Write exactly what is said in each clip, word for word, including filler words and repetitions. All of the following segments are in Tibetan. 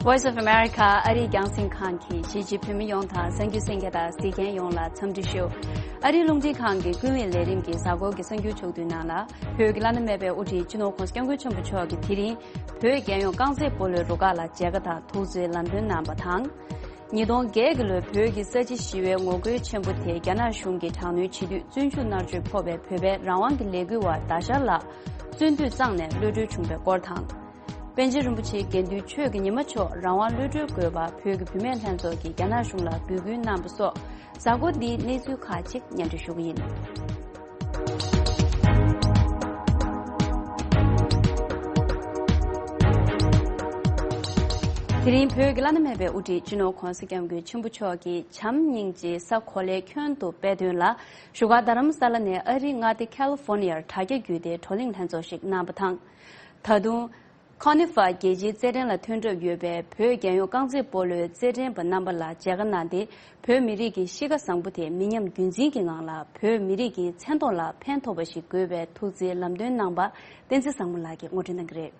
Voice of America ཨ་རིའི་རྒྱང་སྲིང་ཁང་གིས་གཞིས་བྱེས་བོད་མི་ཡོངས་དང་གསར་འགྱུར་གསན་མཁན་དང་གཟིགས་མཁན་ཡོངས་ལ་འཚམས་འདྲི་ཞུ། ཨ་རིའི་རླུང་འཕྲིན་ཁང་གི་ཀུན་གླེང་ལས་རིམ་གྱི་གཟའ་འཁོར་གྱི་གསར་འགྱུར་ཕྱོགས་བསྡུས་ནང་ལ། བོད་ཀྱི་བླ་ན་མེད་པའི་དབུ་ཁྲིད་སྤྱི་ནོར་༧གོང་ས་༧སྐྱབས་མགོན་ཆེན་པོ་མཆོག་གིས་དེ་རིང་བོད་རྒྱལ་ཡོངས་རྐང་རྩེད་སྤོ་ལོའི་རུ་ཁག་ལ་མཇལ་ཁ་དང་ཐུགས་བརྩེའི་ལམ་སྟོན་གནང་བ་དང་། ཉིས་སྟོང་བརྒྱད་ཀྱི་ལོའི་བོད་ཀྱི་ས་བྱི་ཞི་བའི་ངོ་རྒོལ་ཆེན་པོ་དེ་རྒྱ་ནག་གཞུང་གིས་དྲག་གནོན་བྱེད་དུས་བཙོན་འཇུག་མནར་གཅོད་ཕོག་པའི་བོད་པའི་རང་དབང་གི་ལས་འགུལ་བ་ཟླ་ཤར་ལགས་བཙོན་དུས་གཙང་ནས་གློད་གྲོལ་བྱུང་བའི་སྐོར་དང་། པཎ་ཆེན་རིན་པོ་ཆེ་དགེ་འདུན་ཆོས་ཀྱི་ཉི་མ་མཆོག་རང་དབང་གློད་གྲོལ་དགོས་པ་བོད་ཀྱི་བུད་མེད་ལྷན་ཚོགས་ཀྱིས་རྒྱ་ནག་གཞུང་ལ་འབོད་སྐུལ་གནང་བ་སོགས་གཟའ་འཁོར་འདིའི་གནས་ཚུལ་ཁག་ཅིག་སྙན་སྒྲོན་ཞུ་གི་ཡིན། དེ་རིང་བོད་ཀྱི་བླ་ན་མེད་པའི་དབུ་ཁྲིད་སྤྱི་ནོར་༧གོང་ས་༧སྐྱབས་མགོན་ཆེན་པོ་མཆོག་གིས་བྱམས་སྙིང་རྗེའི་ས་གོ་ལའི་ཁྱོན་དུ་སྤེལ་དོན་ལ་བཞུགས་སྒར་རྡ་རམ་ས་ལ་ནས་ཨ་རིའི་མངའ་སྡེ་ཁ་ལི་ཧྥོ་ནི་ཡར་དྲ་རྒྱ་བརྒྱུད་དེ་བགྲོ་གླེང་ལྷན་ཚོགས་ཤིག་གནང་བ་དང་། ད་དུང་། ཁོ་ནི་ཧྥ་རྒྱལ་སྤྱིའི་རྩེད་འགྲན་ལ་ཐོན་གྲབས་ཡོད་པའི་བོད་རྒྱལ་ཡོངས་རྐང་རྩེད་སྤོ་ལོའི་རྩེད་འགྲན་པ་རྣམ་པ་ལ་མཇལ་ཁ་གནང་སྟེ། བོད་མི་རིགས་ཀྱི་གཤིས་ཀ་བཟང་པོ་དེ་མི་ཉམས་རྒྱུན་འཛིན་གྱི་ངང་ལ་བོད་མི་རིགས་ཀྱི་མཚན་མཐོང་ལ་ཕན་ཐོགས་པ་ཞིག་དགོས་པའི་ཐུགས་བརྩེའི་ལམ་སྟོན་གནང་པ་བསྟན་འཛིན་བཟང་མོ་ལགས་ཀྱིས་ངོ་སྤྲོད་གནང་གི་རེད།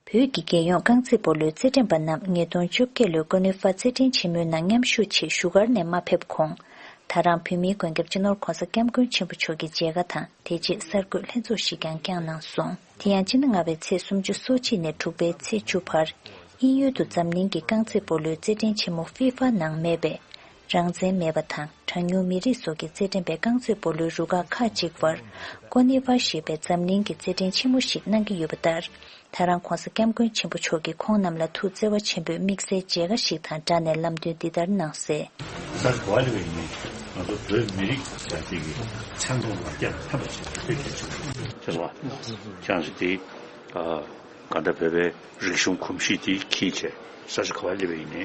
བོད་ཀྱི་རྒྱལ་ཡོངས་རྐང་རྩེད་སྤོ་ལོའི་རྩེད་འགྲན་པ་རྣམས་ཉིས་སྟོང་བཅོ་བརྒྱད་ལོའི་ཀོ་ནི་ཧྥ་རྩེད་འགྲན་ཆེན་མོའི་ནང་མཉམ་ཞུགས་ཆེད་བཞུགས་སྒར་ནས་མ་ཕེབས་གོང་། ད་རང་བོད་མིའི་མགོན་སྐྱབས་སྤྱི་ནོར་༧གོང་ས་༧སྐྱབས་མགོན་ཆེན་པོ་མཆོག་གི་མཇལ་ཁ་དང་དེ་རྗེས་གསར་འགོད་ལྷན་ཚོགས་ཤིག་ཀྱང་བསྐྱངས་གནང་སོང་། དེ་ཡང་སྤྱི་ཟླ་ལྔ་པའི་ཚེས་སུམ་ཅུ་སོ་གཅིག་ནས་དྲུག་པའི་ཚེས་བཅུ་བར་དབྱིན་ཡུལ་དུ་འཛམ་གླིང་གི་རྐང་རྩེད་སྤོ་ལོའི་རྩེད་འགྲན་ཆེན་མོ་ཧྥི་ཧྥ་ནང་མེད་པའི་རང་བཙན་མེད་པ་དང་གྲངས་ཉུང་མི་རིགས་སོགས་ཀྱི་རྩེད་འགྲན་པའི་རྐང་རྩེད་སྤོ་ལོའི་རུ་ཁག་ཁག་ཅིག་བར་ཀོ་ནི་ཧྥ་ཞེས་པའི་འཛམ་གླིང་གི་རྩེད་འགྲན་ཆེན་མོ་ཞིག་གནང་གི་ཡོད་པ་ལྟར། ད་རང་༧གོང་ས་༧སྐྱབས་མགོན་ཆེན་པོ་མཆོག་གིས་ཁོང་རྣམས་ལ་ཐུགས་བརྩེ་བ་ཆེན་པོས་དམིགས་བསལ་མཇལ་ཁ་ཞིག་དང་སྦྲགས་ནས་ལམ་སྟོན་འདི་ལྟར་གནང་གསལ། ས་གོ་བ་ལས་པའི་ཡིན་ནའི་ང་ཚོ་བོད་མི་རིགས་ཟེར་དེ་གི་མཚན་མཐོང་ལ་རྒྱ་ལ་ཕན་པ་ཞིག་དཔེ་གལ་ཆེན་པོ་རེད། ཁྱེད་ལ་ཅང་ཞིག་དེ་ག་འདྲ་བོད་པའི་རིག་གཞུང་གོམས་གཤིས་དེ་འཁྱེར་བྱས་ས་ཆ་ག་བ་སླེབས་པ་ཡིན་ནའི་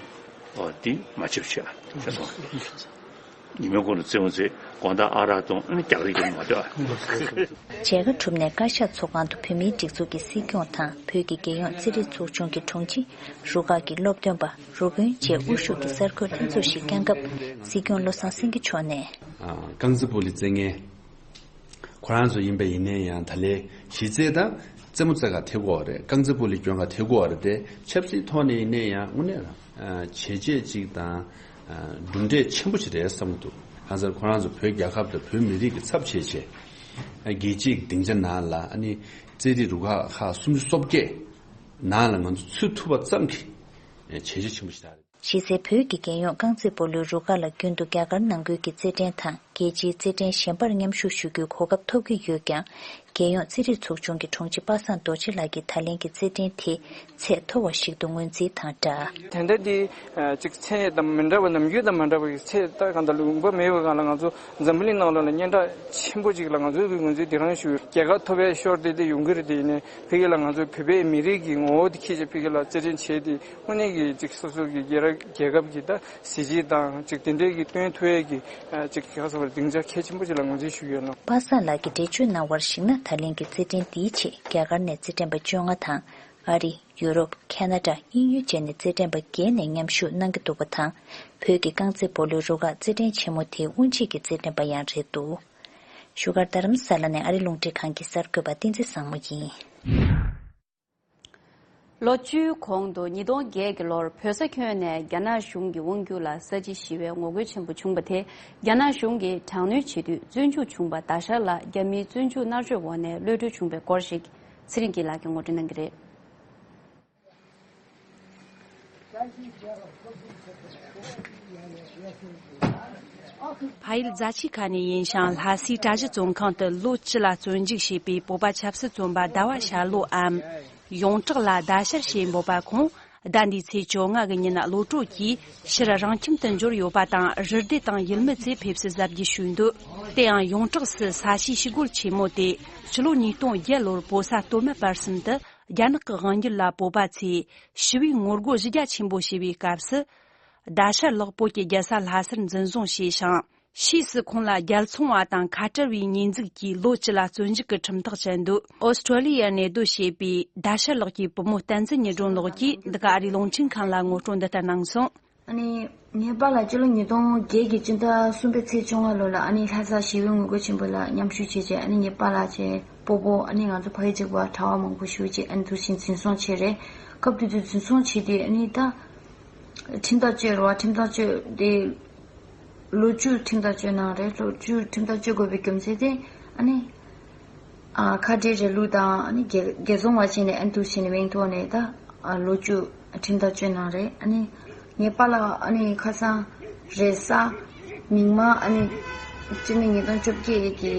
འདི་མ་བརྗེད་པ་བྱས་ཨ། ཁྱེད་ཚོ་ཉི་མའི་གུང་ལ་རྩེད་མོ་རྩེ་དགོང་དག་ཨ་རག་འཐུང་ཨ་ནི་རྒྱག་རེས་ཀྱི་མ་འདོད་ཨ། མཇལ་ཁ་གྲུབ་ནས་བཀའ་ཤག་ཚོགས་ཁང་དུ་བོད་མིའི་སྒྲིག་འཛུགས་ཀྱི་སྲིད་སྐྱོང་དང་བོད་ཀྱི་རྒྱལ་ཡོངས་རྩེད་རིགས་ཚོགས་ཆུང་གི་དྲུང་ཆེ། རུ་ཁག་གི་སློབ་སྟོན་པ། རུ་དཔོན་བཅས་དབུ་བཞུགས་ཀྱིས་གསར་འགོད་ལྷན་ཚོགས་ཤིག་བསྐྱངས་སྐབས་སྲིད་སྐྱོང་བློ་བཟང་སེང་གེ་མཆོག་ནས། རྐང་རྩེད་སྤོ་ལོ་རྩེད་མཁན་ཁོ་རང་ཚོ་ཡིན་པ་ཡིན་ནའི་ཡང་ད་ལས་གཞི་རྩའི་དང་རྩེད་མོ་རྩེ་ག་ཐེབས་དགོས་པ་རེད། རྐང་རྩེད་སྤོ་ལོ་སྐྱོན་ག་ཐེབས་དགོས་པ་རེད་དེ་ཆབ་སྲིད་ཐོག་ནས་ཡིན་ནའི་ཡང་དངོས་གནས་བྱས་རྗེས་གཅིག་དང་གྲུབ་འབྲས་ཆེན་པོ་ཞིག་རེད་བསམ་གྱི་འདུག་གང་ཟེར་ཁོ་རང་ཚོ་བོད་རྒྱལ་ཁབ་དང་བོད་མི་རིགས་ཀྱི་ཚབ་བྱས་བྱས་རྒྱལ་སྤྱིའི་སྡིངས་ཆ་ནང་ལ་ཨ་ནི་རྩེད་རིགས་རུ་ཁག་ཁག་སུམ་ཅུ་སོ་བརྒྱད་ནང་ལ་ང་ཚོ་ཚུད་ཐུབ་པ་ཙམ་གྱིས་བྱས་རྗེས་ཆེན་པོ་ཞིག་རེད། གཞི་རྩའི་བོད་ཀྱི་རྒྱལ་ཡོངས་རྐང་རྩེད་སྤོ་ལོའི་རུ་ཁག་ལ་རྒྱུན་དུ་རྒྱ་གར་ནང་ཁུལ་གྱི་རྩེད་འགྲན་དང་རྒྱལ་སྤྱིའི་རྩེད་འགྲན་གཞན་པར་མཉམ་ཞུགས་ཞུ་རྒྱུའི་གོ་སྐབས་ཐོབ་ཀྱི་ཡོད་ཀྱང་། རྒྱལ་ཡོངས་རྩེད་རིགས་ཚོགས་ཆུང་གི་དྲུང་ཆེ་པ་སངས་རྡོ་རྗེ་ལགས་ཀྱིས་ད་ལན་གྱི་རྩེད་འགྲན་དེ་ཚད་མཐོ་བ་ཞིག་ཏུ་ངོས་འཛིན་དང་སྦྲགས། ད་ལྟ་འདི་ཅིག་ཚད་དང་མི་འདྲ་བ་ནམ་རྒྱུན་དང་མ་འདྲ་བའི་ཚད་ད་གང་ལྟར་ལུང་པ་མེད་པའི་སྒང་ལ་ང་ཚོ་འཛམ་བུ་གླིང་ནང་ལོགས་ལ་སྙན་གྲགས་ཆེན་པོ་ཅིག་ལ་ང་ཚོའི་ངོས་འཛིན་དེ་རང་ཞུ་རྒྱལ་ཁ་ཐོབ་པའི་ཤོར་དེ་དེ་ཡོང་གི་རེད། དེ་ཡིན་ནའི་ཕ་གི་ལ་ང་ཚོ་བོད་པའི་མི་རིགས་ཀྱི་ངོ་བོ་དེ་འཁྱེར་བྱས་ཕ་གི་ལ་རྩེད་འགྲན་བྱས་ཏེ། དངོས་གནས་ཀྱི་ཅིག་སོ་སོ་གི་རྒྱལ་ར་རྒྱལ་ཁབ་ཀྱི་ད་གཟི་བརྗིད་དང་ཅིག་དེ་འདྲའི་གི་སྟོན་ཐུབ་ཡས་ཀྱི་ཅིག་ག་ཟེར་བ་སྡིངས་ཆ་གལ་ཆེན་པོ་ཅིག་ལ་ངོས་འཛིན་ཞུ་གི་ཡོད་ལ། པ་སངས་ལགས་ཀྱིས་འགྲེལ་བརྗོད་གནང་བར་གཞིགས་ན་ད་ལན་གྱི་རྩེད་འགྲན་འདིའི་ཆེད་རྒྱ་གར་ནས་རྩེད་འགྲན་པ་བཅོ་ལྔ་དང་ཨ་རི། ཡུ་རོབ། ཁེ་ན་ཌ། དབྱིན་ཡུལ་བཅས་ནས་རྩེད་འགྲན་པ་བརྒྱད་ནས་མཉམ་ཞུགས་གནང་གི་འདུག་པ་དང་། བོད་ཀྱི་རྐང་རྩེད་སྤོ་ལོའི་རུ་ཁག་རྩེད་འགྲན་ཆེན་མོ་དེའི་དབུ་འབྱེད་ཀྱི་རྩེད་འགྲན་པ་ཡང་རེད་འདུག་བཞུགས་སྒར་རྡ་རམ་ས་ལ་ནས་ཨ་རི་རླུང་འཕྲིན་ཁང་གི་གསར་འགོད་པ་བསྟན་འཛིན་བཟང་མོ་ཡིན། ལོ་བཅུའི་གོང་དུ་ཉིས་སྟོང་བརྒྱད་ཀྱི་ལོར་བོད་ས་ཁྱོན་ནས་རྒྱ་ནག་གཞུང་གི་དབང་སྒྱུར་ལ་ས་བྱི་ཞི་བའི་ངོ་རྒོལ་ཆེན་པོ་བྱུང་བ་དེ་རྒྱ་ནག་གཞུང་གིས་དྲག་གནོན་བྱེད་དུས་བཙོན་འཇུག་བྱུང་བ་ཟླ་ཤར་ལགས་རྒྱ་མིའི་བཙོན་འཇུག་མནར་གཅོད་འོག་ནས་གློད་གྲོལ་བྱུང་བའི་སྐོར་ཞིག་ཚེ་རིང་སྐྱིད་ལགས་ཀྱིས་ངོ་སྤྲོད་གནང་གི་རེད། ཕ་ཡུལ་རྫ་ཆུའི་ཁ་ནས་ཡིན་ཞིང་ལྷ་སའི་གྲྭ་བཞི་བཙོན་ཁང་དུ་ལོ་བཅུ་ལ་བཙོན་འཇུག་བྱས་པའི་བོད་པ་ཆབ་སྲིད་བཙོན་པ་ཟླ་བ་ཤར་ལྷོའམ་ཡོངས་གྲགས་ལ་ཟླ་ཤར་ཞེས་འབོད་པ་ཁོང་ཟླ་འདིའི་ཚེས་བཅོ་ལྔ་གི་ཉིན་གློད་གྲོལ་གྱིས་ཕྱིར་རང་ཁྱིམ་དུ་འབྱོར་ཡོད་པ་དང་རུ་སྡེ་དང་ཡུལ་མི་ཚོས་ཕེབས་བསུ་གཟབ་རྒྱས་ཞུས་འདུག་དེ་ཡང་ཡོངས་གྲགས་སུ་ས་གཤིས་ཞི་རྒོལ་ཆེན་མོ་དེ་ཕྱི་ལོ་ཉིས་སྟོང་བརྒྱད་ལོར་བོད་ས་སྟོད་སྨད་བར་གསུམ་དུ་རྒྱ་ནག་གི་དབང་སྒྱུར་ལ་བོད་པ་ཚོས་ཞི་བའི་ངོ་རྒོལ་གཞི་རྒྱ་ཆེན་པོ་བྱས་པའི་སྐབས་སུ། ཟླ་ཤར་ལགས་བོད་ཀྱི་རྒྱལ་ས་ལྷ་སར་འཛིན་བཟུང་བྱས་ཤིང་། ཕྱིས་སུ་ཁོང་ལ་རྒྱལ་ཚོང་བ་དང་ཁ་བྲལ་བའི་ཉེས་འཛུགས་ཀྱིས་ལོ་བཅུ་ལ་བཙོན་འཇུག་གི་ཁྲིམས་ཐག་བཅད་འདུག་ཨོ་སི་ཀྲོ་ལི་ཡར་གནས་སྡོད་བྱེད་པའི་ཟླ་ཤར་ལགས་ཀྱི་བུ་མོ་བསྟན་འཛིན་ཉི་སྒྲོན་ལགས་ཀྱིས་འདི་ག་ཨ་རིའི་རླུང་འཕྲིན་ཁང་ལ་ངོ་སྤྲོད་འདི་ལྟར་གནང་སོང་། ཨ་ནི་ངའི་པཱ་ལགས་སྤྱི་ལོ་ཉིས་སྟོང་བརྒྱད་ཀྱི་སྤྱི་ཟླ་གསུམ་པའི་ཚེས་བཅོ་ལྔ་ལོ་ལ་ཨ་ནི་ལྷ་ས་ཞི་བའི་ངོ་རྒོལ་ཆེན་པོ་ལ་མཉམ་ཞུགས་བྱས་རྗེས་ཨ་ནི་ངའི་པཱ་ལགས་བཅས་སྤོ་བོ་ཨ་ནི་ང་ཚོ་ཕ་ཡུལ་གཅིག་པ་གྲྭ་བ་མང་པོ་ཞུགས་རྗེས་ཨ་ནི་འདུག་ཕྱིན་འཛིན་བཟུང་བྱས་རེད། སྐབས་དེ་དུས་འཛིན་བཟུང་བྱས་ཏེ་ཨ་ནི་ད་ཁྲིམས་ཐག་གཅོད་རེད་བ། ཁྲིམས་ཐག་གཅོད་དེ་ལོ་བཅུ་ཁྲིམས་ཐག་གཅོད་གནང་རེད། ལོ་བཅུ་ཁྲིམས་ཐག་གཅོད་དགོས་པའི་རྒྱུ་མཚན་དེ་ཨ་ནི། ཨ། ཁ་བྲལ་རེས་ལུགས་དང་ཨ་ནི་རྒྱལ་རྒྱལ་བཙོང་བ་བྱས་ནས་ཨ་ནི་འདུག་བྱས་ནས་མིང་ཐོག་ནས་ད་ཨ་ལོ་བཅུ་ཁྲིམས་ཐག་གཅོད་གནང་རེད། ཨ་ནི་ངའི་པཱ་ལགས་ཨ་ནི་ཁ་སང་རེས་གཟའ་མིག་དམར་ཨ་ནི་སྤྱི་ལོ་ཉིས་སྟོང་བཅོ་བརྒྱད་ཀྱི་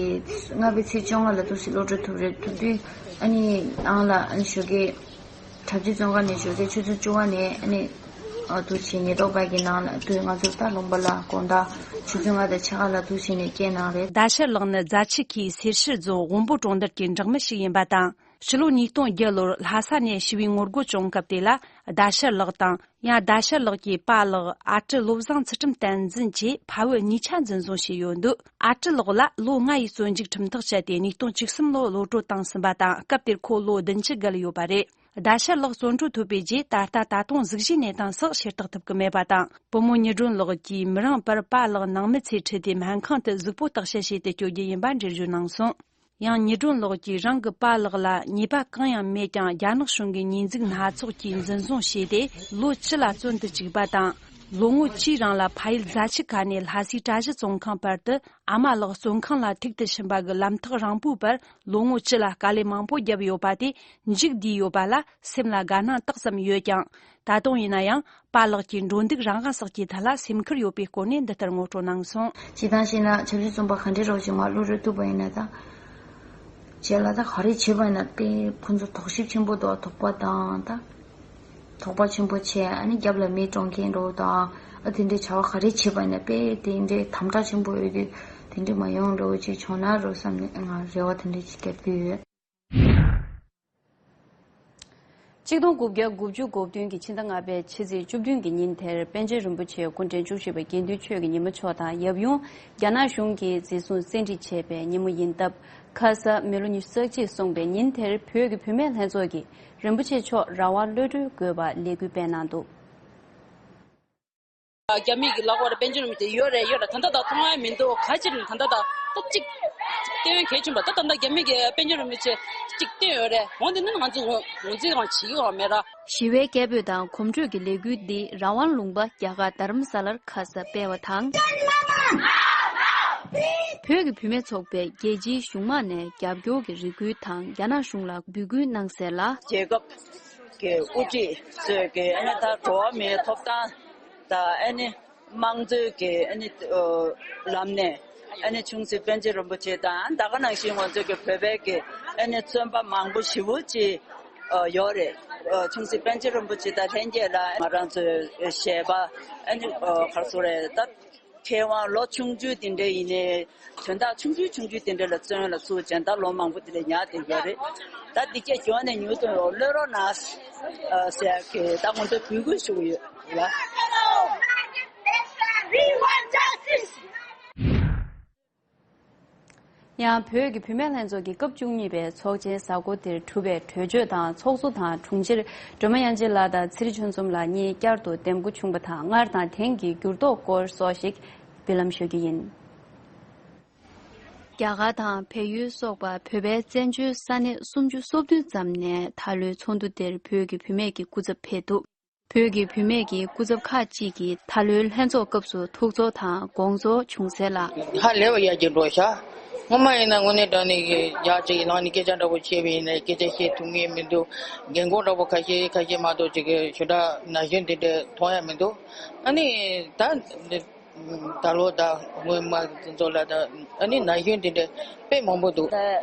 ལྔ་པའི་ཚེས་བཅོ་ལྔ་ལ་འདུག་སེ་གློད་གྲོལ་ཐུབ་རེད། ཐུབ་དུས་ཨ་ནི་ནང་ལ་ཨ་ནི་ཞོགས་ཀས་གྲྭ་རྒྱུན་བཙོན་ཁང་ནས་ཞོགས་ཀས་ཆུ་ཚོད་བཅུ་པ་ནས་ཨ་ནི། ཨ། འདུག་བྱས་ཉེན་རྟོག་པ་གི་ནང་ལ་དུས་ང་ཚོ་ད་ལུང་པ་ལ་དགོང་དག་ཆུ་ཚོད་ལྔ་དང་ཕྱེད་ཀ་ལ་འདུག་བྱས་ནས་བསྐྱལ་གནང་རེད། ཟླ་ཤར་ལགས་ནི་རྫ་ཆུ་ཁའི་སེར་ཤུལ་རྫོང་དབོན་པོ་གྲོང་རྡལ་གྱི་འབྲོག་མི་ཞིག་ཡིན་པ་དང་། ཕྱི་ལོ་ཉིས་སྟོང་བརྒྱད་ལོར་ལྷ་ས་ནས་ཞི་བའི་ངོ་རྒོལ་བྱུང་སྐབས་དེ་ལ་ཟླ་ཤར་ལགས་དང་། ཡང་ཟླ་ཤར་ལགས་ཀྱི་པཱ་ལགས་ཨ་ཀྲི་བློ་བཟང་ཚུལ་ཁྲིམས་བསྟན་འཛིན་བཅས་ཕ་བུ་གཉིས་ཆ་འཛིན་བཟུང་བྱས་ཡོད་འདུག་ཨ་ཀྲི་ལགས་ལ་ལོ་ལྔ་ཡི་བཙོན་འཇུག་ཁྲིམས་ཐག་བཅད་དེ་ཉིས་སྟོང་བཅུ་གསུམ་ལོར་གློད་གྲོལ་བཏང་ཟིན་པ་དང་། སྐབས་དེར་ཁོ་ལོ་བདུན་ཅུ་བརྒལ་ཡོད་པ་རེད། ཟླ་ཤར་ལགས་གསོན་གྲོལ་ཐོབ་པའི་རྗེས་ད་ལྟ་ད་དུང་གཟུགས་གཞིའི་གནས་སྟངས་སོགས་ཤེས་རྟོགས་ཐུབ་ཀྱི་མེད་པ་དང་། བུ་མོ་ཉི་སྒྲོན་ལགས་ཀྱིས་མི་རིང་བར་པཱ་ལགས་ནང་མི་ཚོའི་ཁྲིད་དེ་སྨན་ཁང་དུ་གཟུགས་པོ་བརྟག་དཔྱད་བྱེད་དུ་བསྐྱོད་རྒྱུ་ཡིན་པ་འགྲེལ་བརྗོད་གནང་སོང་། ཡང་ཉི་སྒྲོན་ལགས་ཀྱིས་རང་གི་པཱ་ལགས་ལ་ཉེས་པ་གང་ཡང་མེད་ཀྱང་རྒྱ་ནག་གཞུང་གི་ཉེས་འཛུགས་སྣ་ཚོགས་ཀྱིས་འཛིན་བཟུང་བྱས་ཏེ་ལོ་བཅུ་ལ་བཙོན་དུ་བཅུག་པ་དང་། ལོ་ངོ་བཅུའི་རིང་ལ་ཕ་ཡུལ་རྫ་ཆུ་ཁ་ནས་ལྷ་སའི་གྲྭ་བཞི་བཙོན་ཁང་བར་དུ། ཨ་མ་ལགས་བཙོན་ཁང་ལ་ཐུག་ཏུ་ཕྱིན་པ་གི་ལམ་ཐག་རིང་པོའི་བར་ལོ་ངོ་བཅུ་ལ་དཀའ་ལས་མང་པོ་བརྒྱབ་ཡོད་པ་དེ་མཇུག་བསྡུས་ཡོད་པ་ལ་སེམས་ལ་དགའ་སྣང་ཏོག་ཙམ་ཡོད་ཀྱང་། ད་དུང་ཡིན་ན་ཡང་པཱ་ལགས་ཀྱི་འགྲོ་འདུག་རང་དབང་སོགས་ཀྱི་ཐད་ལ་སེམས་ཁུར་ཡོད་པའི་སྐོར་ནས་འདི་ལྟར་ངོ་སྤྲོད་གནང་སོང་། སྤྱིར་བཏང་བཤད་ན་ཆབ་སྲིད་བཙོན་པ་ག་འདྲའི་རོགས་ཀྱིས་མར་གློད་གྲོལ་ཐུབ་པ་ཡིན་ན་ད། བྱས་ལ་ད་ག་རེ་བྱས་པ་ཡིན་ན་དཔེ་ཁོ་ཚོ་དོགས་གཞི་ཆེན་པོ་འདུག་དོགས་པ་དང་ད། དོགས་པ་ཆེན་པོ་བྱས། ཨ་ནི་རྒྱབ་ལ་མི་སྲུང་མཁན་འདྲ་བོ་དང་། ཨ། དེ་འདྲའི་བྱ་བ་ག་རེ་བྱས་པ་ཡིན་ན་དཔེ་དེ་འདྲའི་དམ་དྲག་ཆེན་པོ་ཡོད་དུས་དེ་འདྲའི་མ་ཡོང་འདྲ་བོ་ཅིག་བྱུང་ན་རོ་བསམ་ནས་ང་རེ་བ་དེ་འདྲ་ཅིག་བརྒྱབ་ཀྱི་ཡོད། ཆིག་སྟོང་དགུ་བརྒྱ་དགུ་བཅུ་གོ་བདུན་གྱི་ཕྱི་ཟླ་ལྔ་པའི་ཕྱི་ཚེས་བཅུ་བདུན་གྱི་ཉིན་དེར་པཎ་ཆེན་རིན་པོ་ཆེ་སྐུ་ཕྲེང་བཅུ་བཞི་པ་དགེ་འདུན་ཆོས་ཀྱི་ཉི་མ་མཆོག་དང་ཡབ་ཡུམ་རྒྱ་ནག་གཞུང་གིས་འཛིན་བཟུང་བཙན་ཁྲིད་བྱས་པའི་ཉིན་མོ་ཡིན་སྟབས། ཁ་ས་མི་ལོ་ཉི་ཤུ་རྩ་གཅིག་སོང་པའི་ཉིན་དེར་བོད་ཀྱི་བུད་མེད་ལྷན་ཚོགས་ཀྱིས་རིན་པོ་ཆེ་མཆོག་རང་དབང་གློད་གྲོལ་དགོས་པ་ལས་འགུལ་སྤེལ་གནང་འདུག་རྒྱ་མི་གི་ལག་པར་པཎ་ཆེན་རིན་པོ་ཆེ་ཡོད་རེད། ཡོད་རེད། ད་ལྟ་ད་མཐོང་ཡ་མི་འདུག་ག་ཅི་རེད། ད་ལྟ་ད་ད་གཅིག་སྟོན་གལ་ཆེན་པོ་ད་ད་ལྟ་རྒྱ་མི་གི་པཎ་ཆེན་རིན་པོ་ཆེ་གཅིག་སྟོན་ཡོད་རེད། འོན་ཏེ་ནི་ང་ཚོ་ངོས་ངོས་འཛིན་གང་བྱེད་ཀྱི་ཡོད་མེད་ར། ཞི་བའི་སྐད་འབོད་དང་གོམ་བགྲོད་ཀྱི་ལས་འགུལ་འདི་རང་དབང་ལུང་པ་རྒྱ་གར་རྡ་རམ་ས་ལར་ཁ་ས་སྤེལ་བ་དང་། བོད་ཀྱི་བུད་མེད་ཚོགས་པས་རྒྱལ་སྤྱིའི་གཞུང་མང་ནས་རྒྱབ་སྐྱོར་གྱི་རེ་སྐུལ་དང་རྒྱ་ནག་གཞུང་ལ་འབོད་སྐུལ་གནང་གསལ་ལ། རྒྱལ་ཁབ་ཀྱི་དབུ་ཁྲིད་ཚོས་ཀྱི་ཨ་ནི་ད་འགྲོ་བ་མིའི་ཐོབ་ཐང་དང་ཨ་ནི་དམངས་གཙོའི་གི་ཨ་ནི་ཨ་ལམ་ནས་ཨ་ནི་ཆུང་སྲིད་པཎ་ཆེན་རིན་པོ་ཆེ་དང་ད་ག་ནང་བཞིན་ང་ཚོ་གི་བོད་པའི་གི་ཨ་ནི་བཙོན་པ་མང་པོ་ཞེ་པོ་ཅིག་ཨ་ཡོད་རེད། ཨ་ཆུང་སྲིད་པཎ་ཆེན་རིན་པོ་ཆེ་དང་ལྷན་རྒྱས་ལ་ང་རང་ཚོའི་གཞས་པ་ཨ་ནི་ཨ་ག་རེ་ཟེར་རེད་ད། མཁས་དབང་ལོ་ཆུང་ཆུང་དེ་འདྲ་ཡིན་ནའི་དོན་དག་ཆུང་ཆུང་ཆུང་ཆུང་དེ་འདྲ་ལ་བཙོན་ལ་ཚུད་ཅན་ད་ལོ་མང་པོ་དེ་འདྲ་ཉར་བསྡད་ཡོད་རེད། ད་འདི་སྐད་ཁྱོན་ནས་ཉུང་དུ་ཡོང་གློད་རོགས་གནང་ཟེར་ཡ་གི་ད་ང་ཚོ་འབོད་སྐུལ་ཞུ་གི་ཡོད་ལ། ཡང་བོད་ཀྱི་བུད་མེད་ལྷན་ཚོགས་ཀྱི་སྐབས་བཅུ་གཉིས་པའི་ཚོགས་ཆེན་གཟའ་འཁོར་འདིར་གྲུབ་པའི་གྲོས་ཆོད་དང་ཚོགས་གཙོ་དང་དྲུང་ཆེར་སྒྲོལ་མ་དབྱངས་ཅན་ལགས་དང་ཚེ་རིང་ཆོས་འཛོམས་ལགས་གཉིས་བསྐྱར་དུ་འདེམས་བསྐོ་བྱུང་བ་དང་སྔར་དང་དེང་གི་འགྱུར་ལྡོག་སྐོར་སོགས་ཤིག་འབུལ་ལམ་ཞུ་རྒྱུ་ཡིན། རྒྱ་གར་དང་བལ་ཡུལ་སོགས་པ་བོད་པའི་བཙན་བྱོལ་ས་གནས་སུམ་ཅུ་སོ་བདུན་ཙམ་ནས་ད་ལོའི་ཚོགས་འདུ་དེར་བོད་ཀྱི་བུད་མེད་ཀྱི་སྐུ་ཚབ་ཕེབས་འདུག་བོད་ཀྱི་བུད་མེད་ཀྱི་སྐུ་ཚབ་ཁག་ཅིག་གིས་ད་ལོའི་ལྷན་ཚོགས་སྐབས་སུ་ཐུགས་ཚོར་དང་དགོངས་ཚོར་བྱུང་གསལ་ལ། ཧ་ལས་པ་ཡག་གི་འགྲོ་ཤག་སྔོན་མ་ཡིན་ན་དངོས་གནས་དྲང་གནས་ཀྱི་ཡག་ཅིག་ལངས་ནས་སྐད་ཆ་འདྲ་པོ་བཤད་པ་ཡིན་ན་སྐད་ཆ་བཤད་ཐུབ་ངེས་མི་འདུག་རྒན་གོག་འདྲ་པོ་ཁ་ཤས་ཁ་ཤས་མ་གཏོགས་ཅིག་གི་ཞུ་དག་ན་གཞོན་དེ་འདྲ་མཐོང་ཡ་མི་འདུག་ཨ་ནི་ད་ད་ལོ་ད་སྔོན་མ་ཚོ་ལ་ད་ཨ་ནི་ན་གཞོན་དེ་འདྲ་དཔེ་མང་པོ་འདུག་ད་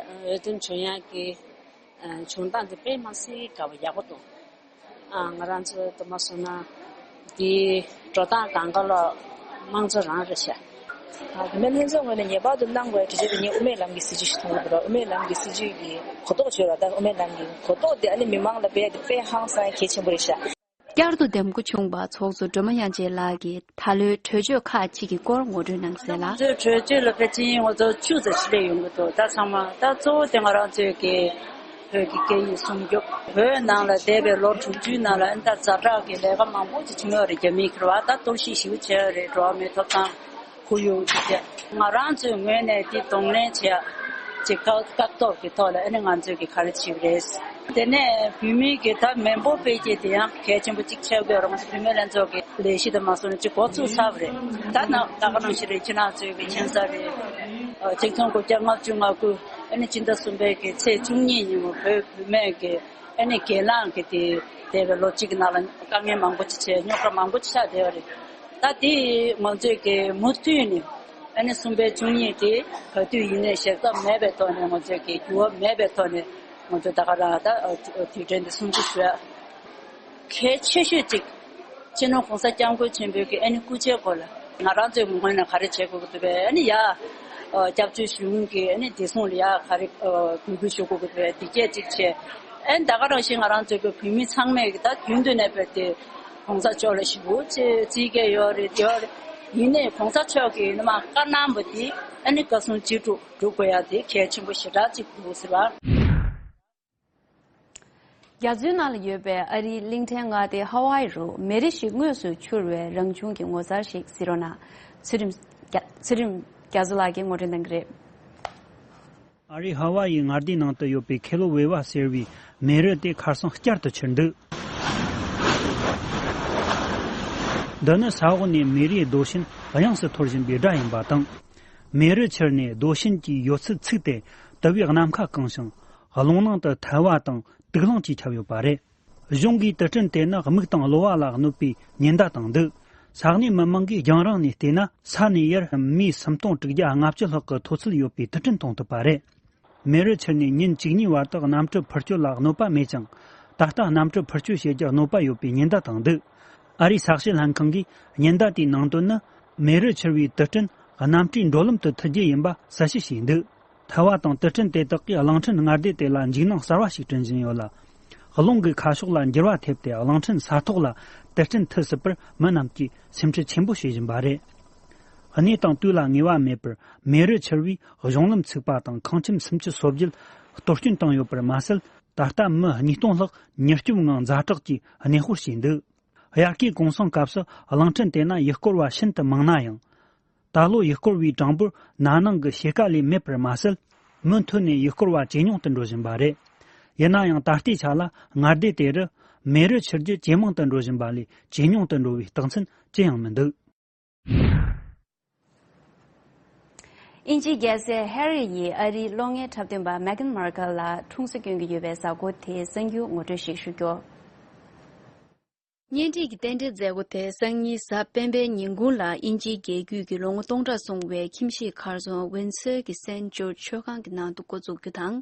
འོས་བསྡུ་བྱུང་ཡག་གི་བྱུང་སྟངས་དེ་དཔེ་མ་སྲིད་དགའ་པོ་ཡག་པོ་འདུག་ང་རང་ཚོ་དུ་མ་སོང་ན་དེའི་འགྲོ་སྟངས་གང་ག་ལ་དམངས་གཙོ་རང་རེད་ཤག་བུད་མེད་ལྷན་ཚོགས་ངོས་ནས་ངེས་པར་དུ་གནང་དགོས་གྲོས་ཆོད་དེ་ངས་དབུ་མའི་ལམ་གྱི་སྲིད་བྱུས་ཤིག་མཐོང་གི་འདུག་དབུ་མའི་ལམ་གྱི་སྲིད་བྱུས་ཀྱི་གོ་རྟོགས་བྱོས་ལ་ད་དབུ་མའི་ལམ་གྱི་གོ་རྟོགས་དེ་ཨ་ནི་མི་མང་ལ་རྦད་དེ་དཔེ་ཧང་སང་གལ་ཆེན་པོ་རེད་ཤག་བསྐྱར་དུ་འདེམས་བསྐོ་བྱུང་བ་ཚོགས་གཙོ་སྒྲོལ་མ་དབྱངས་ཅན་ལགས་ཀྱིས་ད་ལོའི་གྲོས་ཆོད་ཁག་ཅིག་གི་སྐོར་ངོ་སྤྲོད་གནང་གསལ་ལ། ང་ཚོའི་གྲོས་ཆོད་ལ་ཕལ་ཆེར་ང་ཚོ་བཅུ་ཙམ་ཞིག་སླེབས་ཡོང་གི་འདུག་ད་ཚང་མ་ད་གཙོ་བོ་དེ་ང་རང་ཚོའི་གི་བོད་ཀྱི་སྐད་ཡིག་སྲུང་སྐྱོབ། བོད་ནང་ལ་འདས་པའི་ལོ་དྲུག་ཅུའི་ནང་ལ་ཨ་ནི་ད་ཛ་དྲག་གི་ལས་ཀ་མང་པོ་ཅིག་བྱུང་ཡོད་རེད། རྒྱ་མིའི་ཁེ་བ་ད་གཏོར་བཤིག་ཞེ་པོ་བྱས་ཡོད་རེད། འགྲོ་བ་མིའི་ཐོབ་ཐང་ཁོར་ཡུག་ཅིག་བྱས། ང་རང་ཚོའི་ངོས་ནས་འདི་གདོང་ལེན་བྱས། ཅིག་བཀག་བཀག་སྡོམ་གྱི་ཐོག་ལ་ཨ་ནི་ང་ཚོས་ཀྱི་ག་རེ་བྱས་པ་རེད། དེ་ནས་བུད་མེད་ཀྱི་ད་མི་འབོར་འཕེལ་རྒྱས་དེ་ཡང་གལ་ཆེན་པོ་གཅིག་ཆགས་ཀྱི་ཡོད་རེད། ང་ཚོ་བུད་མེད་ལྷན་ཚོགས་ཀྱི་ལས་གཞི་དང་མ་སོང་ནས་ཅིག་འགོ་ཚུགས་ཚར་བ་རེད། ད་ནང་ད་ག་ནང་བཞིན་རེད། ཁྱེད་རང་ཚོའི་གི་མཁྱེན་གསལ་རེད། ཨ་གཅིག་སྟོང་དགུ་བརྒྱ་ལྔ་བཅུ་ང་དགུ་ཨ་ནི་སྤྱི་ཟླ་གསུམ་པའི་གི་ཚེས་བཅུ་གཉིས་ཉིན་མོ་བོད་བུད་མེད་ཀྱི་ཨ་ནི་སྒེར་ལངས་ཀྱི་དེ་འདས་པའི་ལོ་གཅིག་གི་ནང་ལ་དཀའ་ངལ་མང་པོ་ཅིག་བྱས། རྙོག་དྲ་མང་པོ་ཅིག་ཆགས་བསྡད་པ་རེད། ད་དེ་ང་ཚོས་ཀྱི་མུ་མཐུད་ནས་ཨ་ནི་གསུམ་པའི་བཅུ་གཉིས་དེ་ག་དུས་ཡིན་ནའི་ཞེ་སྡང་མེད་པའི་ཐོག་ནས། ང་ཚོས་ཀྱི་འགྱུར་བ་མེད་པའི་ཐོག་ནས་ང་ཚོས་ད་ག་རང་ད་དུས་དྲན་འདི་སྲུང་བརྩི་ཞུ་ཡ། གལ་ཆེ་ཤོས་གཅིག་སྤྱི་ནོར་༸གོང་ས་༸སྐྱབས་མགོན་ཆེན་པོའི་གི་ཨ་ནི་སྐུ་ཕྱྭའི་སྐོར་ལ་ང་རང་ཚོའི་ངོས་ནས་ག་རེ་བྱེད་དགོས་ཀྱི་འདུག་པས། ཨ་ནི་ཡ་སྐྱབས་བཅོལ་གཞུང་གི་ཨ་ནི་བདེ་སྲུང་ལ་ཡ་ག་རེ་འབོད་སྐུལ་ཞུ་དགོས་ཀྱི་འདུག་པས། འདི་སྐད་གཅིག་བྱས། ཨ་ནི་ད་ག་རང་བཞིན་ང་རང་ཚོའི་གི་བོད་མི་ཚང་མས་གི་ད་རྒྱུན་དུ་ནས་བོད་དེ་གོང་ས་མཆོག་ལ་ཞེ་པོ་ཅིག་བརྩི་མཁན་ཡོད་རེད། ཡོད་རེད། ཡིན་ནའི་གོང་ས་མཆོག་གི་ནི་མ་བཀའ་གནང་བ་དེ་ཨ་ནི་བཀའ་གསུང་ཅི་སྒྲུབ་སྒྲུབ་དགོས་ཡ་དེ་གལ་ཆེན་པོ་ཞེ་དྲག་ཅིག་འདུག་ཟེར་བ། རྒྱ་མཚོའི་ནང་ལ་ཡོད་པའི་ཨ་རིའི་གླིང་ཕྲན་མངའ་སྡེ་ཧ་ཝཱ་ཡི་རུ་མེ་རི་ཞིག་དངོས་སུ་འཕྱུར་བའི་རང་བྱུང་གི་ངོ་མཚར་ཞིག་གཟིགས་རོགས་གནང་། ཚུལ་ཁྲིམས་རྒྱ་ཚུལ་ཁྲིམས་རྒྱ་མཚོ་ལགས་ཀྱིས་ངོ་སྤྲོད་གནང་གི་རེད། ཨ་རིའི་ཧ་ཝཱ་ཡི་མངའ་སྡེའི་ནང་དུ་ཡོད་པའི་ཁེ་ལོ་ཝེ་ཝ་ཟེར་བའི་མེ་རི་དེ་ཁ་སང་བསྐྱར་དུ་འཕྱུར་འདུག་འདི་ནི་ས་འོག་ནས་མེ་རིའི་རྡོ་ཤིང་དབྱངས་སུ་འཐོར་བཞིན་པའི་སྒྲ་ཡིན་པ་དང་། མེ་རི་འཕྱུར་ནས་རྡོ་ཤིང་གི་ཡོད་ཚད་ཚིག་སྟེ་དུ་བའི་ནམ་མཁའ་གང་ཞིང་། རླུང་ནང་དུ་ཐལ་བ་དང་དུག་རླངས་ཀྱིས་ཁྱབ་ཡོད་པ་རེད། གཞུང་གིས་དུར་ཁྲོད་དེ་ནི་མིག་དང་གློ་བ་ལ་གནོད་པའི་ཉེན་བརྡ་བཏང་འདུག་ས་གནས་མི་མང་གིས་རྒྱང་རིང་ནས་བལྟས་ན། ས་ནས་ཡར་མི་སུམ་སྟོང་དྲུག་བརྒྱ་ལྔ་བཅུ་ལྷག་གི་མཐོ་ཚད་ཡོད་པའི་དུར་ཁྲོད་མཐོང་ཐུབ་པ་རེད། མེ་རི་འཕྱུར་ནས་ཉིན་གཅིག་གཉིས་བར་དུ་གནམ་གྲུ་འཕུར་སྐྱོད་ལ་གནོད་པ་མེད་ཅིང་། ད་ལྟ་གནམ་གྲུ་འཕུར་སྐྱོད་བྱེད་རྒྱུར་གནོད་པ་ཡོད་པའི་ཉེན་བརྡ་བཏང་འདུག་ཨ་རིའི་ས་གཤིས་ལྷན་ཁང་གིས་ཉེན་བརྡ་དེའི་ནང་དོན་ནི། མེ་རི་འཕྱུར་བའི་དུར་ཁྲོད་གནམ་གྲུའི་འགྲོ་ལམ་དུ་ཐུག་རྒྱུ་ཡིན་པ་གསལ་བཤད་བྱས་འདུག་ཐལ་བ་དང་དུར་ཁྲོད་དེ་དག་གིས་གླིང་ཕྲན་མངའ་སྡེ་དེ་ལ་འཇིགས་སྣང་གསར་བ་ཞིག་བསྐྲུན་བཞིན་ཡོད་ལ། རླུང་གི་ཁ་ཕྱོགས་ལ་འགྱུར་བ་ཐེབས་ཏེ་གླིང་ཕྲན་ས་ཐོག་ལ་དུར་ཁྲོད་མཐུད་སྲིད་པར་མི་རྣམས་ཀྱིས་སེམས་ཁྲལ་ཆེན་པོ་བྱེད་བཞིན་པ་རེད། གནས་དང་དུས་ལ་ངེས་པ་མེད་པར་མེ་རི་འཕྱུར་བས་གཞུང་ལམ་ཚུགས་པ་དང་ཁང་ཁྱིམ་སུམ་ཅུ་སོ་བརྒྱད་གཏོར་སྐྱོན་བཏང་ཡོད་པར་མ་ཟད། ད་ལྟ་མི་ཉིས་སྟོང་ལྷག་མྱུར་སྐྱོབ་ངང་ཛ་དྲག་གིས་གནས་སྤོར་བྱས་འདུག་དབྱར་ཁའི་གུང་སེང་སྐབས་སུ་གླིང་ཕྲན་དེ་ན་ཡུལ་སྐོར་བ་ཤིན་ཏུ་མང་ན་ཡང་། ད་ལོ་ཡུལ་སྐོར་བའི་གྲངས་འབོར་ན་ནིང་གི་ཕྱེད་ཀ་ལས་མེད་པར་མ་ཟད། མུ་མཐུད་ནས་ཡུལ་སྐོར་བ་ཇེ་ཉུང་དུ་འགྲོ་བཞིན་པ་རེད། ཡིན་ན་ཡང་ད་ལྟའི་ཆ་ལ་མངའ་སྡེ་དེ་རུ་མེ་རི་འཕྱུར་རྒྱུ་ཇེ་མང་དུ་འགྲོ་བཞིན་པ་ལས་ཇེ་ཉུང་དུ་འགྲོ་བའི་རྟགས་མཚན་ཅི་ཡང་མི་འདུག་དབྱིན་ཇིའི་རྒྱལ་སྲས་ཧེ་རི་ཡིས་ཨ་རིའི་གློག་བརྙན་འཁྲབ་སྟོན་པ་མེ་གྷན་མར་ཀལ་ལ་འཁྲུངས་ས་སྐྱོན་གྱི་ཡོད་པའི་གཟའ་འཁོར་དེའི་གསར་འགྱུར་ངོ་སྤྲོད་ཞིག་ཞུ་རྒྱུ། གཉེན་སྒྲིག་གི་རྟེན་འབྲེལ་མཛད་སྒོ་དེ་སང་ཉིན་གཟའ་སྤེན་པའི་ཉིན་གུང་ལ་དབྱིན་ཇིའི་རྒྱལ་རྒྱུད་ཀྱི་ལོ་ངོ་སྟོང་ཕྲག་སྲུང་བའི་ཁྱིམ་གཞིས་མཁར་རྫོང་ཝིན་སར་གྱི་སེན་ཇོར་ཇི་མཆོད་ཁང་གི་ནང་དུ་འགོ་འཛུགས་རྒྱུ་དང་།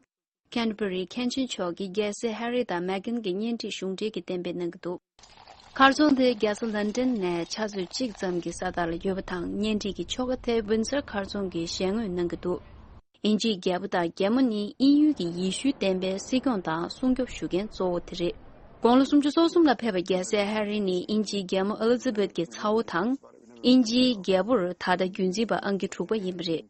ཁེན་བྷ་རིའི་མཁན་ཆེན་མཆོག་གིས་རྒྱལ་སྲས་ཧེ་རི་དང་མེ་གྷན་གྱི་གཉེན་སྒྲིག་གཞུང་འབྲེལ་གྱི་གཏན་འབེབས་གནང་གི་འདུག་མཁར་རྫོང་དེ་རྒྱལ་ས་ལན་ཀྲན་ནས་ཆུ་ཚོད་གཅིག་ཙམ་གྱི་ས་ཐག་ལ་ཡོད་པ་དང་། གཉེན་སྒྲིག་གི་ཆོ་ག་དེ་ཝིན་སར་མཁར་རྫོང་གིས་ཞལ་ངོས་གནང་གི་འདུག་དབྱིན་ཇིའི་རྒྱལ་པོ་དང་རྒྱལ་མོ་ནི་དབྱིན་ཡུལ་གྱི་ཡེ་ཤུའི་བསྟན་པའི་སྲིད་སྐྱོང་དང་སྲུང་སྐྱོབ་ཞུ་མཁན་གཙོ་བོ་དེ་རེད། དགུང་ལོ་སུམ་ཅུ་སོ་གསུམ་ལ་ཕེབས་པའི་རྒྱལ་སྲས་ཧེ་རི་ནི་དབྱིན་ཇིའི་རྒྱལ་མོ་ཨེ་ལི་ཛ་བེད་ཀྱི་ཚ་བོ་དང་། དབྱིན་ཇིའི་རྒྱལ་པོར་ད་ལྟ་རྒྱུན་འཛིན་པ་ཨང་ཀི་དྲུག་པ་ཡིན་པ་རེད།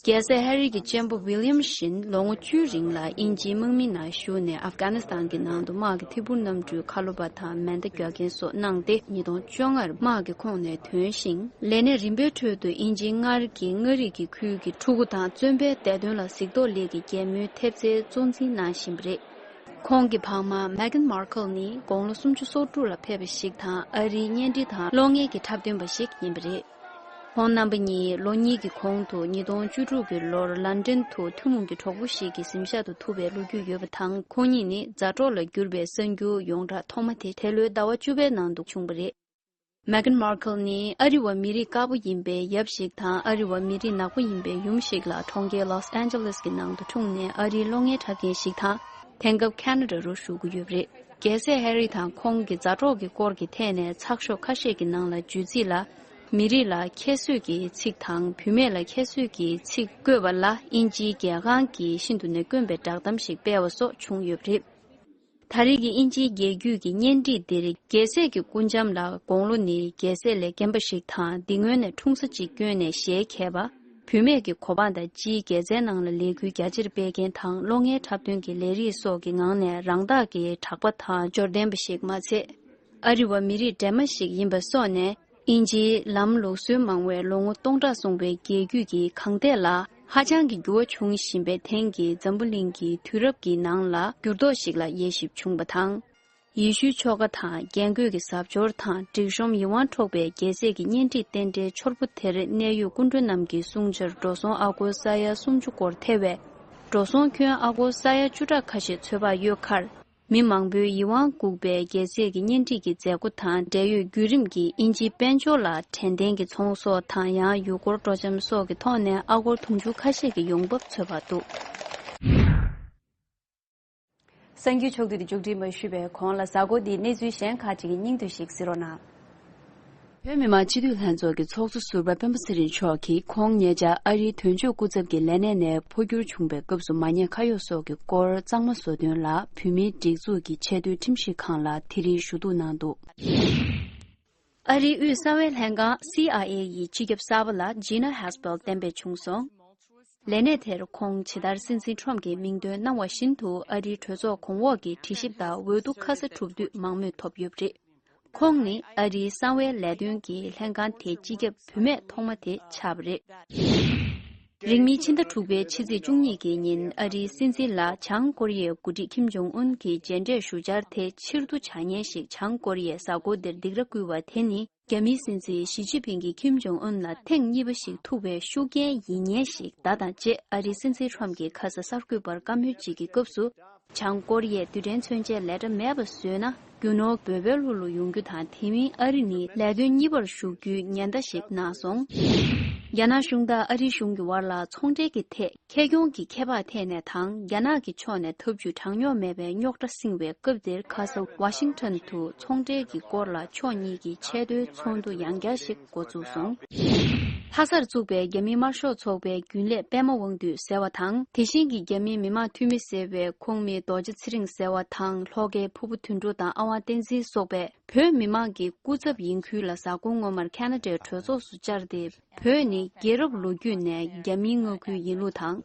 རྒྱལ་སྲས་ཧེ་རི་གི་གཅེན་པོ་ཝི་ལི་ཡམ་ཤིན་ལོ་ངོ་བཅུའི་རིང་ལ་དབྱིན་ཇིའི་དམག་མིའི་ནང་ཞུགས་ནས་ཨབ་གྷ་ནི་སི་ཐན་གྱི་ནང་དུ་དམག་གི་ཐད་འཕུར་གནམ་གྲུའི་ཁ་ལོ་པ་དང་མེ་མདའ་རྒྱག་མཁན་སོགས་གནང་སྟེ། ཉིས་སྟོང་བཅོ་ལྔར་དམག་གི་ཁོངས་ནས་ཐོན་ཞིང་། ལས་གནས་རིམ་པའི་ཁྲོད་དུ་དབྱིན་ཇིའི་མངའ་རིས་ཀྱི་མངའ་རིས་ཀྱི་ཁུལ་གྱི་ཕྲུ་གུ་དང་བཙོན་པའི་བདེ་དོན་ལ་གཟིགས་རྟོག་སླད་ཀྱི་རྒྱལ་མོའི་ཐེབས་རྩའི་གཙོ་འཛིན་གནང་བཞིན་པ་རེད། ཁོང་གི་ཕ་མ་མེ་གྷན་མར་ཁལ་ནི་དགུང་ལོ་སུམ་ཅུ་སོ་དྲུག་ལ་ཕེབས་པ་ཞིག་དང་། ཨ་རིའི་གཉེན་སྒྲིག་དང་གློག་བརྙན་གྱི་འཁྲབ་སྟོན་པ་ཞིག་ཡིན་པ་རེད། ཁོང་རྣམ་པ་གཉིས་ལོ་གཉིས་ཀྱི་གོང་དུ་ཉིས་སྟོང་བཅུ་དྲུག་གི་ལོར་ལན་ཀྲན་དུ་ཐུན་མོང་གི་གྲོགས་པོ་ཞིག་གི་གཟིམ་ཤག་ཏུ་ཐུག་པའི་ལོ་རྒྱུས་ཡོད་པ་དང་། ཁོང་གཉིས་ནི་མཛའ་གྲོགས་ལ་གྱུར་པའི་གསར་འགྱུར་ཡོངས་གྲགས་ཐོག་མ་དེ་འདས་ལོའི་ཟླ་བ་བཅུ་པའི་ནང་དུ་བྱུང་བ་རེད། མེ་གྷན་མར་ཁལ་ནི་ཨ་རི་བ་མི་རིགས་དཀར་པོ་ཡིན་པའི་ཡབ་ཞིག་དང་། ཨ་རི་བ་མི་རིགས་ནག་པོ་ཡིན་པའི་ཡུམ་ཞིག་ལ་གྲོང་ཁྱེར་ལོས་ཨན་ཇེ་ལེས་ཀྱི་ནང་དུ་འཁྲུངས་ནས། ཨ་རིའི་གློག་བརྙན་འཁྲབ་མཁན་ཞིག་དང་། དེང་སྐབས་ཁེ་ན་ཌ་རུ་བཞུགས་ཀྱི་ཡོད་པ་རེད། རྒྱལ་སྲས་ཧེ་རི་དང་ཁོང་གི་མཛའ་གྲོགས་ཀྱི་སྐོར་གྱི་ཐད་ནས་ཚགས་ཤོག་ཁ་ཤས་ཀྱི་ནང་ལ་བརྗོད་ཚིག་ལ། མི་རིགས་ལ་ཁྱད་གསོད་ཀྱི་ཚིག་དང་། བུད་མེད་ལ་ཁྱད་གསོད་ཀྱི་ཚིག་བཀོད་པ་ལ་དབྱིན་ཇིའི་རྒྱལ་ཁང་གིས་ཤིན་ཏུ་ནས་དཀོན་པའི་བསྒྲགས་གཏམ་ཞིག་སྤེལ་བ་སོགས་བྱུང་ཡོད་པ་རེད། ད་རེས་ཀྱི་དབྱིན་ཇིའི་རྒྱལ་རྒྱུད་ཀྱི་གཉེན་སྒྲིག་འདིར། རྒྱལ་སྲས་ཀྱི་སྐུ་འཇམ་ལ་དགུང་ལོ་ནི་རྒྱལ་སྲས་ལས་རྒན་པ་ཞིག་དང་། འདི་སྔོན་ནས་འཁྲུངས་ས་གཅིག་བསྐྱོན་ནས་ཞལ་མཁས་པ། བུད་མེད་ཀྱི་གོ་འཕང་དང་། སྤྱིའི་དགེ་རྩའི་ནང་ལ་ལས་འགུལ་རྒྱ་ཆེར་སྤེལ་མཁན་དང་། གློག་བརྙན་འཁྲབ་སྟོན་གྱི་ལས་རིགས་སོགས་ཀྱི་ངང་ནས་རང་རྟགས་ཀྱི་གྲགས་པ་དང་འབྱོར་ལྡན་པ་ཞིག་མ་ཚད། ཨ་རི་བ་མི་རིགས་སྒྲོལ་མ་ཞིག་ཡིན་པ་སོགས་ནས། དབྱིན་ཇིའི་ལམ་ལུགས་སྲོལ་མང་བའི་ལོ་ངོ་སྟོང་ཕྲག་སོང་བའི་རྒྱལ་རྒྱུད་ཀྱི་གང་ཐད་ལ་ ཧ་ཅང་གི་འགྱུར་བ་བྱུང་བཞིན་པའི་དེང་གི་འཛམ་བུ་གླིང་གི་དུས་རབས་ཀྱི་ནང་ལ་འགྱུར་ལྡོག་ཞིག་ལ་དབྱེ་ཞིབ་བྱུང་བ་དང་། ཡེ་ཤུའི་ཆོ་ག་དང་རྒྱན་གོས་ཀྱི་གཟབ་མཆོར་དང་སྒྲིག་གཤོམ་ཡིད་དབང་འཕྲོག་པའི་རྒྱལ་སྲས་ཀྱི་གཉེན་སྒྲིག་རྟེན་འབྲེལ་ཕྱུར་བུ་དེར་གནད་ཡོད་སྐུ་མགྲོན་རྣམས་ཀྱི་གསུང་ཆར་འགྲོ་སོང་ཨ་སྒོར་ས་ཡ་སུམ་ཅུ་སྐོར་ཐེ་བས། འགྲོ་སོང་ཁྱོན་ཨ་སྒོར་ས་ཡ་བཅུ་ཕྲག་ཁ་ཤས་ཚོད་དཔག་ཡོད་ཁར། མི་མང་པོའི་ཡིད་དབང་འགུག་པའི་རྒྱལ་སྲས་ཀྱི་གཉེན་སྒྲིག་གི་མཛད་སྒོ་དང་འབྲེལ་ཡོད་བརྒྱུད་རིམ་གྱིས་དབྱིན་ཇིའི་དཔལ་འབྱོར་ལ་དྲན་རྟེན་གྱི་ཚོང་ཟོག་དང་ཡང་ཡུལ་སྐོར་སྤྲོ་འཆམ་སོགས་ཀྱི་ཐོག་ནས་ཨ་སྒོར་དུང་ཕྱུར་ཁ་ཤས་ཀྱི་ཡོང་འབབ་འཚོལ་བ་འདུག། གསར་འགྱུར་ཕྱོགས་བསྡུས་འདི་མཇུག་སྒྲིལ་མ་ཞུས་པའི་གོང་ལ་གཟའ་འཁོར་འདིའི་གནས་ཚུལ་གཞན་ཁག་ཅིག་གི་སྙིང་བསྡུས་ཤིག་གཟིགས་རོགས་གནང་། བོད་མི་མང་སྤྱི་འཐུས་ལྷན་ཚོགས་ཀྱི་ཚོགས་གཙོ་ཟུར་པ་སྤེན་པ་ཚེ་རིང་མཆོག་གིས་ཁོང་ཉེ་ཆར་ཨ་རིའི་དོན་གཅོད་སྐུ་ཚབ་ཀྱི་ལས་གནས་ནས་འཕོ་འགྱུར་བྱུང་བའི་སྐབས་སུ་མ་ཉེས་ཁ་གཡོག་སོགས་ཀྱི་སྐོར་གཙང་མ་བཟོ་དོན་ལ་བོད་མིའི་སྒྲིག་འཛུགས་ཀྱི་ཆེས་མཐོའི་ཁྲིམས་ཞིབ་ཁང་ལ་དེ་རིང་ཞུ་གཏུག་གནང་འདུག། ཨ་རིའི་དབུས་གསང་བའི་ལྷན་ཁང་སི་ཨའི་ཨེ་ཡི་སྤྱི་ཁྱབ་གསར་པ་ལ་ཇི་ན་ཧེ་སྦེལ་གཏན་འབེབས་བྱུང་སོང་། ལས་གནས་དེར་ཁོང་ཇི་ལྟར་སྲིད་འཛིན་ཁྲོམ་གྱིས་མིང་འདོན་གནང་བ་བཞིན་དུ་ཨ་རིའི་གྲོས་ཚོགས་གོང་འོག་གི་དྲི་ཞིབ་དང་འོས་བསྡུ་ཁ་ས་གྲུབ་དུས་མང་མོས་ཐོབ་ཡོད་པ་རེད། ཁོང་ནི་ཨ་རིའི་གསང་བའི་ལས་དོན་གྱི་ལྷན་ཁང་དེའི་སྤྱི་ཁྱབ་བུད་མེད་ཐོག་མ་དེ་ཆགས་པ་རེད། རིང་མིན་ཕྱི་ཟླ་དྲུག་པའི་ཕྱི་ཚེས་བཅུ་གཉིས་ཀྱི་ཉིན་ཨ་རིའི་སྲིད་འཛིན་ལ་བྱང་ཀོ་རི་ཡའི་འགོ་ཁྲིད་ཁིམ་ཇོང་ཨུན་གྱི་མཇལ་འཕྲད་ཞུ་འཆར་དེ་ཕྱིར་བསྡུ་བྱ་མཁན་ཞིག་བྱང་ཀོ་རི་ཡས་གཟའ་འཁོར་འདིར་སྡིགས་ར་བསྐུལ་བ་དེ་ནི། རྒྱ་མིའི་སྲིད་འཛིན་ཞི་ཅིན་ཕིང་གིས་ཁིམ་ཇོང་ཨུན་ལ་ཐེངས་གཉིས་པ་ཞིག་ཐུག་པའི་ཤུགས་རྐྱེན་ཡིན་ཉེན་ཞིག་ད་དང་བཅས་ཨ་རིའི་སྲིད་འཛིན་ཁྲོམ་གྱིས་ཁ་ས་གསར་འགོད་པར་བཀའ་མོལ་གཅིག་གི་སྐབས་སུ། བྱང་ཀོ་རི་ཡས་རྡུལ་ཕྲན་མཚོན་ཆའི་ལས་གྲྭ་མེད་པ་བཟོས་ན་རྒྱུ་ནོར་བོད་པའི་ལྷུ་ལུ་ཡོང་རྒྱུ་དང་དེ་མིན་ཨ་རི་ནི་ལས་དོན་གཉིས་པར་ཞུགས་རྒྱུའི་ཉེན་བརྡ་ཞིག་གནང་སོང་། རྒྱ་ནག་གཞུང་དང་ཨ་རིའི་གཞུང་གི་བར་ལ་ཚོང་འབྲེལ་གྱི་ཐད། ཁེ་གྱོང་གི་ཁྱད་པར་ཐད་ནས་དང་རྒྱ་ནག་གི་ཕྱོགས་ནས་ཐབས་ཇུས་དྲང་སྙོམས་མེད་པའི་རྙོག་དྲ་བསྲིངས་པའི་སྐབས་འདིར་ཁ་ས་ཝ་ཤིང་ཊོན་དུ་ཚོང་འབྲེལ་གྱི་སྐོར་ལ་ཕྱོགས་གཉིས་ཀྱི་ཆེས་མཐོའི་ཚོགས་འདུ་ཡང་བསྐྱར་ཞིག་འགོ་བཙུགས་སོང་། ལྷ་སར་བཙུགས་པའི་རྒྱ་མིའི་དམར་ཤོག་ཚོགས་པའི་རྒྱུན་ལས་པད་མ་དབང་འདུས་ཟེར་བ་དང་། དེ་བཞིན་གྱི་རྒྱ་མིའི་མི་དམངས་འཐུས་མི་ཟེར་བའི་ཁོངས་མི་རྡོ་རྗེ་ཚེ་རིང་ཟེར་བ་དང་ལྷོ་ཁའི་ཕུར་བུ་དོན་གྲུབ་དང་ཨ་དབང་བསྟན་འཛིན་སོགས་པས་བོད་མི་མང་གི་སྐུ་ཚབ་ཡིན་ཁུལ་ལ་གཟའ་འཁོར་སྔོན་མར་ཁ་ན་ཌའི་གྲོས་ཚོགས་སུ་བཅར་ཏེ། བོད་ནི་རྒྱལ་རབས་ལོ་རྒྱུས་ནས་རྒྱ་མིའི་མངའ་ཁུལ་ཡིན་ལུགས་དང་།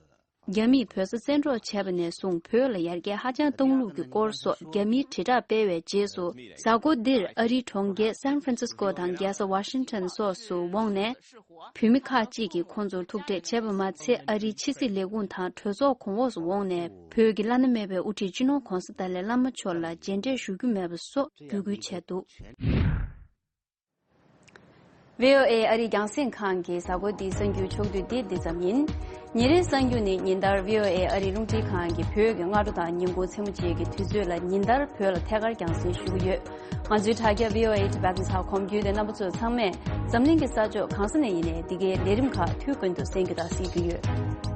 རྒྱ་མིས་བོད་ས་བཙན་འཕྲོག་བྱས་པ་ནས་བཟུང་བོད་ལ་ཡར་རྒྱས་ཧ་ཅང་བཏང་ལུགས་ཀྱི་སྐོར་སོགས་རྒྱ་མིའི་དྲིལ་བསྒྲགས་སྤེལ་བའི་རྗེས་སུ། གཟའ་འཁོར་འདིར་ཨ་རིའི་གྲོང་ཁྱེར་སན་ཧྥ་རན་སིས་ཀོ་དང་རྒྱལ་ས་ཝ་ཤིང་ཊོན་སོགས་སུ་འོངས་ནས། བོད་མི་ཁག་ཅིག་གིས་ཁོང་ཚོར་ཐུག་འཕྲད་བྱས་པ་མ་ཚད་ཨ་རིའི་ཕྱི་སྲིད་ལས་ཁུངས་དང་གྲོས་ཚོགས་གོང་འོག་སུ་འོངས་ནས་བོད་ཀྱི་བླ་ན་མེད་པའི་དབུ་ཁྲིད་སྤྱི་ནོར་༧གོང་ས་ཏཱ་ལའི་བླ་མ་མཆོག་ལ་མཇལ་འཕྲད་ཞུ་རྒྱུ་མེད་པ་སོགས་བརྒྱུད་སྐུལ་བྱས་འདུག། བྷི་ཨོ་ཨེ་ཨ་རིའི་རྒྱང་སྲིང་ཁང་གི་གཟའ་འཁོར་འདིའི་གསར་འགྱུར་ཕྱོགས་བསྡུས་འདི་འདི་ཙམ་ཡིན། ཉིན་རེའི་གསར་འགྱུར་ནི་ཉིན་ལྟར་བྷི་ཨོ་ཨེ་ཨ་རིའི་རླུང་འཕྲིན་ཁང་གི་བོད་ཀྱི་སྔ་དྲོ་དང་ཉིན་གུང་མཚན་མོ་བཅས་ཀྱི་དུས་ཚོད་ལ་ཉིན་ལྟར་བོད་ལ་ཐད་ཀར་རྒྱང་སྲིང་ཞུ་གི་ཡོད། ང་ཚོའི་དྲ་རྒྱ་བྷི་ཨོ་ཨེ་ཊི་བྷེ་ཊི་ཁོམ་བརྒྱུད་དེ་རྣམ་པ་ཚོ་ཚང་མས་འཛམ་གླིང་གི་ས་ཕྱོགས་གང་ས་ནས་ཡིན་ནའི་འདི་གའི་ལས་རིམ་ཁག་དུས་ཀུན་ཏུ་གསན་རྒྱུ་དང་གཟིགས་རྒྱུ་ཡོད།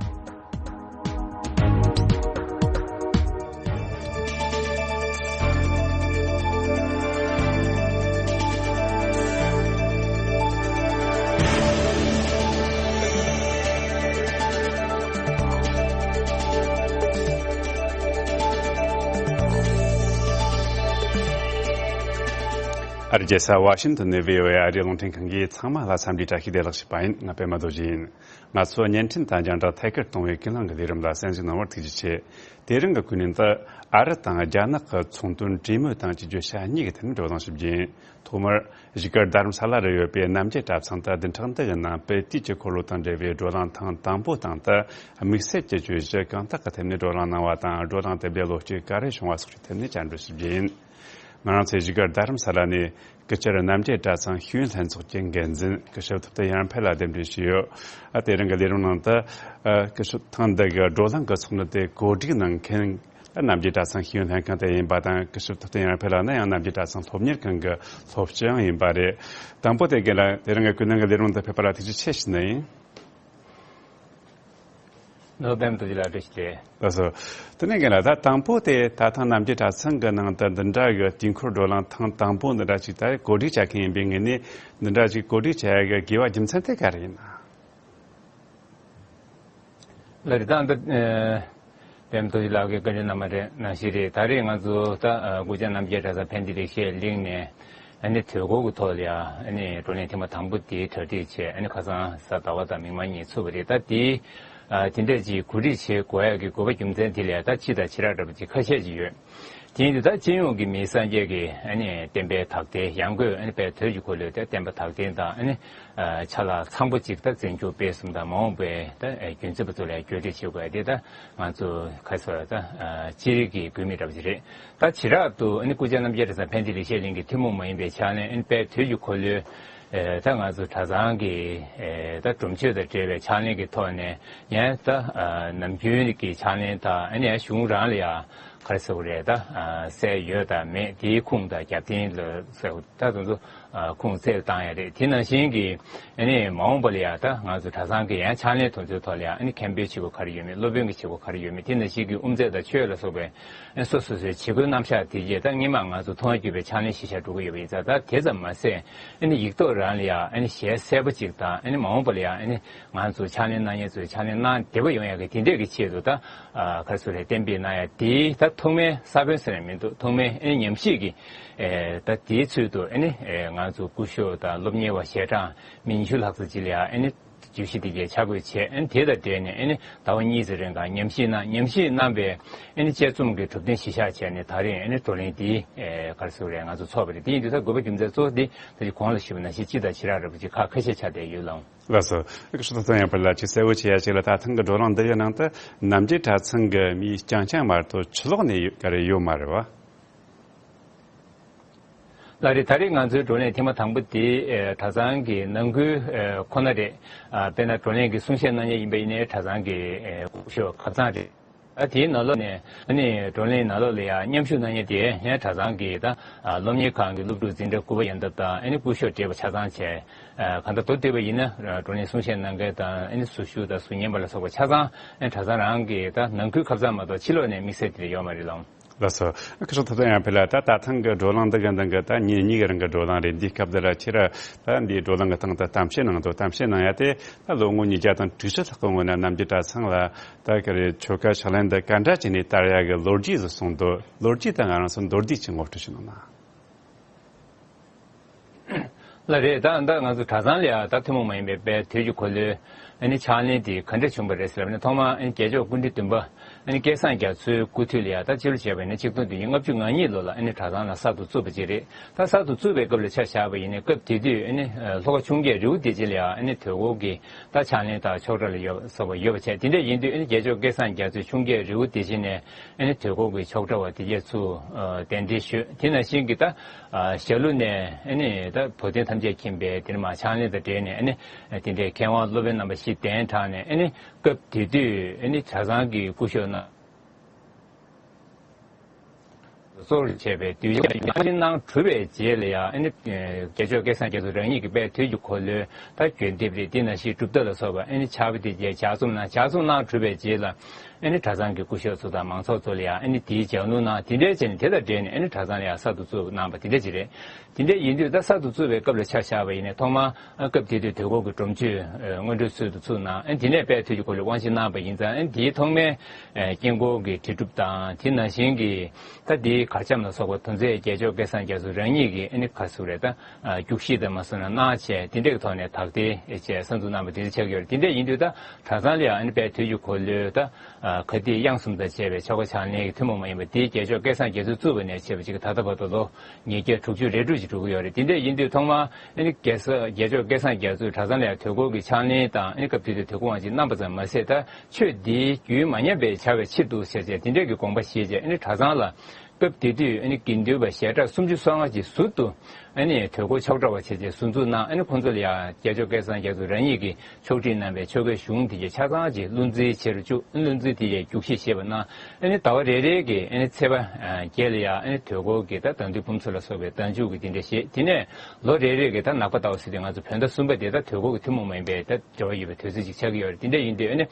ཨ་རིའི་རྒྱལ་ས་ཝ་ཤིང་ཏོན་ནས་བྷི་ཨོ་ཨེ་ཨ་རིའི་རླུང་འཕྲིན་ཁང་གིས་ཚང་མ་ལ་འཚམས་འདྲིའི་བཀྲ་ཤིས་བདེ་ལེགས་ཞུ་བ་ཡིན། ང་པད་མ་རྡོ་རྗེ་ཡིན། ང་ཚོ་བརྙན་འཕྲིན་དང་རྒྱང་བསྒྲགས་ཐད་ཀར་གཏོང་བའི་ཀུན་གླེང་གི་ལས་རིམ་ལ་གསན་གཟིགས་གནང་བར་ཐུགས་རྗེ་ཆེ། དེ་རིང་གི་ཀུན་གླེང་དུ་ཨ་རི་དང་རྒྱ་ནག་གི་ཚོང་དོན་གྲོས་མོལ་དང་གཅིག་གྱུར་ཞྭ་གཉིས་ཀྱི་ཐད་ནས་བགྲོ་གླེང་ཞུ་རྒྱུ་ཡིན། ཐོག་མར་བཞུགས་སྒར་རྡ་རམ་ས་ལ་རུ་ཡོད་པའི་རྣམ་རྒྱལ་གྲྭ་ཚང་དུ་བདུན་ཕྲག་འདི་ཡི་ནང་དཔལ་དུས་ཀྱི་འཁོར་ལོ་དང་འབྲེལ་བའི་བགྲོ་གླེང་ཐེངས་དང་པོ་སྟེང་དུ་དམིགས་བསལ་གྱི་བརྗོད་གཞི་གང་དག་གི་ཐད་ནས་བགྲོ་གླེང་གནང་བ་དང་བགྲོ་གླེང་དེ་འདྲའི་ལོ་རྒྱུས་ག་རེ་བྱུང་བ་སོགས་ཀྱི་ཐད་ནས་བཅར་འདྲི་ཞུ་རྒྱུ་ཡིན། ང་རང་ཚོའི་བཞུགས་སྒར་རྡ་རམ་ས་ལ་ནས་སྐུ་བཅར་རྣམ་རྒྱལ་གྲྭ་ཚང་ཤེས་ཡོན་ལྷན་ཚོགས་ཀྱི་འགན་འཛིན་སྐུ་ཞབས་ཐུབ་བསྟན་ཡར་འཕེལ་ལ་གདན་འདྲེན་ཞུས་ཡོད། ཨ་དེ་རིང་གི་ལས་རིམ་ནང་དུ་ཨ་སྐུ་ཞབས་ཐེངས་འདི་གི་བགྲོ་གླེང་གི་ཚོགས་འདུ་དེ་གོ་སྒྲིག་གནང་མཁན་རྣམ་རྒྱལ་གྲྭ་ཚང་ཤེས་ཡོན་ལྷན་ཁང་དེ་ཡིན་པ་དང་། སྐུ་ཞབས་ཐུབ་བསྟན་ཡར་འཕེལ་ལགས་ནི་ཡང་རྣམ་རྒྱལ་གྲྭ་ཚང་སློབ་གཉེར་ཁང་གི་སློབ་སྤྱི་ཡང་ཡིན་པ་རེད། དང་པོ་དེ་རྒན་ལགས་དེ་རིང་གི་ཀུན་གླེང་གི་ལས་རིམ་དུ་ཕེབས་པ་ལ་ཐུགས་རྗེ་ཆེ་ཞུ་ནི་ཡིན། ནོར་བུ་པད་མ་རྡོ་རྗེ་ལགས་བཀྲ་ཤིས་བདེ་ལེགས། ལགས་སོ། དེ་ནས་རྒན་ལགས་ད་དང་པོ་དེ་ད་ཐེངས་རྣམ་རྒྱལ་གྲྭ་ཚང་གི་ནང་དུ་འདི་འདྲ་གི་དུས་འཁོར་བགྲོ་གླེང་ཐེངས་དང་པོ་འདི་འདྲ་ཅིག་ད་གོ་སྒྲིག་བྱ་མཁན་ཡིན་པའི་ངོས་ནས་འདི་འདྲ་ཅིག་གོ་སྒྲིག་བྱ་ཡ་གི་དགོས་པ་རྒྱུ་མཚན་དེ་ག་རེ་ཡིན་ན། ལགས་རེད། ད་འདི་ཨ་པད་མ་རྡོ་རྗེ་ལགས་ཀྱིས་བཀའ་འདྲི་གནང་བ་རེད། ནང་བཞིན་རེད། ད་རེས་ང་ཚོ་ད་ཨ་སྐུ་བཅར་རྣམ་རྒྱལ་གྲྭ་ཚང་ཕན་བདེ་ལེགས་བཤད་གླིང་ནས་ཨ་ནི་དུས་འཁོར་གྱི་ཐོག་ལ་ཡ་ཨ་ནི་བགྲོ་གླེང་ཐེངས་མ་དང་པོ་དེའི་གྲ་སྒྲིག་བྱས། ཨ་ནི་ཁ་སང་གཟའ་ཟླ་བ་དང་མིག་དམར་གཉིས་ཚུགས་པ་རེད། ད་དེའི་ ཨ་དེ་འདྲས་ཅིག་གོ་སྒྲིག་བྱེད་དགོས་ཡག་གི་དགོས་པ་རྒྱུ་མཚན་དེ་ལ་ད་སྤྱི་དང་བྱེ་བྲག་འདྲ་པོ་ཅིག་ཁ་ཤས་ཅིག་ཡོད། དེ་ཡིན་དུས་ད་སྤྱི་ཡོངས་ཀྱི་མི་སངས་རྒྱས་ཀྱི་ཨ་ནི་བསྟན་པའི་དག་སྡེ་ཡང་སྒོས་ཨ་ནི་དཔལ་དུས་ཀྱི་འཁོར་ལོའི་ད་བསྟན་པ་དག་སྡེ་དང་ཨ་ནི་ཨ་ཆ་ལག་ཚང་པོ་ཅིག་ད་འཛིན་སྐྱོང་སྤེལ་གསུམ་དང་མ་འོངས་པའི་ད་ཨ་རྒྱུན་འཛིན་པ་ཚོ་ལ་བཀོད་སྒྲིག་བྱེད་དགོས་ཡ་དེ་ད་ང་ཚོ་ཁ་སོ་ད་ཨ་སྤྱི་རིགས་ཀྱི་དགོས་དམིགས་འདྲ་པོ་ཅིག་རེད། ད་བྱེ་བྲག་ཏུ་ཨ་ནི་སྐུ་ཕྱྭ་རྣམ་རྒྱལ་གྲྭ་ཚང་ཕན་བདེ་ལེགས་བཤད་གླིང་གི་ཐུན་མོང་མ་ཡིན་པའི་ཕྱག་ལེན་ཨ་ནི་དཔལ་དུས་ཀྱི་འཁོར་ལོའི་ཨེ་ད་ང་ཚོ་གྲྭ་ཚང་གི་ཨེ་ད་སྒྲུབ་མཆོད་དང་འབྲེལ་བའི་ཕྱག་ལེན་གྱི་ཐོག་ནས་ཡང་ད་ཨ་ནམ་རྒྱུན་གྱི་ཕྱག་ལེན་དང་ཨ་ནི་ཡང་གཞུང་རང་ལ་ཡང་ག་རེ་ཟེར་དགོས་རེད། ད་ཨ་གསལ་ཡོད་དང་མེད་དེའི་ཁུངས་དང་རྒྱབ་རྟེན་ལ་ཟེར་ད་དེ་ཚོ་ཨ་ཁུངས་བཙལ་བཏང་ཡ་རེད། དེ་ནང་བཞིན་གྱི་ཨ་ནི་མ་འོངས་པ་ལ་ཡང་ད་ང་ཚོ་གྲྭ་ཚང་གི་ཡང་ཕྱག་ལེན་དེ་ཚོའི་ཐོག་ལ་ཡང་ཨ་ནི་མཁན་པོའི་བྱེད་སྒོ་ག་རེ་ཡོད་མེད། སློབ་དཔོན་གྱི་བྱེད་སྒོ་ག་རེ་ཡོད་མེད། དེ་ནང་བཞིན་གྱི་དབུ་མཛད་དང་ཆོས་ལ་སོགས་པའི་ཨ་སོ་སོ་སོའི་བྱེད་སྒོའི་རྣམ་གཞག་དེ་རྗེས་ད་སྔོན་མ་ང་ཚོ་མཐོང་བརྒྱུད་པའི་ཕྱག་ལེན་གཞིར་བཞག་འགྲོ་གི་ཡོད་པ་ཡིན་ཙང་། ད་དེ་ཙམ་མ་ཟད་ཨ་ནི་ཡིག་ཐོག་རང་ལ་ཡང་ཨ་ནི་ཞལ་གསལ་པོ་ཅིག་དང་ཨ་ནི་མ་འོངས་པ་ལ་ཡང་ཨ་ནི་ང་ཚོ་ཕྱག་ལེན་གནང་མཁན་ཚོས་ཕྱག་ལེན་གནང་བདེ་པོ་ཡོང་ཡག་གི་དེ་འདྲས་ཀྱི་ཆེད་དུ་ད་ཨ་ག་རེ་ཟེར་རེད། གཏན་འབེབས་གནང་ཡག་དེ་ད་ཐོག་མའི་ས་བོན་ཟེར་ནས་མི་འདུག་ཐོག་མའི་ཨ་ནི་ཉམས་ཞིབ་ཀྱི་ཨེ་ད་དེའི་ཚུལ་དུ་ཨ་ནི་ཨེ་ང་ཚོ་སྐུ་ཞབས་དང་སློབ་གཉེར་བ་ཞལ་གྲངས་མི་ཉི་ཤུ་ལྷག་ཙམ་ཅིག་ལ་ཡང་ཨ་ནི་བརྗོད་གཞི་དེ་གའི་ཆ་བགོས་བྱས། ཨ་ནི་དེ་དང་འབྲེལ་ནས་ཨ་ནི་ཟླ་བ་གཉིས་ཙམ་རིང་ག་ཉམས་ཞིབ་གནང་། ཉམས་ཞིབ་གནང་བའི་ཨ་ནི་དཔྱད་རྩོམ་གྱི་གྲུབ་དོན་གཞིར་བཞག་བྱས་ནས་ད་རེས་ཨ་ནི་བགྲོ་གླེང་འདི་ཨེ་ག་རེ་ཟེར་དགོས་རེད། ང་ཚོ་ཚོགས་པ་རེད། དེ་ཡིན་དུས་ད་དགོས་པ་རྒྱུ་མཚན་གཙོ་བོ་འདི་ད་ཅི་གོང་ལ་ཞུས་པ་ནང་བཞིན་སྤྱི་དང་བྱེ་བྲག་འདྲ་པོ་ཅིག་ཁག་ཁ་ཤས་ཆགས་བསྡད་ཡོད་ལགས། ལགས་སོ། ཁ་ཤས་ཐོག་ཐང་ཡང་པ་ལ་ཅིག་གསལ་བོ་བྱེད་ཡ་ཅིག་ལ། ད་ཐེངས་ཀྱི་བགྲོ་གླེང་འདི་གའི་ནང་དུ་རྣམ་རྒྱལ་གྲྭ་ཚང་གི་མི་རྐྱང་རྐྱང་མ་གཏོགས་ཕྱི་ལོགས་ནས་ཡོད་ག་རེ་ཡོད་མ་རེད་བ། ལགས་རེད། ད་རེས་ང་ཚོའི་བགྲོ་གླེང་ཐེངས་མ་དང་པོ་དེ་ཨེ་གྲྭ་ཚང་གི་ནང་ཁུལ་ཨེ་ཁོ་ན་རེད། ཨ་དཔེར་ན་བགྲོ་གླེང་གི་གསུང་བཤད་གནང་མཁན་ཡིན་པ་ཡིན་ནའི་གྲྭ་ཚང་གི་ཨེ་སྐུ་ཞབས་ཁ་ཚང་རེད། ཨ་དེའི་ནང་ལོགས་ནས་ཨ་ནི་བགྲོ་གླེང་ནང་ལོགས་ལ་ཡང་མཉམ་ཞུགས་གནང་མཁན་དེ་ཡང་གྲྭ་ཚང་གི་ད་ཨ་སློབ་གཉེར་ཁང་གི་སློབ་ཕྲུག་འཛིན་གྲྭ་དགུ་པ་ཡན་འདབ་དང་ཨ་ནི་སྐུ་ཞབས་བགྲེས་པ་ཆ་ཚང་བྱས། ཨ་གང་ལྟར་མདོར་བསྡུས་པ་ཡིན་ན་བགྲོ་གླེང་གསུང་བཤད་གནང་མཁན་དང་ཨ་ནི་ཟུར་ཞུགས་དང་ཟུར་ཉན་པ་ལ་སོགས་པ་ཆ་ཚང་ཨ་ནི་གྲྭ་ཚང་རང་གི་ད་ནང་ཁུལ་ཁ་ཚང་མ་གཏོགས་ཕྱི་ལོགས་ནས་དམིགས་བསལ་དེ་འདྲ་ཡོད་མ་རེད་ལགས། ལགས་སོ། ཁ་ཤས་ཐོག་ཐང་ཡང་པ་ལ་ད་ད་ཐེངས་ཀྱི་བགྲོ་གླེང་འདི་གའི་ནང་གི་ད་ཉིན་གཉིས་ཀྱི་རིང་གི་བགྲོ་གླེང་རེད། འདིའི་སྐབས་འདི་ལ་ཁྱེད་རང་ད་འདིའི་བགྲོ་གླེང་གི་སྟེང་དུ་གཏམ་བཤད་གནང་འདུག་གཏམ་བཤད་གནང་ཡ་དེ་ད་ལོ་ངོ་ཉིས་བརྒྱ་དང་དྲུག་ཅུ་ལྷག་གི་སྔོན་ན་རྣམ་རྒྱལ་གྲྭ་ཚང་ལ་ད་ག་རེ་ཆོ་ག་ཕྱག་ལེན་འདི་ག་འདྲ་བྱས་ནས་དར་ཡ་གི་ལོ་རྒྱུས་ཟིག་གསུངས་འདུག་ལོ་རྒྱུས་དེ་ང་རང་ཚོ་མདོར་བསྡུས་ཅིག་ངོ་སྤྲོད་ཞུ་གནང་ན། ལགས་རེད། ད་ད་ང་ཚོ་གྲྭ་ཚང་ལ་ཡང་ད་ཐུན་མོང་མ་ཡིན་པའི་དཔལ་དུས་ཀྱི་འཁོར་ལོའི་ཨ་ནི་ཕྱག་ལེན་དེ་ག་འདྲ་བྱུང་བ་རེད་ཟེར་བ་ནི། ཐོག་མར་ཨ་ནི་རྒྱལ་མཆོག་སྐུ་ཕྲེང་བདུན་པ་ཨ་ནི་སྐལ་བཟང་རྒྱ་མཚོའི་སྐུ་དུས་ལ་ཡང་ད་སྤྱི་ལོ་བྱས་པ་ཡིན་ན་ཆིག་སྟོང་བདུན་བརྒྱ་ལྔ་བཅུ་ང་གཉིས་ལོ་ལ་ཨ་ནི་གྲྭ་ཚང་ལ་གསར་དུ་བཙུགས་པ་ཅིག་རེད། ད་གསར་དུ་བཙུགས་པའི་སྐབས་ལ་ཆ་བཞག་པ་ཡིན་ན་སྐབས་དེ་དུས་ཨ་ནི་ལྷོ་ཁ་ཆུ་བརྒྱད་རི་བོ་བདེ་ཆེན་ལ་ཡང་ཨ་ནི་དུས་འཁོར་གྱི་ད་ཕྱག་ལེན་དང་ཆོག་གྲྭ་ལ་ཡོད་སོགས་པ་ཡོད་པ་བྱས། དེ་འདྲ་ཡིན་དུས་ཨ་ནི་རྒྱལ་མཆོག་སྐལ་བཟང་རྒྱ་མཚོས་ཆུ་བརྒྱད་རི་བོ་བདེ་ཆེན་ནས་ཨ་ནི་དུས་འཁོར་གྱི་ཆོག་གྲྭ་བ་དེ་གས་ཚུར་ཨ་གདན་འདྲེན་ཞུས། དེ་ནང་བཞིན་གྱི་ད་ཨ་ཞྭ་ལུ་ནས་ཨ་ནི་ད་བོད་དོན་ཐམས་ཅད་མཁྱེན་པའི་དེ་ནས་མར་ཕྱག་ལེན་དང་འབྲེལ་ནས་ཨ་ནི་དེ་འདྲའི་མཁས་དབང་སློབ་དཔོན་རྣམ་པ་བཞི་གདན་དྲངས་ནས་ཨ་ནི་སྐབས་དེ་དུས་ཨ་ནི་གྲྭ་ཚང་གི་སྐུ་ཞབས་རྣམས་གཙོར་བྱས་པའི་དུས་ཆེན་གནང་གྲུབ་པའི་རྗེས་ལ་ཡང་ཨ་ནི་རྒྱལ་མཆོག་སྐལ་བཟང་རྒྱ་མཚོ་རང་ཉིད་ཀྱི་དཔལ་དུས་ཀྱི་འཁོར་ལོའི་ད་འགྱོད་འདེབས་རེད། དེ་ནང་བཞིན་གྲུབ་རྟགས་ལ་སོགས་པ་ཨ་ནི་ཕྱག་དཔེ་དེ་རྒྱས་ལྗགས་རྩོམ་གནང་། ལྗགས་རྩོམ་གནང་གྲུབ་པའི་རྗེས་ལ་ཨ་ནི་གྲྭ་ཚང་གི་སྐུ་ཞབས་ཚོ་དང་མང་ཚོགས་ཚོ་ལ་ཡང་ཨ་ནི་དེའི་ལྗགས་ལུང་གནང་། དེ་འདྲའི་བྱས་ནས་དེ་དང་འབྲེལ་ནས་ཨ་ནི་གྲྭ་ཚང་ལ་ཡང་གསར་དུ་བཙུགས་གནང་བ་དེ་འདྲ་ཅིག་རེད། དེ་འདྲ་ཡིན་དུས་ད་གསར་དུ་བཙུགས་པའི་སྐབས་ལ་ཆ་བཞག་པ་ཡིན་ནའི་ཐོག་མར་ཨ་སྐབས་དེ་དུས་དུས་འཁོར་གྱི་སྒྲོམ་མཆོད་ཨ་སྔོན་འགྲོའི་ཚུལ་དུ་ཚུགས་གནང་། ཨ་དེ་ནས་དཔལ་དུས་ཀྱི་འཁོར་ལོའི་དབང་ཆེན་གནང་བ་ཡིན་ཙང་། ཨ་དེའི་ཐོག་མའི་ཨ་དཀྱིལ་འཁོར་གྱི་དྲིལ་སྒྲུབ་དང་དེ་ནང་བཞིན་གྱི་ད་དེའི་གར་འཆམ་ལ་སོགས་པ་དོན་ཚན་རྒྱལ་མཆོག་སྐལ་བཟང་རྒྱ་མཚོ་རང་ཉིད་ཀྱིས་ཨ་ནི་ག་རེ་ཟེར་དགོས་རེད། ད་ཨ་རྒྱུགས་གཞི་དང་མ་སོང་ན་གནང་བྱས། དེ་འདྲའི་ཐོག་ནས་དག་ཐེར་བྱས་གསར་འཛུགས་གནང་བ་དེ་འདྲ་ཆགས་ཀྱི་ཡོད་རེད། དེ་འདྲ་ཡིན་དུས་ད་གྲྭ་ཚང་ལ་ཡང་ཨ་ནི་དཔལ་དུས་ཀྱི་འཁོར་ལོའི་ད་ཨ་ག་དེ་དབྱངས་གསུམ་དང་བཅས་པའི་ཆོ་ག་ཕྱག་ལེན་གྱི་ཐུན་མོང་མ་ཡིན་པ་དེའི་རྒྱལ་མཆོག་སྐལ་བཟང་རྒྱ་མཚོས་བཙུགས་པ་ནས་བྱས་པ་ཅིག་ད་ལྟ་བར་དུ་ལོ་ཉིས་བརྒྱ་དྲུག་ཅུ་རེ་དྲུག་ཅིག་འགྲོ་གི་ཡོད་རེད། དེ་འདྲ་ཡིན་དུས་ཐོག་མར་ཨ་ནི་རྒྱལ་ས་རྒྱལ་མཆོག་སྐལ་བཟང་རྒྱ་མཚོས་གྲྭ་ཚང་ལ་ཡང་དུས་འཁོར་གྱི་ཕྱག་ལེན་དང་། ཨ་ནི་སྐབས་དེ་དུས་དུས་འཁོར་དབང་ཆེན་གནང་བ་ཙམ་མ་ཟད་ད་ཆོས་འདིའི་རྒྱུན་མ་ཉམས་པའི་བྱ་བའི་ཕྱིར་དུ་ཟེར་བྱས་དེ་འདྲའི་གི་དགོངས་པ་བཞེས་བྱས། ཨ་ནི་གྲྭ་ཚང་ལ་སྐབས་དེ་དུས་ཨ་ནི་དགེ་འདུན་པ་ཞལ་གྲངས་སུམ་ཅུ་སོ་ལྔ་ཅིག་ཟུར་དུ་ཨ་ནི་དུས་འཁོར་ཆོག་གྲྭ་བ་བྱས་བྱས་ཟུར་འཛུགས་གནང་། ཨ་ནི་ཁོང་ཚོ་ལ་ཡང་རྒྱལ་མཆོག་སྐལ་བཟང་རྒྱ་མཚོ་རང་ཉིད་ཀྱིས་ཕྱོགས་སྒྲིག་གནང་བའི་ཆོ་གའི་གཞུང་དེ་གའི་ཆ་ཚང་ཅིག་བློ་འཛིན་བྱེད་རུ་བཅུག་བློ་འཛིན་དེ་གའི་རྒྱུགས་གཞི་བཞེས་པ་གནང་། ཨ་ནི་ཟླ་བ་རེ་རེ་གི་ཨ་ནི་ཚེས་པ་བརྒྱད་ལ་ཡང་ཨ་ནི་དུས་འཁོར་གྱི་ད་ཟླ་འདུལ་ཕུན་ཚོགས་ལ་སོགས་པའི་ཟླ་མཇུག་གི་དེ་འདྲ་བཞེས། དེ་ནས་ལོ་རེ་རེ་གི་ད་ནག་པ་ཟླ་བ་ཟེར་དུས་ང་ཚོ་བོད་ཟླ་གསུམ་པ་དེ་ད་དུས་འཁོར་གྱི་ཐུན་མོང་མ་ཡིན་པའི་ད་འབྲེལ་བ་ཡོད་པའི་དུས་ཚོད་ཅིག་ཆགས་ཀྱི་ཡོད་རེད། དེ་འདྲ་ཡིན་དུས་ཨ་ནི་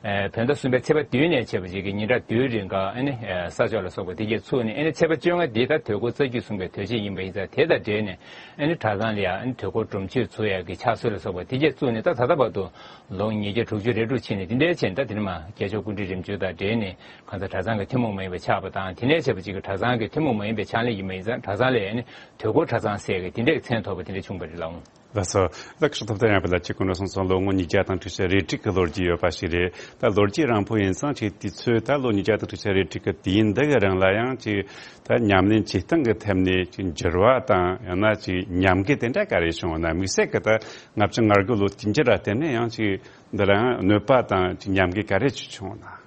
ཨ་བོད་ཟླ་གསུམ་པའི་ཚེས་པ་བདུན་ནས་བྱས་པ་ཅིག་གི་ཉིན་གྲངས་བདུན་རིང་ག་ཨ་ནི་ཨ་ས་ཕྱོགས་ལ་སོགས་པ་དེ་གས་ཚུགས་ནས། ཨ་ནི་ཚེས་པ་བཅོ་ལྔ་འདི་ད་དུས་འཁོར་རྩ་རྒྱུད་གསུམ་གའི་དུས་ཆེན་ཡིན་པ་ཡིན་ཙང་། དེ་དང་འབྲེལ་ནས་ཨ་ནི་གྲྭ་ཚང་ལ་ཡང་ཨ་ནི་དུས་འཁོར་སྒྲུབ་མཆོད་ཚུགས་ཡག་གི་ཕྱག་སྲོལ་ལ་སོགས་པ་དེ་གས་བཙུགས་ནས་ད་ད་ལྟ་བར་དུ་ལོ་ཉིས་བརྒྱ་དྲུག་ཅུ་རེ་དྲུག་ཕྱིན་ནས། དེ་འདྲའི་ཕྱིན་ད་དེ་ནས་མར་རྒྱལ་མཆོག་སྐུ་ཕྲེང་རིམ་བྱོན་དང་འབྲེལ་ནས་གང་ལྟར་གྲྭ་ཚང་གི་ཐུན་མོང་མ་ཡིན་པ་ཆགས་པ་དང་། དེ་ནས་བྱས་པ་ཅིག་གི་གྲྭ་ཚང་གི་ཐུན་མོང་མ་ཡིན་པའི་ཕྱག་ལེན་ཡིན་པ་ཡིན་ཙང་། གྲྭ་ཚང་ལ་ཨ་ནི་དུས་འཁོར་གྲྭ་ཚང་ཟེར་གི་དེ་འདྲའི་མཚན་ཐོགས་པ་དེ་འདྲ་བྱུང་བ་རེད་ལགས། ལགས་སོ། ད་ཁྲི་ཐོབ་ཐང་ཡང་བ་ལ་ཅིག་གོང་དུ་སོང་སོང་ལོ་ངོ་ཉིས་བརྒྱ་དང་ཁྲི་ཆ་རེ་དྲུག་གི་ལོ་རྒྱུས་ཡོད་པ་ཞིག་རེད། ད་ལོ་རྒྱུས་རིང་པོ་ཡིན་ཙང་ཅིག་དུས་ཚོད་ད་ལོ་ཉིས་བརྒྱ་དང་ཁྲི་ཆ་རེ་དྲུག་གི་དུས་ཡུན་འདི་གི་རིང་ལ་ཡང་ཅིག་ད་ཉམས་ལེན་བྱེད་སྟངས་ཀྱི་ཐད་ནས་ཅིག་འགྱུར་བ་དང་ཡང་ན་ཅིག་ཉམས་རྒུད་དེ་འདྲ་ག་རེ་བྱུང་བ་ན། དམིགས་བསལ་གྱི་ད་ལྔ་བཅུ་ང་དགུ་ལོ་དུས་འགྱུར་ལ་བརྟེན་ནས་ཡང་ཅིག་འདི་ལ་ཡང་གནོད་པ་དང་ཅིག་ཉམས་རྒུད་ག་རེ་ཅིག་བྱུང་བ་ན།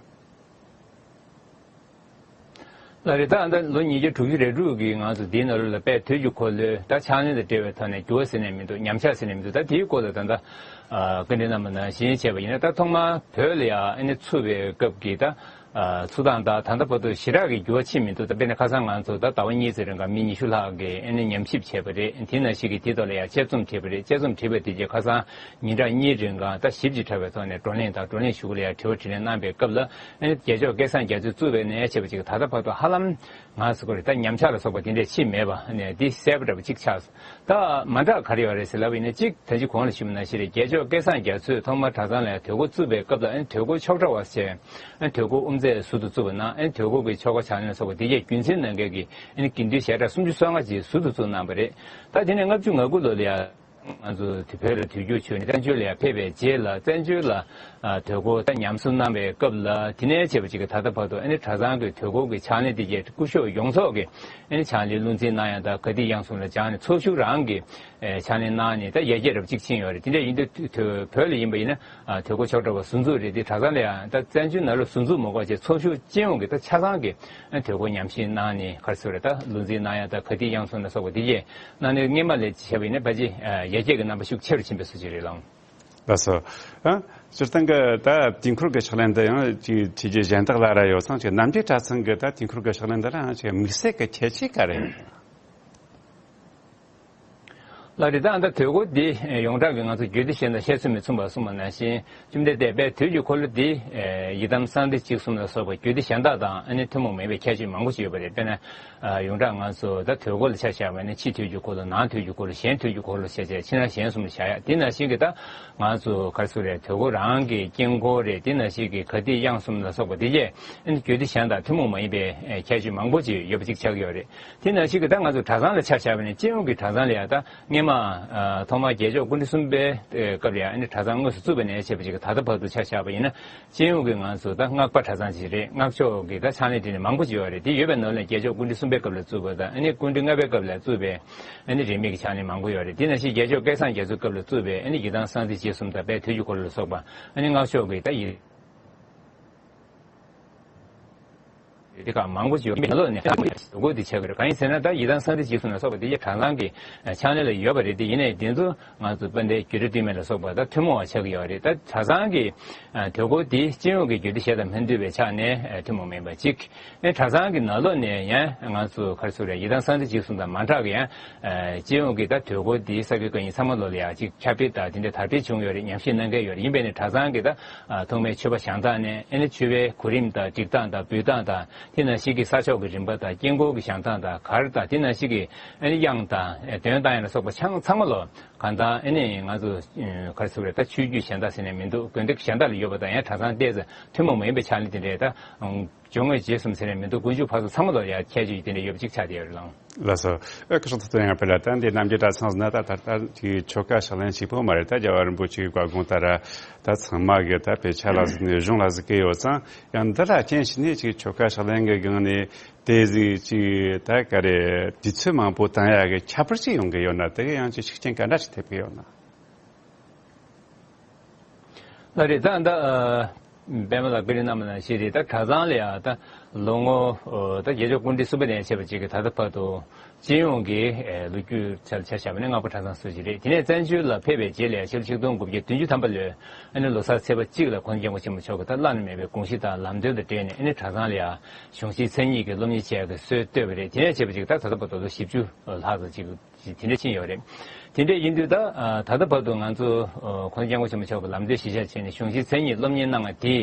ལགས་རེད། ད་ལྟ་ལོ་ཉིས་བརྒྱ་དྲུག་ཅུ་རེ་དྲུག་གི་ང་ཚོ་འདིའི་ནང་ལོགས་ལ་དཔེ་དུས་ཀྱི་འཁོར་ལོའི་ད་ཕྱག་ལེན་དང་འབྲེལ་བའི་ཐོག་ནས་འགྱུར་བ་ཟེར་ནས་མི་འདུག་ཉམས་ཆག་ཟེར་ནས་མི་འདུག་ད་དེའི་སྐོར་ལ་ད་ལྟ་ཨ་བཀའ་འདྲི་གནང་བ་ནང་བཞིན་བྱས་པ་ཡིན་ན། ད་ཐོག་མར་བོད་ལ་ཡང་ཨ་ནི་ཚུར་བའི་སྐབས་ཀྱི་ད་ཨ་ཚུར་སྟངས་དང་ད་ལྟ་བར་དུ་ཞེ་དྲག་གི་འགྱུར་བ་ཕྱིན་མི་འདུག་ད་དཔེར་ན་ཁ་སང་ང་ཚོ་ད་ཟླ་བ་གཉིས་ཙམ་རིང་ག་མི་ཉི་ཤུ་ལྷག་གིས་ཨ་ནི་ཉམས་ཞིབ་བྱས་པ་རེད། དེ་ནང་བཞིན་གྱི་དེ་ཐོག་ལ་ཡང་དཔྱད་རྩོམ་བྲིས་པ་རེད། དཔྱད་རྩོམ་བྲིས་པ་དེ་རྗེས་ཁ་སང་ཉིན་གྲངས་གཉིས་རིང་ག་ད་ཞིབ་ཅིག་ཕྲ་བའི་ཐོག་ནས་བགྲོ་གླེང་དང་། བགྲོ་གླེང་ཞུ་གི་ལ་ཡང་དྲི་བ་དྲིས་ལན་གནང་པའི་སྐབས་ལ། ཨ་ནི་རྒྱལ་མཆོག་སྐལ་བཟང་རྒྱ་མཚོས་བཙུགས་པའི་ནས་བྱས་པ་ཅིག་ད་ལྟ་བར་དུ་ཧ་ལམ་ང་ཚོ་གི་རེད། ད་ཉམས་ཆག་ལ་སོགས་པ་དེ་འདྲས་ཕྱིན་མེད་པ་ནས་འདི་གསལ་པོ་འདྲ་པོ་ཅིག་ཆགས་སོང་། ད་མ་འདྲ་ག་རེ་ཡོད་རེད་ཟེར་ལབ་པ་ཡིན་ན། གཅིག་ད་ཅི་གོང་ལ་ཞུས་པ་ནང་བཞིན་རེད། རྒྱལ་མཆོག་སྐལ་བཟང་རྒྱ་མཚོས་ཐོག་མར་གྲྭ་ཚང་ལ་ཡང་དུས་འཁོར་བཙུགས་པའི་སྐབས་ལ། ཨ་ནི་དུས་འཁོར་ཆོག་གྲྭ་བ་ཟེར། ཨ་ནི་དུས་འཁོར་དབུ་མཛད་ཟུར་དུ་བཙུགས་པ་ན། ཨ་ནི་དུས་འཁོར་གྱི་ཆོ་ག་ཕྱག་ལེན་ལ་སོགས་པ་དེ་གས་རྒྱུན་འཛིན་གནང་མཁན་གྱི་ཨ་ནི་དགེ་འདུན་ཞལ་གྲངས་སུམ་ཅུ་སོ་ལྔ་ཅིག་ཟུར་དུ་བཙུགས་གནང་བ་རེད། ད་དེ་ནས་ལྔ་བཅུ་ང་དགུ་ལོ་ལ་ཡང་ང་ཚོ་དེ་བོད་ལ་དུས་འགྱུར་བྱུང་ནས་བཙན་བྱོལ་ལ་ཡང་ཕེབས་པའི་རྗེས་ལ། བཙན་བྱོལ་ལ་ཨ་དུས་འཁོར་ད་ཉམས་གསོ་གནང་བའི་སྐབས་ལ། དེ་ནས་བྱས་པ་ཅིག་གི་ད་ལྟ་བར་དུ་ཨ་ནི་གྲྭ་ཚང་གི་དུས་འཁོར་གྱི་ཕྱག་ལེན་དེ་གས་སྐུ་ཞབས་ཡོངས་རྫོགས་ཀྱི་ཨ་ནི་ཕྱག་ལེན་བློ་འཛིན་གནང་ཡག་དང་། ག་དུས་དབྱངས་གསུམ་ལ་སྦྱངས་ནས་ཚོགས་ཞུགས་རང་གི་ཨེ་ཕྱག་ལེན་གནང་ནས་ད་ཡར་རྒྱས་རབ་གཅིག་ཕྱིན་ཡོད་རེད། དེ་འདྲ་ཡིན་དུས་དུ་བོད་ལ་ཡིན་པ་ཡིན་ན་ཨ་དུས་འཁོར་ཆོག་གྲྭ་བ་ཟུར་འཛུགས་རེད། དེ་གྲྭ་ཚང་ལ་ཡང་ད་བཙན་བྱོལ་ནང་ལོགས་ཟུར་འཛུགས་མ་དགོས་བྱས་ཚོགས་ཞུགས་སྤྱི་ཡོངས་ཀྱི་ད་ཆ་ཚང་གི་ཨ་དུས་འཁོར་ཉམས་ཞིབ་གནང་ནས་ག་རེ་ཟེར་རེད། ད་བློ་འཛིན་གནང་ཡག་ད་ག་དུས་དབྱངས་གསུམ་ལ་སོགས་པ་དེ་གས་གནང་ནས་སྔོན་མ་ལས་བྱས་པ་ཡིན་ན་ཕལ་ཆེར་ཨ་ཡར་རྒྱས་ཀྱི་རྣམ་པ་ཤུགས་ཆེ་རུ་ཕྱིན་པའི་བཟོ་ཅིག་རེད་ལགས། ལགས་སོ། ཨ་སྤྱིར་བཏང་གི་ད་དུས་འཁོར་གྱི་ཕྱག་ལེན་འདི་ཡང་ཅིག་བྱས་རྗེས་གཞན་དག་ལ་རག་ཡོད་ཙང་། ཅིག་རྣམ་རྒྱལ་གྲྭ་ཚང་གི་ད་དུས་འཁོར་གྱི་ཕྱག་ལེན་འདི་ལའང་ཅིག་དམིགས་བསལ་གྱི་ཁྱད་ཆོས་ག་རེ་ཡོད། ལགས་རེད། ད་ད་དུས་འཁོར་འདི་ཡོངས་གྲགས་ཀྱི་ང་ཚོ་རྒྱུད་སྡེ་གཞན་དང་བཤད་ཚུལ་མི་མཚུངས་པ་གསུངས་པ་ནང་བཞིན། བཅོམ་ལྡན་འདས་དཔལ་དུས་ཀྱི་འཁོར་ལོ་འདི་ཡི་དམ་གསང་བདེ་འཇིགས་གསུམ་ལ་སོགས་པ་རྒྱུད་སྡེ་གཞན་དག་དང་ཨ་ནི་ཐུན་མོང་མ་ཡིན་པའི་ཁྱད་ཆོས་མང་པོ་ཞིག་ཡོད་པ་རེད། དཔེར་ན་ཡོངས་གྲགས་ང་ཚོ་ད་དུས་འཁོར་ལ་ཆ་བཞག་པ་ན། ཕྱི་དུས་ཀྱི་འཁོར་ལོ། ནང་དུས་ཀྱི་འཁོར་ལོ། གཞན་དུས་ཀྱི་འཁོར་ལོ་བྱས་བྱས་ཕྱི་ནང་གཞན་གསུམ་ལ་བཞག་ཡག་དེ་ནང་བཞིན་གྱི་ད་ང་ཚོ་ག་རེ་ཟེར་རེད། དུས་འཁོར་རང་གི་དཀྱིལ་འཁོར་རེད། དེ་ནང་བཞིན་གྱི་ག་དུས་དབྱངས་གསུམ་ལ་སོགས་པ་དེ་གས་ཨ་ནི་རྒྱུད་སྡེ་གཞན་དང་ཐུན་མོང་མ་ཡིན་པའི་ཁྱད་ཆོས་མང་པོ་ཅིག་ཡོད་པ་ཅིག་ཆགས་ཀྱི་ཡོད་རེད། དེ་ནང་བཞིན་གྱི་ད་ང་ཚོ་གྲྭ་ཚང་ལ་ཆ་བཞག་པ་ན། སྤྱི་ཡོངས་ཀྱི་གྲྭ་ཚང་ལ་ཡང་ད་སྔོན་མ་ཨ་ཐོག་མར་རྒྱལ་མཆོག་སྐུ་ཕྲེང་གསུམ་པའི་སྐབས་ལ་ཡང་ཨ་ནི་གྲྭ་ཚང་དངོས་སུ་བཙུགས་པ་ནས་བྱས་པ་ཅིག་ད་ལྟ་བར་དུ་ཆ་བཞག་པ་ཡིན་ན། སྤྱི་ཡོངས་ཀྱི་ང་ཚོ་ད་སྔགས་པ་གྲྭ་ཚང་ཅིག་རེད། སྔགས་ཕྱོགས་ཀྱི་ད་ཕྱག་ལེན་དེ་ནི་མང་པོ་ཅིག་ཡོད་རེད། དེ་ཡོད་པའི་ནང་ལ་རྒྱལ་མཆོག་སྐུ་ཕྲེང་གསུམ་པའི་སྐབས་ལ་བཙུགས་པ་དང་། ཨ་ནི་སྐུ་ཕྲེང་ལྔ་པའི་སྐབས་ལ་བཙུགས་པའི་ཨ་ནི་རིས་མེད་ཀྱི་ཕྱག་ལེན་མང་པོ་ཡོད་རེད། དེ་ནང་བཞིན་རྒྱལ་མཆོག་སྐལ་བཟང་རྒྱ་མཚོའི་སྐབས་ལ་བཙུགས་པའི་ཨ་ནི་ཡི་དམ་གསང་བདེ་འཇིགས་གསུམ་དང་། དཔལ་དུས་ཀྱི་འཁོར་ལོ་ལ་སོགས་པ་ཨ་ནི་སྔགས་ཕྱོགས་ཀྱི་ད་ཡི། དེ་ག་མང་པོ་ཞིག་ཡོད་པའི་ནང་ལོགས་ནས་དུས་འཁོར་དེ་ཆགས་ཀྱི་རེད། གང་ཡིན་ཟེར་ན། ད་ཡི་དམ་གསང་བདེ་འཇིགས་གསུམ་ལ་སོགས་པ་དེ་གྲྭ་ཚང་གི་ཕྱག་ལེན་ལ་ཡོད་པ་རེད། དེ་ཡིན་ནའི་དེ་ཚོ་ང་ཚོ་དཔལ་ལྡན་རྒྱུད་གྲྭ་སྟོད་སྨད་ལ་སོགས་པ་ད་ཐུན་མོང་བ་ཆགས་ཀྱི་ཡོད་རེད། ད་གྲྭ་ཚང་གི་དུས་འཁོར་དེ་སྤྱི་ཡོངས་ཀྱི་རྒྱུད་སྡེ་གཞན་དང་མི་མཐུན་པའི་ཆ་ནས་ཐུན་མོང་མིན་པ་གཅིག་ཨེ་གྲྭ་ཚང་གི་ནང་ལོགས་ནས་ཡང་ང་ཚོ་ག་རེ་ཟེར་རེད། ཡི་དམ་གསང་བདེ་འཇིགས་གསུམ་དང་མ་འདྲ་གི་ཡང་སྤྱི་ཡོངས་ཀྱི་ད་དུས་འཁོར་དེ་ས་ཁུལ་གང་ཡིན་ཚང་མ་ལོགས་ལ་ཡང་ཅིག་ཁྱབ་སྤེལ་དང་དེ་འདྲ་དར་སྤེལ་བྱུང་ཡོད་རེད། ཉམས་ཞིབ་གནང་མཁན་ཡོད་རེད། ཡིན་པས་ནི་གྲྭ་ཚང་གི་ད་ཐོག་མའི་མཆོད་པ་བཞེངས་སྟངས་ནས། ཨེ་ནི་མཆོད་པའི་གོ་རིམ་དང་སྒྲིག་སྟངས་དང་འབུལ་སྟངས་དང་། དེ་ནང་བཞིན་གྱི་ས་ཕྱོགས་ཀྱི་རིམ་པ་དང་། དཀྱིལ་འཁོར་གྱི་བཞེངས་སྟངས་དང་། གར་དང་། དེ་ནང་བཞིན་གྱི་ཨེ་ནི་དབྱངས་དང་འདོན་སྟངས་ཡང་ལ་སོགས་པ་ཚང་ཚང་མ་ལོགས་གང་ལྟར་ཨེ་ནི་ང་ཚོ་ག་རེ་ཟེར་རེད། ད་ཆོས་བརྒྱུད་གཞན་དག་ཟེར་ནས་མི་འདུག་དགོན་སྡེ་གཞན་དག་ལ་ཡོད་པ་དང་། ཡང་གྲྭ་ཚང་ཏོག་ཙམ་ཐུན་མོང་མ་ཡིན་པའི་ཕྱག་ལེན་དེ་འདྲའི་ད་སྦྱོར་དངོས་རྗེས་གསུམ་ཟེར་ནས་མི་འདུག་དཀོན་མཆོག་ཕག་གསུམ་ཚང་མ་ལོགས་ཡང་ཁྱད་ཆོས་དེ་འདྲ་ཡོད་པ་ཅིག་ཆགས་བསྡད་ཡོད་རེད་ལགས། ལགས་སོ། ཨེ་ཁ་སང་ད་ལྟ་ཡང་དཔེར་ན་ད་འདི་རྣམ་རྒྱལ་གྲྭ་ཚང་ཟེར་ན། ད་ད་ལྟ་དེའི་ཆོ་ག་ཕྱག་ལེན་གཅིག་པོ་མ་རེད། ད་རྒྱལ་བ་རིན་པོ་ཆེའི་བཀའ་དགོངས་ལྟར་ད་ཚང་མ་གི་ད་དཔེ་ཆ་ལ་གཟིགས་ནས་གཞུང་ལ་གཟིགས་ཀྱི་ཡོད་ཙང་། ཡང་འདི་ལ་རྐྱེན་བྱས་ནས་ཅིག་ཆོ་ག་ཕྱག་ལེན་གྱི་སྒང་ནས་དེ་ཟིག་ཅིག་ད་ག་རེ་དུས་ཚོད་མང་པོ་བཏང་ཡག་གི་ཁྱད་པར་ཅིག་ཡོང་གི་ཡོད་ན། དེ་གི་ཡང་ཅིག་ཤུགས་རྐྱེན་ག་འདྲ་ཞིག་ཐེབས་ཀྱི་ཡོད་ན། ལགས་རེད། ད་ད་ཨ་པད་མ་ལགས་བཀའ་འདྲི་གནང་བ་ནང་བཞིན་རེད། ད་གྲྭ་ཚང་ལ་ཡང་ད་ལོ་ངོ་ཨ་ད་རྒྱལ་མཆོག་སྐུ་ཕྲེང་གསུམ་པ་ནས་བྱས་པ་ཅིག་གིས་ད་ལྟ་བར་དུ་སྤྱི་ཡོངས་ཀྱི་ཨེ་ལོ་རྒྱུས་ཆ་ཆ་བཞག་པ་ན་སྔགས་པ་གྲྭ་ཚང་སུ་ཞིག་རེད། དེ་ནས་བཙན་བྱོལ་ལ་ཕེབས་པའི་རྗེས་ལ་ཕྱི་ལོ་ཆིག་སྟོང་དགུ་བརྒྱ་བདུན་ཅུ་ཐམ་པ་ལོའི་ཨ་ནི་ལོ་གསར་ཚེས་པ་གཅིག་ལ་༸གོང་ས་༸སྐྱབས་མགོན་ཆེན་པོ་མཆོག་གིས་ད་བླ་ན་མེད་པའི་དགོངས་གཞི་དང་ལམ་སྟོན་དང་འབྲེལ་ནས་ཨ་ནི་གྲྭ་ཚང་ལ་ཡང་གཞུང་ཆེན་མཚན་ཉིད་ཀྱི་སློབ་གཉེར་བྱེད་ཡག་གི་སྲོལ་བཏོད་པ་རེད། དེ་ནས་བྱས་པ་ཅིག་ད་ད་ལྟ་བར་དུ་ལོ་བཞི་བཅུ་ལྷག་ཙམ་ཅིག་དེ་འདྲ་ཕྱིན་ཡོད་རེད། དེ་འདྲ་ཡིན་དུས་ད་ད་ལྟ་བར་དུ་ང་ཚོ་༸གོང་ས་༸སྐྱབས་མགོན་ཆེན་པོ་མཆོག་གི་ལམ་སྟོན་གཞིར་བཞག་བྱས་ནས་གཞུང་ཆེན་མཚན་ཉིད་སློབ་གཉེར་གནང་བ་དེ་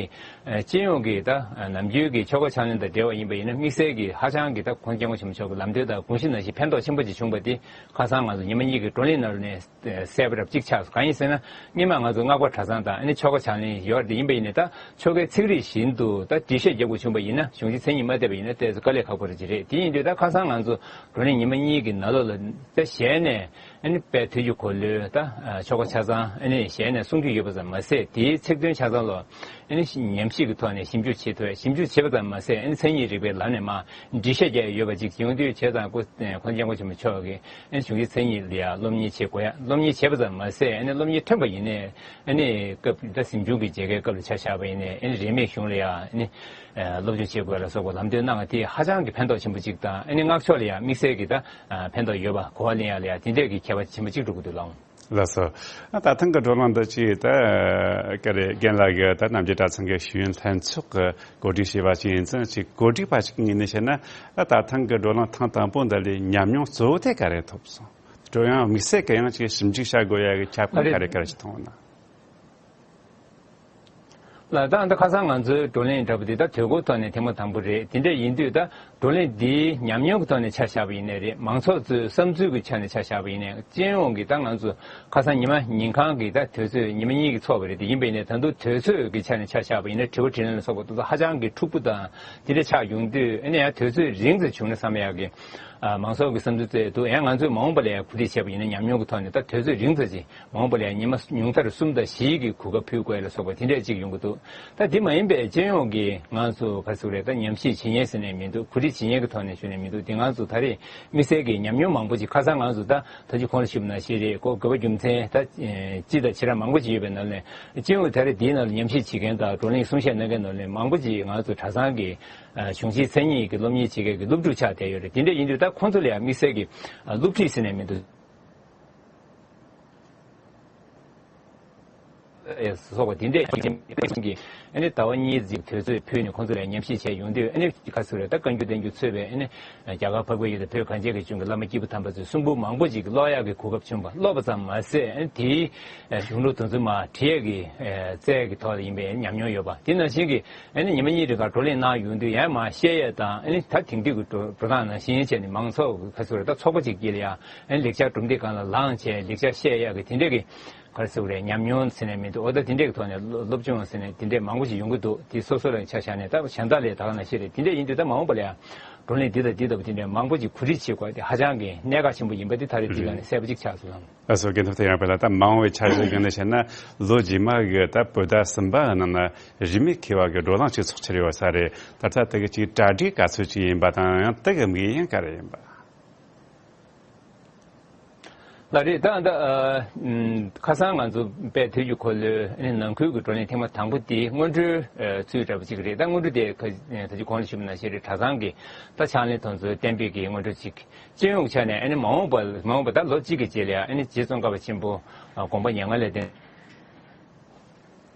སྤྱི་ཡོངས་ཀྱི་ད་ནམ་རྒྱུན་གྱི་ཆོ་ག་ཕྱག་ལེན་དང་འབྲེལ་བ་ཡིན་པ་ཡིན་ན། དམིགས་བསལ་གྱི་ཧ་ཅང་གི་ད་༸གོང་ས་༸སྐྱབས་མགོན་ཆེན་པོ་མཆོག་གི་ལམ་སྟོན་དང་དགོངས་གཞི་ནང་བཞིན་ཕན་ཐོགས་ཆེན་པོ་ཅིག་བྱུང་བ་དེ་ཁ་སང་ང་ཚོ་ཉི་མ་གཉིས་ཀྱི་བགྲོ་གླེང་ནང་ལོགས་ནས་གསལ་པོ་རབ་གཅིག་ཆགས་སོང་། གང་ཡིན་ཟེར་ན། སྔོན་མ་ང་ཚོ་སྔགས་པ་གྲྭ་ཚང་དང་ཨ་ནི་ཆོ་ག་ཕྱག་ལེན་ཡོད་རེད། ཡིན་པ་ཡིན་ནའི་ད་ཆོ་གའི་ཚིག་རིས་བཞིན་དུ་ད་འགྲེལ་བཤད་རྒྱག་དགོས་བྱུང་བ་ཡིན་ན། གཞུང་ཆེན་མཚན་ཉིད་མ་བལྟས་པ་ཡིན་ན་ཏོག་ཙམ་དཀའ་ལས་ཁག་པོ་རེད་ཅིག་རེད། དེ་ཡིན་དུས་ད་ཁ་སང་ང་ཚོ་བགྲོ་གླེང་ཉི་མ་གཉིས་ཀྱི་ནང་ལོགས་ལ་ད་ཞལ་ནས་ ཨ་ནི་དཔལ་དུས་ཀྱི་འཁོར་ལོའི་ད་ཆོ་ག་ཆ་ཚང་ཨ་ནི་ཞལ་ནས་གསུང་རྒྱུ་ཡོད་པ་ཙམ་མ་ཟད། དེའི་ཚིག་དོན་ཆ་ཚང་ལ་ཨ་ནི་ཉམས་ཞིབ་ཀྱི་ཐོག་ནས་ཞིབ་འཇུག་བྱེད་ཐུབ། ཞིབ་འཇུག་བྱེད་པ་ཙམ་མ་ཟད། ཨ་ནི་མཚན་ཉིད་རིག་པའི་ལམ་ནས་མར་འགྲེལ་བཤད་རྒྱག་ཡོད་པ་ཅིག་ཡོང་དུས། བྱས་ཙང་སྐུ་ཁོང་སྐྱབས་མགོན་ཆེན་པོ་མཆོག་གིས་ཨ་ནི་གཞུང་ཆེན་མཚན་ཉིད་ལ་ཡང་སློབ་གཉེར་བྱེད་དགོས་ཡ། སློབ་གཉེར་བྱས་པ་ཙམ་མ་ཟད། ཨ་ནི་སློབ་གཉེར་ཐོན་པ་ཡིན་ནའི་ཨ་ནི་སྐབས་ད་གཟིམ་ཆུང་གི་མཇལ་ཁའི་སྐབས་ལ་ཆ་བཞག་པ་ཡིན་ནའི། ཨ་ནི་རིས་མེད་གཞུང་ལ་ཡང་ཨ་ནི་སློབ་སྦྱོང་བྱེད་དགོས་ལ་སོགས་པ་ལམ་སྟོན་གནང་བ་དེ་ཧ་ཅང་གི་ཕན་ཐོགས་ཆེན་པོ་ཅིག་དང་། ཨ་ནི་སྔགས་ཕྱོགས་ལ་ཡང་དམིགས་བསལ་གྱི་ད་ཕན་ཐོགས་ཡོད་པ། གོ་བ་ལེན་ཡ་ལ་ཡང་དེ་འདྲས་ཀྱི་ཁྱད་པར་ཆེན་པོ་ཅིག་འགྲོ་གི་འདུག་ལགས། ལགས་སོ། ད་ཐེངས་ཀྱི་བགྲོ་གླེང་འདི་ཅིག་ད་ཀ་རེ་རྒན་ལགས་ཀྱིས་ད་རྣམ་རྒྱལ་གྲྭ་ཚང་གི་ཤེས་ཡོན་ལྷན་ཚོགས་ཀྱི་གོ་སྒྲིག་བྱས་པ་ཅིག་ཡིན་ཙང་། ཅིག་གོ་སྒྲིག་པ་ཅིག་གི་ངོས་ནས་བཤད་ན། ད་ད་ཐེངས་ཀྱི་བགྲོ་གླེང་ཐེངས་དང་པོ་འདི་ལས་ཉམས་མྱོང་གཙོ་བོ་དེ་ག་རེ་ཐོབ་སོང་། བགྲོ་གླེང་དམིགས་བསལ་གྱི་ཡང་ཅིག་ཞིབ་འཇུག་བྱ་དགོས་ཡ་གི་ཁྱབ་ཁོངས་ག་རེ་ག་རེ་ཅིག་མཐོང་ཡོད་ན། ལགས། ད་ལྟ་ཁ་སང་ང་ཚོའི་བགྲོ་གླེང་འདྲ་པོ་འདི་ད་དུས་འཁོར་ཐོག་ནས་ཐེངས་མ་དང་པོ་རེད། དེ་འདྲ་ཡིན་དུས་ད་བགྲོ་གླེང་འདིའི་ཉམས་མྱོང་གི་ཐོག་ནས་ཆ་བཞག་པ་ཡིན་ནའི་རེད། མང་ཚོགས་ཚོའི་བསམ་ཚུལ་གྱི་ཆ་ནས་ཆ་བཞག་པ་ཡིན་ནའི། སྤྱི་ཡོངས་ཀྱི་ད་ང་ཚོ་ཁ་སང་ཉི་མ་ཉིན་གང་གི་ད་དུས་ཚོད་ཉི་མ་གཉིས་ཀྱི་འཚོགས་པ་རེད། དེ་ཡིན་པ་ཡིན་ནའི་ད་དུང་དུས་ཚོད་ཀྱི་ཆ་ནས་ཆ་བཞག་པ་ཡིན་ན། དྲི་བ་དྲིས་ལན་ལ་སོགས་པ་དེ་ཚོ་ཧ་ཅང་གི་འཁྲུག་པོ་དང་དེ་འདྲ་ཆགས་ཡོང་དུས། ཨ་ནི་ཡང་དུས་ཚོད་རིང་ཙམ་བྱུང་ན་བསམ་ཡག་གི་ཨ་མང་ཚོགས་ཀྱི་བསམ་ཚུལ་བཙལ་འདུག། ཡང་ང་ཚོས་མ་འོངས་པ་ལ་ཡང་གོ་སྒྲིག་བྱས་པ་ཡིན་ན། ཉམས་མྱོང་གི་ཐོག་ནས་ད་དུས་ཚོད་རིང་ཙམ་ཅིག་མ་འོངས་པ་ལ་ཡང་ཉི་མ་ཉུང་མཐར་གསུམ་དང་བཞིའི་གི་གོ་སྐབས་ཕུལ་དགོས་ལ་སོགས་པ་དེ་འདྲས་ཅིག་ཡོང་གི་འདུག། ད་དེ་མ་ཡིན་པའི་སྤྱི་ཡོངས་ཀྱི་ང་ཚོ་ག་རེ་ཟེར་དགོས་རེད། ད་ཉམས་ཞིབ་བྱེད་མཁན་ཟེར་ནས་མི་འདུག། གོ་སྒྲིག་བྱེད་མཁན་གྱི་ཐོག་ནས་ཞུས་ནས་མི་འདུག། དེ་ང་ཚོ་ད་རེས་དམིགས་བསལ་གྱི་ཉམས་མྱོང་མང་པོ་ཅིག། ཁ་སང་ང་ཚོ་ད་ད་ཅི་གོང་ལ་ཞུས་པ་ནང་བཞིན་རེད། ཀོ་དགོས་པ་རྒྱུ་མཚན་ད་ཅི་དང་ཅི་ར་མང་པོ་ཅིག་ཡོད་པའི་ནང་ནས། སྤྱི་ཡོངས་ད་རེས་འདིའི་ནང་ལ་ཉམས་ཞིབ་བྱེད་མཁན་དང་བགྲོ་གླེང་གསུང་བཤད་གནང་མཁན་ནང་ནས་མང་པོ་ཅིག་ང་ཚོ་གྲྭ་ཚང་གི་གཞུང་ཆེན་མཚན་ཉིད་ཀྱི་སློབ་གཉེར་བྱེད་མཁན་གྱི་སློབ་ཕྲུག་ཆགས་བསྡད་ཡོད་རེད། དེ་འདྲ་ཡིན་དུས་ད་ཁོང་ཚོ་ལ་ཡང་དམིགས་བསལ་གྱི་སློབ་ཁྲིད་ཟེར་ནས་མི་འདུག། ཨེ་སོགས་པ་དེ་འདྲས་ཀྱི་ཨ་ནི་ཟླ་བ་གཉིས་ཙམ་དུས་ཚོད་ཕུལ་ནས་ཁོང་ཚོ་ལ་ཉམས་ཞིབ་བྱས་ཡོང་དུས། ཨ་ནི་ག་རེ་ཟེར་དགོས་རེད། ད་བཀའ་འགྱུར་བསྟན་འགྱུར་གཙོས་པའི་ཨ་ནི་རྒྱ་གར་འཕགས་པའི་ཡུལ་དང་བོད་གངས་ཅན་གྱི་ལྗོངས་ཀྱི་བླ་མ་སྐྱེས་བུ་དམ་པ་ཚོའི་གསུང་འབུམ་མང་པོ་ཅིག་ཀློག་ཡག་གི་གོ་སྐབས་བྱུང་བ། ཀློག་པ་ཙམ་མ་ཟད། ཨ་ནི་དེའི་གཞུང་ལུགས་དེ་ཚོ་མར་བྲིས་ཡག་གི་རྩལ་གྱི་ཐོག་ལ་ཡིན་པའི་ཉམས་མྱོང་ཡོད་པ། དེ་ནང་བཞིན་གྱི་ཨ་ནི་ཉི་མ་གཉིས་རིང་ག་བགྲོ་གླེང་གནང་ཡོང་དུས། ཡང་མར་བཤད་ཡས་དང་། ཨ་ནི་ད་དེང་དུས་ཀྱི་འགྲོ་འགྲོ་སྟངས་ནང་བཞིན་བྱས་ནས་མང་ཚོགས་ཀྱི་ག་རེ་ཟེར་དགོས་རེད། ད་ཚོགས་པ་ཅིག་དཀྱིལ་ལ་ཡང་ཨ་ནི་ལེགས་སྦྱར་གྲུབ་འབྲས་སྒང་ལ་ལངས་བྱས་ལེགས་སྦྱར་བཤད་ཡག་གི་དེ་འདྲས་ཀྱི་ག་རེ་ཟེར་དགོས་རེད། ཉམས་མྱོང་ཟེར་ནས་མི་འདུག། འོ་ད་དེ་འདྲས་ཀྱི་ཐོག་ནས་སློབ་སློབ་སྦྱོང་ཟེར་ནས་དེ་འདྲས་མང་པོ་ཞིག་ཡོང་གི་འདུག། དེ་སོ་སོ་ལ་ཆ་བཞག་ནས་ད་གཞན་དག་ལས་ད་ག་ནང་བཞིན་རེད། དེ་འདྲས་ཡིན་དུས་ད་མ་འོངས་པ་ལ་ཡང་བགྲོ་གླེང་འདི་དང་འདི་ལྟ་བུ་དེ་འདྲས་མང་པོ་ཞིག་གོ་སྒྲིག་བྱེད་དགོས་དེ་ཧ་ཅང་གི་གནད་འགག་ཆེན་པོ་ཡིན་པ་དེ་ད་རེས་འདི་ལ་ནས་གསལ་པོ་ཅིག་ཆགས་སོང་ལགས། ལགས་སོ། རྒན་ཐོབ་ཐང་ཡར་འཕེལ་ལགས། ད་མ་འོངས་པའི་འཆར་གཞི་སྒང་ནས་བཤད་ན། ལོ་རྗེས་མ་གི་ད་བོད་ཟླ་གསུམ་པ་གི་ནང་ན་རིས་མེད་མཁས་པ་གི་བགྲོ་གླེང་ཅིག་ཚོགས་འཆར་ཡོད་ས་རེད། ད་ལྟ་དེ་གི་ཅིག་གྲ་སྒྲིག་ག་ཚོད་ཅིག་ཡིན་པ་དང་། ཡང་དེ་གི་དམིགས་ཡུལ་ཡང་ག་རེ་ཡིན་པ། ལགས་རེད། ད་ད་ཨ་ཨམ་ཁ་སང་ང་ཚོ་དཔལ་དུས་ཀྱི་འཁོར་ལོའི་ནང་ཁུལ་གྱི་བགྲོ་གླེང་ཐེངས་མ་དང་པོ་དེ་སྔོན་འགྲོའི་ཨ་ཚུལ་འདྲ་པོ་ཅིག་རེད། ད་སྔོན་འགྲོ་དེ་ཁ་ད་ཅི་གོང་ལ་ཞུས་པ་ནང་བཞིན་རེད། གྲྭ་ཚང་གི་ད་ཕྱག་ལེན་དེ་ཚོ་གཏན་འབེབས་ཀྱི་སྔོན་འགྲོ་ཅིག། སྤྱི་ཡོངས་ཆ་ནས་ཨ་ནི་མ་འོངས་པ་མ་འོངས་པ་ད་ལོ་གཅིག་གི་རྗེས་ལ་ཡང་ཨ་ནི་རྗེ་ཙོང་ཁ་པ་ཆེན་པོ་དགོངས་པ་མྱ་ངན་ལས་འདས་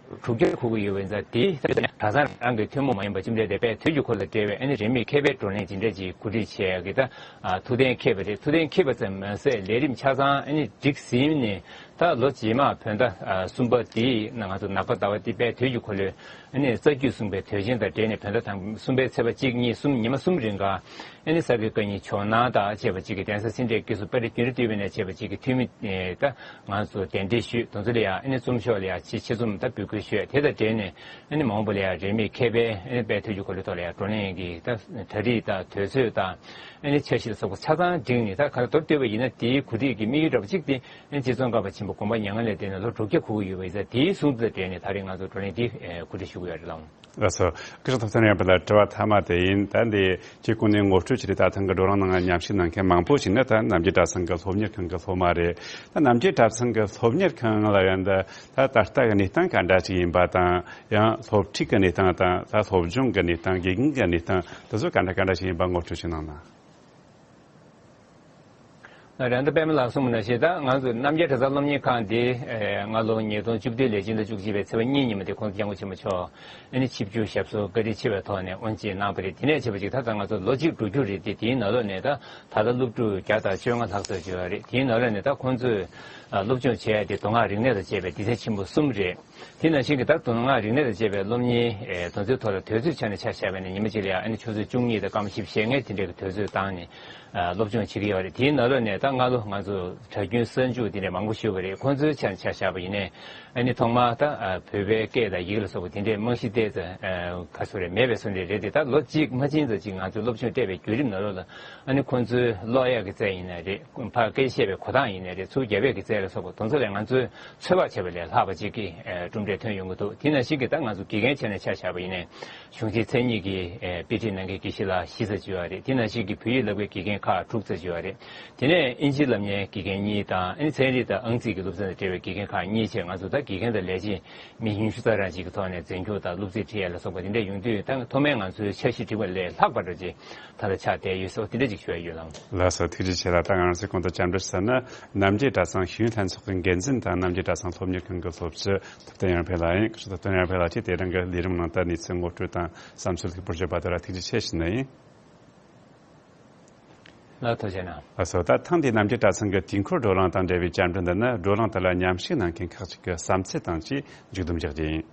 དྲུག་བརྒྱ་འཁོར་གྱི་ཡོད་པ་ཡིན་ཙང་། དེ་གྲྭ་ཚང་རང་གི་ཐུན་མོང་མ་ཡིན་པ་བཅོམ་ལྡན་འདས་དཔལ་དུས་ཀྱི་འཁོར་ལོ་ལ་འབྲེལ་བའི་ཨ་ནི་རིས་མེད་མཁས་པའི་བགྲོ་གླེང་ཇི་འདྲ་ཅིག་གོ་སྒྲིག་བྱས་ཡག་གི་ད་ཐུགས་གཏན་འཁེལ་བ་རེད། ཐུགས་གཏན་འཁེལ་བ་ཙམ་མ་ཟད་ལས་རིམ་ཆ་ཚང་ཨ་ནི་སྒྲིག་ཟིན་ནས། ད་ལོ་རྗེས་མ་བོད་ཟླ་གསུམ་པ་དེའི་ནང་ང་ཚོ་ནག་པ་ཟླ་བ་དེ་དཔལ་དུས་ཀྱི་འཁོར་ལོའི་ཨ་ནི་རྩ་རྒྱུད་གསུངས་པའི་དུས་ཆེན་དང་འབྲེལ་ནས། བོད་ཟླ་དང་གསུམ་པའི་ཚེས་པ་གཅིག་གཉིས་གསུམ་ཉི་མ་གསུམ་རིང་ག་ཨ་ནི་ས་དགེ་བཀའ་རྙིང་ཇོ་ནང་དང་བཅས་པ་ཅིག་གི་གདན་ས་སེ་འབྲས་དགེ་གསུམ་དཔལ་ལྡན་རྒྱུན་རིང་སྟོད་པའི་ནས་བཅས་པ་ཅིག་གི་འཐུས་མི་ད་ང་ཚོ་གདན་འདྲེན་ཞུས། དེ་ཚོ་ལ་ཡང་ཨ་ནི་ཚོམས་ཤོག་ལ་ཡང་ཆེད་ཆེད་རྩོམ་ད་འབོད་སྐུལ་ཞུས། དེ་དང་འབྲེལ་ནས་ཨ་ནི་མ་འོངས་པ་ལ་ཡང་རིས་མེད་མཁས་པའི་ཨ་ནི་དཔལ་དུས་ཀྱི་འཁོར་ལོའི་ཐོག་ལ་ཡང་བགྲོ་གླེང་གི་ད་གྲ་སྒྲིག་དང་དུས་ཚོད་དང་ཨ་ནི་འཆར་གཞི་ལ་སོགས་པ་ཆ་ཚང་བསྒྲིགས་ནས། ད་ག་རེ་མདོར་བསྡུས་པ་ཡིན་ན་དེའི་གོ་སྒྲིག་གི་དམིགས་ཡུལ་འདྲ་པོ་གཅིག་དེ་ཨ་ནི་རྗེ་ཙོང་ཁ་པ་ཆེན་པོ་དགོངས་པ་མྱ་ངན་ལས་འདས་ནས་ལོ་དྲུག་བརྒྱ་འཁོར་གྱི་ཡོད་པ་ཡིན་ཙང་། དེའི་གསུང་ཚུལ་དང་འབྲེལ་ནས་ད་རེས་ང་ཚོ་བགྲོ་གླེང་འདི་ཨེ་གོ་སྒྲིག་ཞུ་གི་ཡོད་རེད་ལགས། ལགས་སོ། སྐུ་ཞབས་ཐོབ་ཐང་ཡར་འཕེལ་ལགས། དྲི་བ་མཐའ་མ་དེ་ཡིན། ད་འདི་ཁྱེད་ཁོང་ནས་ངོ་སྤྲོད་བྱས་ཏེ། ད་ཐེངས་ཀྱི་བགྲོ་གླེང་ནང་མཉམ་ཞུགས་གནང་མཁན་མང་པོ་ཞིག་ནི་ད་རྣམ་རྒྱལ་གྲྭ་ཚང་གི་སློབ་གཉེར་ཁང་གི་སློབ་མ་རེད། ད་རྣམ་རྒྱལ་གྲྭ་ཚང་གི་སློབ་གཉེར་ཁང་ལ་ཡང་ད་ད་ད་ལྟ་གི་གནས་སྟངས་ག་འདྲ་ཞིག་ཡིན་པ་དང་། ཡང་སློབ་ཁྲིད་ཀྱི་གནས་སྟངས་དང་། ད་སློབ་སྦྱོང་གི་གནས་སྟངས། དགེ་རྒན་གྱི་གནས་སྟངས་དེ་ཚོ་ག་འདྲ་ག་འདྲ་ཞིག་ཡིན་པ་ངོ་སྤྲོད་ཅིག་གནང་ན། རེད། ད་པད་མ་ལགས་གསུངས་པ་ནང་བཞིན། ད་ང་ཚོ་རྣམ་རྒྱལ་གྲྭ་ཚང་སློབ་གཉེར་ཁང་འདི་ཨེ་སྔ་ལོ་ཉིས་སྟོང་བཅུ་བདུན་ལོའི་སྤྱི་ཟླ་བཅུ་གཅིག་པའི་ཚེས་པ་གཉིས་ཉིན་མོ་དེ་ཁོང་སྐྱབས་མགོན་ཆེན་པོ་མཆོག་ཨ་ནི་ཆིབས་བསྒྱུར་ཞབས་སོར་བཀའ་དྲིན་ཆེ་བའི་ཐོག་ནས་དབུ་འབྱེད་གནང་བ་རེད། དེ་ནས་བྱས་པ་ཅིག་ད་ལྟ་ང་ཚོ་ལོ་གཅིག་འགྲོ་རྒྱུ་རེད་དེ། དེའི་ནང་ལོགས་ནས་ད་ད་ལྟ་སློབ་ཕྲུག་བརྒྱ་དང་བཅོ་ལྔ་ལྷག་ཙམ་ཅིག་ཡོད་རེད། དེའི་ནང་ལོགས་ནས་ད་ཁོང་ཚོས་ཨ་སློབ་སྦྱོང་བྱེད་ཡ་དེ་མདོ་སྔགས་རིག་གནས་དང་བཅས་པའི་སྡེ་ཚན་ཆེན་པོ་གསུམ་རེད། དེ་ནང་བཞིན་གྱི་ད་མདོ་སྔགས་རིག་གནས་དང་བཅས་པའི་སློབ་གཉེར་ཨེ་དེ་ཚོའི་ཐོག་ལ་དུས་ཚོད་ཆ་ནས་ཆ་བཞག་པ་ཡིན་ན། ཉི་མ་གཅིག་ལ་ཡང་ཨ་ནི་ཆུ་ཚོད་བཅུ་གཉིས་དང་སྐར་མ་བཞི་བཅུ་ཞེ་ལྔ་དེ་འདྲའི་གི་དུས་ཚོད་བཏང་ནས་ཨ་སློབ་སྦྱོང་བྱེད་ཀྱི་ཡོད་རེད། དེའི་ནང་ལོགས་ནས་ད་ ད་སྔ་ལོ་ང་ཚོ་གྲྭ་རྒྱུན་གསར་འཇུག་དེ་འདྲ་མང་པོ་ཞུས་པ་རེད། ཁོང་ཚོའི་ཆ་ཆ་བཞག་པ་ཡིན་ནའི་ཨ་ནི་ཐོག་མར་ད་ཨ་བོད་པའི་སྐད་དང་ཡི་གེ་ལ་སོགས་པ་དེ་འདྲའི་རྨང་གཞི་ཏོག་ཙམ་ཨ་ག་ཚོད་རེད་མེད་པའི་བཟོ་འདྲ་རེད་དེ། ད་ལོ་གཅིག་མ་ཕྱིན་ཙམ་ཅིག་ང་ཚོས་སློབ་སྦྱོང་སྤྲད་པའི་བརྒྱུད་རིམ་ནང་ལོགས་ལ་ཨ་ནི་ཁོང་ཚོའི་ཀློག་ཡག་གི་རྩལ་ཡིན་ནའི་རེད། ཕར་སྐད་ཆ་བཤད་པའི་གོ་སྟངས་ཡིན་ནའི་རེད། ཚུར་རྒྱབ་ཡག་གི་རྩལ་ལ་སོགས་པ་དེ་ཚོ་ལས་ང་ཚོས་ཚོད་དཔག་བྱས་པ་ལས་ལྷག་པ་ཅིག་གི་ཨ་གྲུབ་འབྲས་ཐོན་ཡོང་གི་འདུག་དེ་ནང་བཞིན་གྱི་ད་ང་ཚོ་དགེ་རྒན་བྱས་ནས་ཆ་བཞག་པ་ཡིན་ནའི་གཞུང་ཆེན་མཚན་ཉིད་ཀྱི་ཨེ་དཔེ་ཁྲིད་གནང་མཁན་དགེ་བཤེས་ལགས་བཞི་ཙམ་ཅིག་ཡོད་རེད། དེ་ནང་བཞིན་གྱི་བོད་ཡིག་བསླབ་མཁན་དགེ་རྒན་ཁག་དྲུག་ཙམ་ཅིག་ཡོད་རེད། དེ་ནས་ཨིན་ཇི་བསླབ་མཁན་དགེ་རྒན་གཉིས་དང་། ཨ་ནི་ཚན་རིག་དང་ཨང་རྩིས་ཀྱི་སློབ་ཚན་དང་འབྲེལ་བའི་དགེ་རྒན་ཁག་གཉིས་བྱས། ང་ཚོ་ད་དགེ་རྒན་དང་ལས་བྱེད་མི་ཉི་ཤུ་རྩ་གྲངས་ཅིག་གི་ཐོག་ནས་འཛིན་སྐྱོང་དང་སློབ་ཚན་ཁྲིད་ཡ་ལ་སོགས་པ་དེ་འདྲ་ཡོང་དུས། ད་མཐོ་དམན་ང་ཚོའི་འཆར་གཞི་བསྒྲིགས་པ་ལས་ལྷག་པ་འདྲ་ཅིག་ད་ལྟ་ཆགས་བསྡད་ཡོད་ཟེར་བ་དེ་འདྲ་ཅིག་ཞུ་ཡ་ཡོད་ལགས། ལགས་སོ། ཐུགས་རྗེ་ཆེ་ལགས། ད་ང་རང་ཚོས་གོང་དུ་བཅར་འདྲི་ཞུས་ན། རྣམ་རྒྱལ་གྲྭ་ཚང་ཤེས་ཡོན་ལྷན་ཚོགས་ཀྱི་འགན་འཛིན་དང་རྣམ་རྒྱལ་གྲྭ་ཚང་སློབ་གཉེར་ཁང་གི་སློབ་སྤྱི་ཐུབ་བསྟན་ཡར་འཕེལ་ལགས་ཡིན། ཐུབ་བསྟན་ཡར་འཕེལ་ལགས་ཀྱིས་དེ་རིང་གི་ལས་རིམ་ནང་དུ་གནས་ཚུལ་ངོ་སྤྲོད་དང་བསམ་ཚུལ་ལེགས་པོར་བརྗོད་པ་དེ་ལ་ཐུགས་རྗེ་ཆེ་ཞུ་ནི་ཡིན། ལགས་ཐུགས་རྗེ་གནང་། ལགས་སོ། ད་ཐེངས་འདིའི་རྣམ་རྒྱལ་གྲྭ་ཚང་གི་དུས་འཁོར་བགྲོ་གླེང་དང་འབྲེལ་བའི་བཅར་འདྲི་འདི་ནི། བགྲོ་གླེང་དེ་ལ་མཉམ་ཞུགས་གནང་མཁན་ཁག་ཅིག་གི་བསམ་ཚུལ་དང་བཅས་མཇུག་བསྡོམས་རྒྱག་རྒྱུ་ཡིན།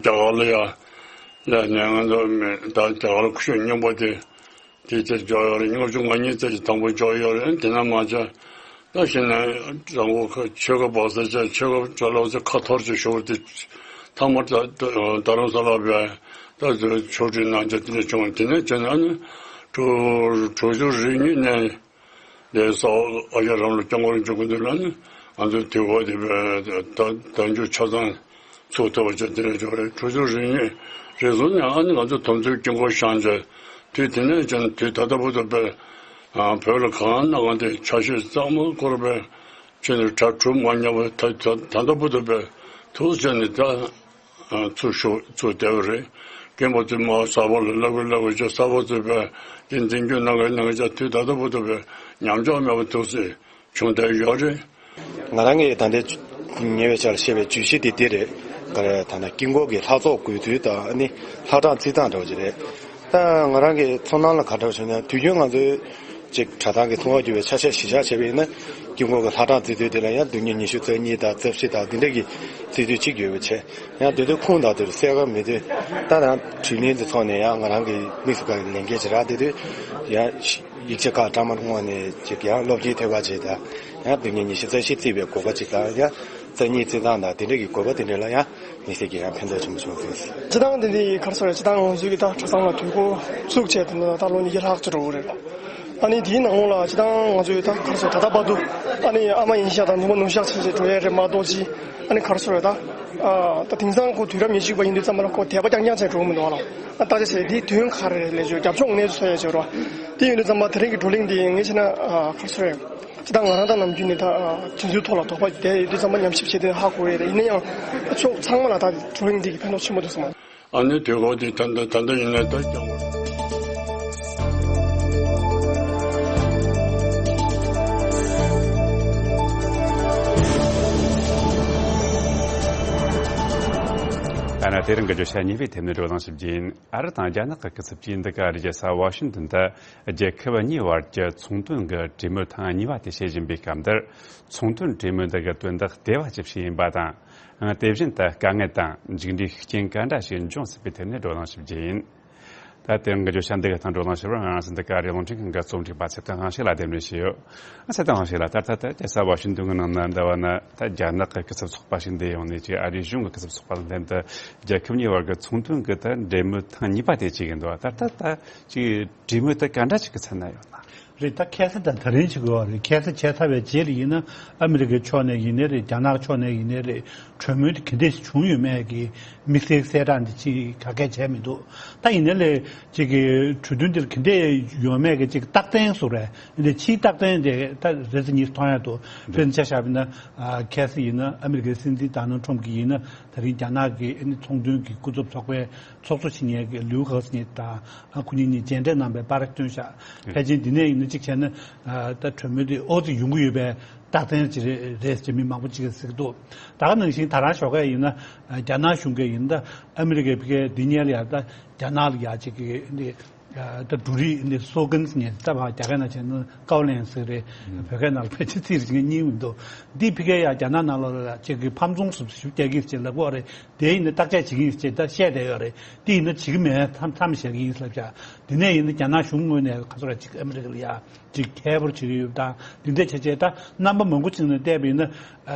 རྒྱ་གར་ལ་ཡ་ལས་ནས་ང་ཚོ་མི་ད་རྒྱ་གར་ཁུ་བྱུག་རྙིང་པ་དེ་དེ་དེར་འཇོག་ཡོད་རེད། ལྔ་བཅུ་ང་གཉིས་ཙམ་གྱི་དང་པོ་འཇོག་ཡོད་རེད། དེ་ན་མ་ཆ་ད་གཞི་ནས་རང་གོ་ཁ་ཆོལ་ཁ་སྦག་ས་ཆ་ཆོལ་ཁ་ཅ་ལག་ཚོ་ཁ་འཐོར་ཅིག་ཤོར་ཏེ་ཐ་མ་ད་རྡ་རམ་ས་ལ་བས་ད་ཆོག་ཁྲིད་གནང་རྒྱུ་དེ་འདྲ་བྱུང་། དེ་ནས་བྱས་ནས་ཨ་ནི་དྲུག་དྲུག་ཅུ་རེ་གཉིས་ནས། དེ་ས་ཨ་ཡ་རམ་ལ་སྐྱབས་མགོན་རིན་པོ་ཆེ་སྐུ་མདུན་ལ་ནི་ང་ཚོའི་དུས་འཁོར་དེ་བས་ད་ད་མཇུག་ཆ་ཚང་ཚུགས་ཐུབ་པ་བྱས་དེ་འདྲ་བྱུང་རེད། དྲུག་ཅུ་རེ་གཉིས་རེ་ཟུང་ནས་ཨ་ནི་ང་ཚོ་དམ་ཚིག་དཀྱིལ་འཁོར་བཞེངས་བྱས། དུས་དེ་ནས་ཀྱང་དུས་ད་ལྟ་བར་དུ་བས་བོད་ལ་གང་གནང་གང་དེ་ཆ་ཤས་གཙང་མ་བསྐོར་བས་ཁྱོད་ནི་གྲྭ་གྲུབ་མ་ཉམས་པ་ད་ད་ད་ལྟ་བར་དུ་བས་ཐུགས་བྱས་ནས་ད། ཚུར་ཞུགས་ཚུར་བསྡད་པ་རེད། རྒན་པ་ཚོས་མ་གསར་པ་ལ་བསླབ་དགོས་བསླབ་དགོས་བྱས། གསར་པ་ཚོས་བས་དེ་འཛིན་སྐྱོང་གནང་དགོས་གནང་དགོས་བྱས། དུས་ད་ལྟ་བར་དུ་བས་ཉམས་ཆག་མེད་པ་ཐུགས་སྲས་བྱུང་བསྡད་ཡོད་རེད། ང་རང་གིས་ད་ལྟའི་ཉེ་བའི་ཆར་བཤད་པའི་བརྗོད་གཞི་དེ་འདི་རེད། ག་རེ་ད་ན་དཀྱིལ་འཁོར་གྱི་ལྷ་ཚོགས་དགོས་ཚུལ་དང་། ཨ་ནི་ལྷ་གྲངས་བརྩི་སྟངས་འདྲ་བོ་ཅིག་རེད། ད་ང་རང་གི་ཚོར་སྣང་ལ་ག་འདྲ་བྱུང་ན། དུས་རྒྱུན་ང་ཚོའི་ཅིག་གྲྭ་ཐང་གི་འཚོ་བ་བསྒྱུར་བའི་ཆ་ཤས་གཞི་བཞག་བྱས་པ་ཡིན་ན། དཀྱིལ་འཁོར་གྱི་ལྷ་གྲངས་བརྩི་དུས་དེ་ལ་ཡང་མདུན་གྱི་ཉི་ཤུ་རྩ་གཉིས་དང་རྩ་བཞི་དང་འདི་འདྲ་གི་བརྩི་དུས་གཅིག་ཡོད་པ་བྱས། ཡང་དེ་དུས་ཁུངས་དང་དེར་གསལ་ཁ་མེད་དུས། ད་ནང་དྲི་ལན་དེ་ཚོགས་ནས་ཡང་ང་རང་གི་དམིགས་སུ་བཀར་ལས་འགན་ཅིག་རག་དེ་དུས་ཡང་ཡིག་ཆ་ཁག་སྦྲགས་མར་སྔོག་ནས་ཅིག་ཡང་སློབ་སྤྱིའི་ཐོས་པ་བྱས་དང་། ཡང་མདུན་གྱི་ཉི་ཤུ་རྩ་བཞི་བརྩི་བའི་དགོས་པ་ཅིག་དང་། ཡང་རྩ་གཉིས་བརྩི་སྟངས་དང་དེ་འདྲ་གི་དགོས་པ་དེ་འདྲ་ལ་ཡང་། མི་སེར་གྱི་ཡང་ཕན་ཐོགས་ཆེན་པོ་བྱུང་སོང་། སྤྱི་བཏང་དེ་འདི་ག་རེ་ཟེར། སྤྱི་བཏང་ང་ཚོའི་གི་ད་གྲྭ་ཚང་ལ་དུས་འཁོར་བཙུགས་བྱས་དེ་འདྲ་ད་ལོ་ཉིས་བརྒྱ་ལྷག་ཙམ་འགྲོ་གི་རེད་ལ། ཨ་ནི་དེའི་ནང་ལོགས་ལ་སྤྱི་བཏང་ང་ཚོའི་ད་ག་རེ་ཟེར། ད་ལྟ་བར་དུ་ཨ་ནི་ཨ་མ་ཡིན་ཤག་དང་ནུ་མ་ནུ་ཤག་བྱས་བྱས་འགྲོ་ཡས་རེད་མ་གཏོགས་ཅི། ཨ་ནི་ག་རེ་ཟེར། ད་ཨ་ད་དེང་སང་ཁོ་དུས་རབས་ཉེར་གཅིག་པ་ཡིན་དུས་ཙམ་པ་ལ་ཁོ་དད་པ་རྐྱང་རྐྱང་བྱས་འགྲོ་གི་མི་འདུག་ལ། ཨ་བརྟག་དཔྱད་བྱས་དེའི་དོན་ག་རེ་རེད་ལབ་ཆོག་རྒྱབ་ཕྱོགས་གནས་ཚུལ་ཚོ་ཡས་བྱས་རོགས། དེ་ཡིན་དུས་ཙམ་པ་དེ་རིང་གི་བགྲོ་གླེང་འདི་ངས་བྱས་ན་ཨ་ག་རེ་ཟེར། ཅི་ད་ང་རང་ད་ནམ་རྒྱུན་ནས་ད་དེ་ཚོའི་ཐོག་ལ་དོགས་པ་བསྡད་ཡོད་དུས་ཙམ་པ་ཉམས་ཞིབ་བྱེད་དུས་ཧ་གོ་ཡོད་རེད། ཡིན་ན་ཡང་ཕྱོགས་ཚང་མ་ལ་ད་བགྲོ་གླེང་འདི་གི་ཕན་ཐོགས་ཆེན་པོ་འདུག་བསམ། ཨ་ནི་དུས་འཁོར་འདི་ད་ལྟ་ད་ལྟ་ཡིན་ན་ད་རྐྱང་བ། ད་ནི་དེ་རིང་གི་བརྗོད་བྱ་གཉིས་པའི་ཐད་ནས་བགྲོ་གླེང་ཞིབ་རྒྱས་ཡིན། ཨ་རི་དང་རྒྱ་ནག་གི་སྐུ་ཚབ་ཀྱིས་འདི་ག་རེ་རྒྱལ་ས་ཝ་ཤིང་ཏོན་དུ་རྒྱལ་ཁབ་གཉིས་བར་གྱི་ཚོང་དོན་གྱི་གྲོས་མོལ་ཐེངས་གཉིས་པ་དེ་བྱེད་བཞིན་པའི་སྐབས་འདིར། ཚོང་དོན་གྲོས་མོལ་འདི་གི་དོན་དག་ལྟེ་བ་ཅི་ཞིག་ཡིན་པ་དང་། དེ་བཞིན་དུ་དཀའ་ངལ་དང་མཇུག་འབྲས་ཤུགས་རྐྱེན་ག་འདྲ་ཞིག་འབྱུང་སྲིད་པའི་ཐད་ནས་བགྲོ་གླེང་ཞིབ་རྒྱས་ཡིན། ད་དེ་རིང་གི་བརྗོད་བྱ་འདི་གི་སྟེང་བགྲོ་གླེང་ཞུ་བར་ང་རང་ཚོ་འདི་ག་རེ་རླུང་འཕྲིན་ཁང་གི་རྩོམ་སྒྲིག་པ་ཚེ་བརྟན་དབང་ཕྱུག་ལགས་གདན་འདྲེན་བྱས་ཡོད། ཚེ་བརྟན་དབང་ཕྱུག་ལགས། ད་ལྟ་ད་རྒྱལ་ས་ཝ་ཤིང་ཏོན་གྱི་ནང་ན་འདྲ་བ་ན། ད་རྒྱ་ནག་གི་སྐུ་ཚབ་ཚོགས་པ་ཞིག་འདིར་ཡོང་ནས་ཅིག་ཨ་རིའི་གཞུང་གི་སྐུ་ཚབ་ཚོགས་པ་དང་ལྷན་དུ་རྒྱལ་ཁབ་གཉིས་བར་གྱི་ཚོང་དོན་གྱི་ད་འབྲེལ་མོལ་ཐེངས་གཉིས་པ་དེ་བྱེད་ཀྱིན་འདུག་ད་ལྟ་ད་ཅིག་གྲོས་མོལ་དེ་ག་འདྲ་ཅིག་གི་ཚད་ན་ཡོད་ན། རེད། ད་ཁ་སང་དང་དེ་རིང་བྱེད་དགོས་པ་རེད། ཁ་སང་བྱས་ཚར་བའི་རྗེས་ལ་ཡིན་ན་ཨ་མི་རི་ཀའི་ཕྱོགས་ནས་ཡིན་ནའི་རེད། རྒྱ་ནག་ཕྱོགས་ནས་ཡིན་ནའི་རེད། གྲོས་མོལ་དེ་ག་འདྲས་བྱུང་ཡོད་མེད་ཀྱི་དམིགས་བསལ་གསལ་བསྒྲགས་འདི་ཅིག་ག་གས་བྱས་མི་འདུག་ད་ཡིན་ནའི་ལས་ཅིག་གི་གྲོས་མཐུན་འདིར་ག་འདྲས་ཡོད་མེད་ཀྱི་ཅིག་རྟག་བརྟན་བཟོ་རེད། འདི་ཕྱིའི་རྟག་བརྟན་དེ་ད་རེ་ཟ་གཉིས་མཐོང་ཡ་འདུག་རེ་ཟ་ཆ་བཞག་པ་ཡིན་ན། ཨ། ཁ་སང་ཡིན་ན་ཨ་མི་རི་ཀའི་སྲིད་འཛིན་ཌོ་ནལ་ཊམ་གྱིས་ཡིན་ན་དེ་རིང་རྒྱ་ནག་གི་ཨ་ནི་ཚོང་དོན་གྱི་སྐུ་ཚབ་ཚོགས་པའི་ཚོགས་གཙོ་བྱེད་མཁན་གྱི་ལིའུ་ཁེ་སི་ཉིད་དང་། ཨ། ཁོ་གཉིས་གཉིས་མཇལ་འཕྲད་གནང་པའི་པར་བཏོན་བཞག་ཕལ་ཆེར་འདི་ནས་ཡིན་ན་གཅིག་བྱས་ན། ཨ། ད་གྲོས་མོལ་དེ་ཨོ་ཙི་ཡོང་གི་ཡོད་པའི་རྟགས་མཚན་ཅིག་རེད་ཟེར་མི་མང་པོ་ཅིག་གིས་ཟེར་གྱི་འདུག་ད་ག་ནང་བཞིན་ད་རང་ཞོགས་ཀས་ཡིན་ན། ཨ། རྒྱ་ནག་གཞུང་གིས་ཡིན་ན་ད་ཨ་མི་རི་ཀའི་ཕ་གིའི་འདི་ཉལ་ཡ་ད་རྒྱ་ནག་ལ་ཡ་ཅིག་གི་འདི། ད་འབྲུ་རིགས་འདི་སོ་ཀན་ངས་ད་བ་རྒྱ་སྐད་ནང་བྱས་ན་ཀའོ་ལན་ཟེར་རེད། བོད་སྐད་ནང་ལ་ཕལ་ཆེར་ཚིག་རིགས་གཉིས་མི་འདུག་འདི་ཕ་གིར་ཡ་རྒྱ་ནག་ནང་ལོགས་ལ་ཅིག་གི་ཕམ་ཚོང་སུབ་ཞུ་རྒྱག་གི་ཅེས་ལབ་ཀྱི་ཡོད་རེད། དེ་ཡིན་ན་བརྟག་དཔྱད་བྱེད་ཀྱི་ཡིན་ཅེས་ད་བཤད་བསྡད་ཡོད་རེད། དེ་ཡིན་ན་བྱེད་ཀྱི་མེད་མཚམས་མཚམས་བཞག་གི་ཡིན་ལབ་བྱ། དེ་ནས་ཡིན་ན་རྒྱ་ནག་གཞུང་ངོས་ནས་ག་ཚོད་ར་ཅིག་ཨ་མི་རི་ཀ་ལ་ཡ་ཅིག་ཁྱད་པར་བྱེད་ཀྱི་ཡོད་དང་དེ་འདྲ་བྱས་བྱས་ད་རྣམ་པ་མང་པོ་ཅིག་ནས་བལྟས་པ་ཡིན་ན།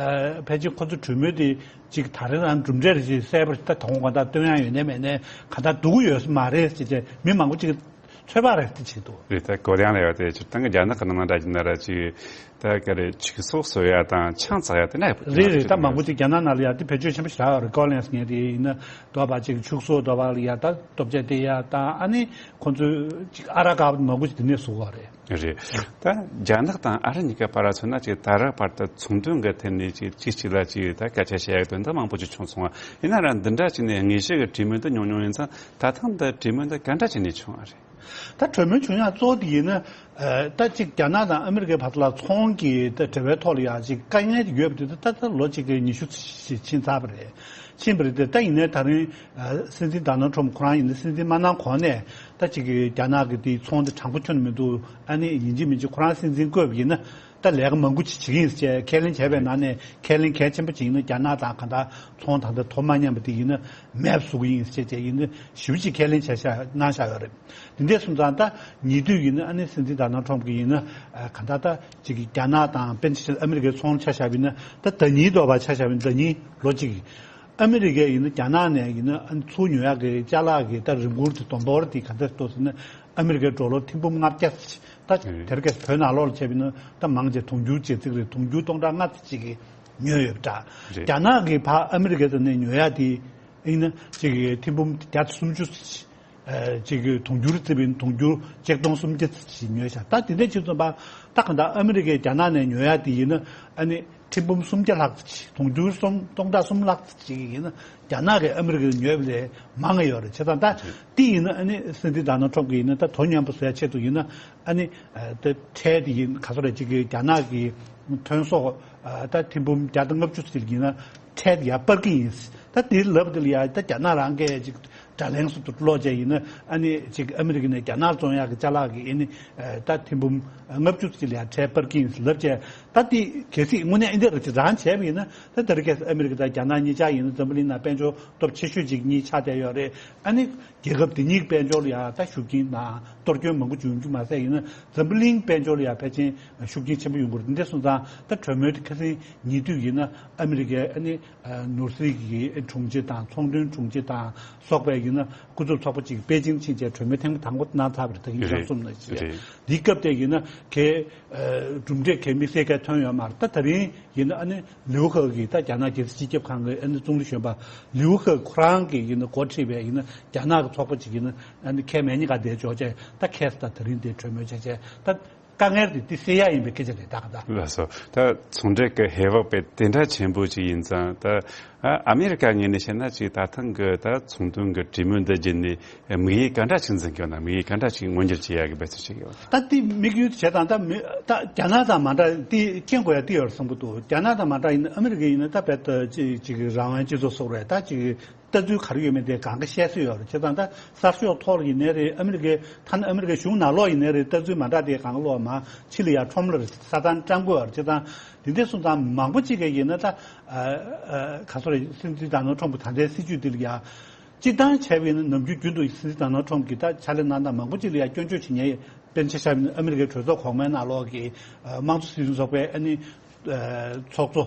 ཕལ་ཆེར་ཁོ་ཚོ་གྲོས་མོལ་དེ་ཅིག་ད་རེས་རང་གྲུབ་འབྲས་རེ་ཞིག་གསལ་པོ་ཞིག་ད་དོ་དགོང་གང་ལྟར་སྟོན་ཡ་ཡོད་ནའི་མེད་ནའི་གང་ལྟར་འདུག་གི་ཡོད་ས་མ་རེད་ཅེས་བྱས་མི་མང་པོ་ཅིག་ཚོད་དཔག་རེ་ཞིག་བྱེད་འདུག་རེད། ད་གོ་ཡང་ལ་ཡོད་དེ་སྤྱིར་བཏང་གི་རྒྱ་ནག་གི་ནང་ལ་འདྲ་གྱི་ན་ར་ཅིག་ད་ག་རེ་ཕྱུགས་ཟོག་གསོ་ཡ་དང་ཆང་བཙག་ཡ་དེ་འདྲ་ཡོད་པ་རེད། རེད་རེད། ད་མང་པོ་ཅིག་རྒྱ་ནག་ནང་ལ་ཡ་དེ་བེད་སྤྱོད་ཆེན་པོ་ཞིག་རག་ཡོད་རེད། ཀའོ་ལན་ངས་དེ་ཡིན་ན་དོ་བ་ཅིག་ཕྱུགས་ཟོག་དོ་བ་ལ་ཡ་ད་སྟོབས་ཆེ་དེ་ཡ་ད་ཨ་ནི་ཁོ་ཚོས་ཅིག་ཨ་ར་དཀར་པོ་མང་པོ་ཅིག་དེ་ནས་བཟོ་གི་རེད། རེད། ད་རྒྱ་ནག་དང་ཨ་རི་གཉིས་ཀ་བར་ལ་མཚོན་ན་ཅིག་ད་རག་བར་དུ་ཚོང་དོན་གྱི་ཐད་ནས་ཅིག་གཅིག་གཅིག་ལ་ཅིག་ད་སྐད་ཆ་བཤད་ཡག་དོན་དག་མང་པོ་ཅིག་བྱུང་སོང་བ་ཡིན་ན་ར་འདི་འདྲ་ཅིག་ནས་དངོས་གཞི་གི་གྲོས་མོལ་འདི་ཉུང་ཉུང་ཡིན་ཙང་ད་ཐེངས་འདི་གྲོས་མོལ་འདི་ག་འདྲ་ཅིག་ནས་བྱུང་བ་རེད། ད་གྲོས་མོལ་བྱུང་ཡག་གཙོ་བོ་དེ་ཡིན་ན་ད་ཅིག་རྒྱ་ནག་དང་ཨ་མི་རི་ཀའི་བར་ལ་ཚོང་གི་ད་འབྲེལ་བའི་ཐོག་ལ་ཡང་ཅིག་དཀའ་ངལ་དེ་ཡོད་པ་དེ་ད་ད་ལོ་གཅིག་གི་ཉི་ཤུ་ཕྱིན་ཚར་བ་རེད། ཕྱིན་པ་རེད་དེ་ད་ཡིན་ནའི་ད་རིང་སྲིད་འཛིན་ཌོ་ནལ་ཊམ་ཁོ་རང་ཡིན་ན་སྲིད་འཛིན་མ་གནང་གོང་ནས། ད་ཅིག་གི་རྒྱ་ནག་གི་དེའི་ཚོང་དེ་དྲང་པོ་ཁྱོན་ནས་མི་འདུག་ཨ་ནི་ཡིན་གཅིག་མིན་གཅིག་ཁོ་རང་སྲིད་འཛིན་བསྐོས་པ་ཡིན་ན་ད་ལས་ཀ་མང་པོ་ཅིག་བྱེད་ཀྱི་ཡིན་ཟེར་ཁས་ལེན་བྱས་པའི་ནང་ནས་ཁས་ལེན་གལ་ཆེན་པོ་ཅིག་ཡིན་ན་རྒྱ་ནག་དང་གང་ལྟར་ཚོང་ད་ལྟ་དོ་མ་མཉམ་པ་དེ་ཡིན་ན་མེད་པ་བཟོ་གི་ཡིན་ཟེར་བྱས་ཡིན་ན་ཞེ་པོ་ཅིག་ཁས་ལེན་བྱས་བཞག་གནང་བཞག་ཡོད་རེད། དེ་འདྲ་སོང་ཙང་ད་ཉེ་དུས་ཡིན་ན་ཨ་ནི་སྲིད་འཛིན་ཌོ་ནལ་ཊམ་གྱི་ཡིན་ན་གང་ལྟར་ད་ཅིག་གི་རྒྱ་ནག་དང་དཔེར་ན་ཆ་བཞག་ཨ་མི་རི་ཀའི་ཚོང་ཆ་བཞག་པ་ཡིན་ན་ད་ཟླ་ཉིན་ལྡོག་པ་ཆ་བཞག་པ་ཡིན་ན་ཟླ་ཉིན་ལོ་གཅིག་ཨ་མི་རི་ཀས་ཡིན་ན་རྒྱ་ནག་ནས་ཡིན་ན་ཨ་ནི་ཚུར་ཉོ་ཡག་གི་ཅ་ལག་གི་ད་རིན་གོང་དེ་དོ་འདོར་དེ་ག་འདྲ་ཏོ་ཟེར་ན་ཨ་མི་རི་ཀའི་ཌོ་ལར་ཐེར་འབུམ་ལྔ་བརྒྱ་ད་དེར་གས་བོད་ནང་ལོགས་ལ་བྱས་པ་ཡིན་ན་ད་མང་ཆེ་དུང་ཕྱུར་བརྒྱད་ཅིག་རེད། དུང་ཕྱུར་སྟོང་ཕྲག་ལྔ་ཙམ་ཅིག་གིས་ཉོས་ཡོད་པ་འདྲ། རེད། རྒྱ་ནག་གིས་ཕར་ཨ་མི་རི་ཀའི་ནས་ཉོ་ཡག་དེ་ཡིན་ན་ཅིག་གི་ཐེར་འབུམ་བརྒྱ་དང་སུམ་ཅུ་ཅིག་གི་དུང་ཕྱུར་རྩིས་པ་ཡིན་ན་དུང་ཕྱུར་ཆིག་སྟོང་སུམ་བརྒྱ་ཅིག་ཉོས་ཤག་ད་དེ་འདྲ་བྱས་ཙང་ད་གང་ལྟར་ཨ་མི་རི་ཀས་རྒྱ་ནག་ནས་ཉོ་ཡག་དེ་ཡིན་ན་ཨ་ནི། ཐེར་འབུམ་སུམ་བརྒྱ་ལྷག་ཙམ་ཅིག་དུང་ཕྱུར་སུམ་སྟོང་ཕྲག་གསུམ་ལྷག་ཙམ་ཅིག་ཡིན་ན་རྒྱ་ནག་གིས་ཨ་མི་རི་ཀ་ལ་ཉོས་པ་ལས་མང་ང་ཡོད་རེད། བྱས་ཙང་ད་འདི་ཡིན་ན་ཨ་ནི་སྲིད་འཛིན་ཌོ་ནལ་ཊམ་གྱིས་ཡིན་ན་ད་དོ་མཉམ་པོ་བཟོ་ཡ་ཆེད་དུ་ཡིན་ན་ཨ་ནི་ད་ཁྲལ་དེ་ཡིན་ག་ཚོད་རེད་ཅིག་གི་རྒྱ་ནག་གི་ཐོན་ཟོག་ད་ཐེར་འབུམ་བརྒྱ་དང་ལྔ་བཅུ་ཙམ་ཡིན་ན་ཁྲལ་དེ་ཡར་སྤར་གི་ཡིན། ད་འདི་ལབ་དེ་ལ་ཡ་ད་རྒྱ་ནག་རང་གིས་ཅིག་དྲ་ལན་སོགས་སུ་ཀློག་བྱས་ཡིན་ན་ཨ་ནི་ཅིག་ཨ་མི་རི་ཀ་ནས་རྒྱ་ནག་བཙོང་ཡག་གི་ཅ་ལག་གི་ཨ་ནི་ད་ཐེར་འབུམ་ལྔ་བཅུ་ཙམ་ལ་ཡ་ཁྲལ་སྤར་གྱི་ཡིན་ལབ་བྱས། ད་དེ་གལ་སྲིད་དངོས་གནས་ཨ་འདི་རེད་ཅེས་རང་བྱས་པ་ཡིན་ན་ད་ད་རེས་ཁ་སང་ཨ་མི་རི་ཀ་དང་རྒྱ་ནག་གཉིས་ཆ་ཡིན་ན་འཛམ་བུ་གླིང་ནང་དཔལ་འབྱོར་སྟོབས་ཆེ་ཤོས་ཅིག་གཉིས་ཆགས་བསྡད་ཡོད་རེད། ཨ་ནི་རྒྱལ་ཁབ་དེ་གཉིས་ཀྱི་དཔལ་འབྱོར་ལ་ཡ་ད་ཤུགས་རྐྱེན་དང་གཏོར་སྐྱོན་མང་པོ་ཅིག་ཡོང་རྒྱུ་མ་ཟད་ཡིན་ན་འཛམ་བུ་གླིང་དཔལ་འབྱོར་ལ་ཡ་ཕལ་ཆེར་ཤུགས་རྐྱེན་ཆེན་པོ་ཡོང་གི་རེད། འདི་འདྲ་སོང་ཙང་ད་གྲོས་མོལ་དེ་ཁ་སང་ཉེ་དུས་ཡིན་ན་ཨ་མི་རི་ཀའི་ཨ་ནི། ནོར་སྲིད་ཀྱི་དྲུང་ཆེ་དང་ཚོང་དོན་དྲུང་ཆེ་དང་སོགས་པའི་ཡིན་ན་སྐུ་ཚབ་ཚོགས་པ་གཅིག་པེ་ཅིང་ཕྱིན་བྱས་གྲོས་མོལ་ཐེངས་དང་པོ་གནང་ཚར་བ་རེད། ད་ཉིས་སྟོང་གསུམ་ལ་བྱས། རེད། འདིའི་སྐབས་དེ་ཡིན་ན་གའི་གྲུབ་འབྲས་གའི་དམིགས་བསལ་གའི་ཐོན་ཡོད་མ་རེད། ད་ད་རིང་ཡིན་ན་ཨ་ནི་ལིའུ་ཧེ་གིས་ད་རྒྱ་ནག་རྒྱལ་སྲིད་སྤྱི་ཁྱབ་ཁང་གི་ཨ་ནི་ཙུང་ལི་གཞོན་པ་ལིའུ་ཧེ་ཁོ་རང་གིས་ཡིན་ན་འགོ་ཁྲིད་པའི་ཡིན་ན་རྒྱ་ནག་གི་ཚོགས་པ་གཅིག་ཡིན་ན་ཨ་ནི་ཁའི་མེ་ཉི་ག་དེ་འཇོག་བྱས་ད་ཁས་ད་ད་རིང་དེ་གྲོས་མོལ་བྱས་བྱས་ད། དཀའ་ངལ་དེ་དེ་སེལ་ཡ་ཡིན་པའི་སྐད་ཆ་རེད་ད་ག་ད། ལགས་སོ། ད་ཚོང་འབྲེལ་གྱི་ཧེ་བག་དཔེ་དེ་འདྲ་ཆེན་པོ་ཅིག་ཡིན་ཙང་ད་ཨ་མེ་རི་ཀ་ངོས་ནས་བཤད་ན་ཅིག་ད་ཐེངས་ཀྱི་ད་ཚོང་དོན་གྱི་གྲོས་མོལ་འདི་བརྒྱུད་ནས་དམིགས་ཡུལ་ག་འདྲ་ཅིག་འཛིན་གྱི་ཡོད་ན་དམིགས་ཡུལ་ག་འདྲ་ཅིག་མངོན་འགྱུར་བྱེད་ཡ་གི་འབད་བརྩོན་བྱེད་ཀྱི་ཡོད། ད་དེ་དམིགས་ཡུལ་བྱས་ཙང་ད་མི་ད་རྒྱ་ནག་དང་མ་འདྲ་དེ་རྐྱེན་དགོས་ཡ་དེ་ཡོད་རེད་བསམ་གྱི་འདུག་རྒྱ་ནག་དང་མ་འདྲ་ཡིན་ན་ཨ་མེ་རི་ཀ་ཡིན་ན་ད་རྦད་དེ་ཅིག་ཅིག་རང་དབང་སྤྱི་ཚོགས་སོགས་རེད། ད་ཅིག་ལྟ་ཚུལ་ག་རེ་ཡོད་མེད་དེ་གང་ག་བཤད་སྲོལ་ཡོད་རེད། བྱས་ཙང་ད་གསར་ཤོག་ཐོག་ལ་ཡིན་ནའི་རེད། ཨ་མི་རི་ཀའི་ཐ་ན་ཨ་མི་རི་ཀའི་གཞུང་ནང་ལོགས་ཡིན་ནའི་རེད། ལྟ་ཚུལ་མ་འདྲ་དེ་གང་ག་ལོགས་མ་ཕྱི་ལ་ཡར་ཁྲོམ་ལ་རེད་ས་ཐང་སྤྲང་དགོས་ཡོད་རེད། བྱས་ཙང་དེ་འདྲ་སོང་ཙང་མང་པོ་ཅིག་གིས་ཡིན་ན་ད་ག་སོ་རེད། སྲིད་འཛིན་ཌོ་ནལ་ཊམ་གྱི་ད་ལྟའི་སྲིད་ཇུས་འདི་ལ་ཡ་སྤྱིར་བཏང་བྱས་པ་ཡིན་ན་ནམ་རྒྱུན་རྒྱུན་དུ་སྲིད་འཛིན་ཌོ་ནལ་ཊམ་གྱིས་ད་ཕྱག་ལས་གནང་སྟངས་མང་པོ་ཅིག་ལ་ཡ་སྐྱོན་བརྗོད་བྱེད་མཁན་དཔེར་ན་ཆ་བཞག་ན་ཨ་མི་རི་ཀའི་གྲོས་ཚོགས་གོང་མའི་ནང་ལོགས་ཀྱི་དམངས་གཙོ་སྲིད་གཞུང་ཚོགས་པའི་ཨ་ནི་ཚོགས་གཙོ།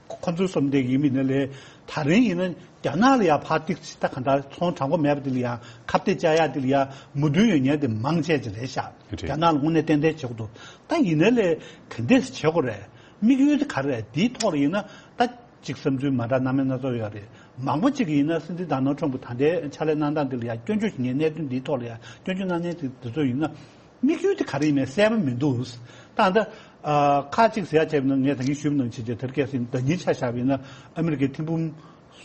ཁོ་ཚོའི་བསམ་དེ་ཡིན་མིན་ནི་ལས་ད་རིང་ཡིན་ན་རྒྱ་ནག་ལ་ཡང་ཕར་ཏིག་ཙི་ད་ག་འདྲ་ཚོང་དྲང་པོ་མེད་པ་དེ་ལ་ཡང་ཁ་གཏད་བཅག་ཡག་དེ་ལ་ཡང་མོས་མཐུན་ཡོད་མཁན་དེ་མང་ཆེ་ཅིག་རེད་ཤག་རེད། རྒྱ་ནག་ལ་དངོས་གནས་ཏན་ཏན་བྱེད་དགོས་འདུག་ད་ཡིན་ནའི་ལས་ག་འདྲས་བྱེད་དགོས་རེད། དམིགས་ཡུལ་དེ་ག་རེ་རེད། དེའི་ཐོག་ལ་ཡིན་ན་ད་ཅིག་བསམ་ཚུལ་མ་འདྲ་སྣ་མིན་སྣ་ཚོགས་ཡོད་རེད། མང་པོ་ཅིག་ཡིན་ན་སྲིད་འཛིན་ཌོ་ནལ་ཊམ་གྱི་ད་ལྟའི་ཕྱག་ལས་གནང་སྟངས་དེ་ལ་ཡང་སྐྱོན་བརྗོད་བྱེད་མཁན་གནད་དོན་འདིའི་ཐོག་ལ་ཡང་སྐྱོན་བརྗོད་གནང་མཁན་དེ་དེ་ཚོ་ཡིན་ན། དམིགས་ཡུལ་དེ་ག་རེ་ཡིན་མིན་གསལ་པོ་མི་འདུག་ད་ལྟ་ཨ་ཁག་ཅིག་ཟེར་ཡ་བྱས་པ་ཡིན་ན་ངས་ད་གིན་ཞུས་པ་ནང་བཞིན་བྱས་དེར་སྐད་ཟིན་ཟླ་ཉིན་ཆ་བཞག་པ་ཡིན་ན་ཨ་མི་རི་ཀའི་ཐེར་འབུམ་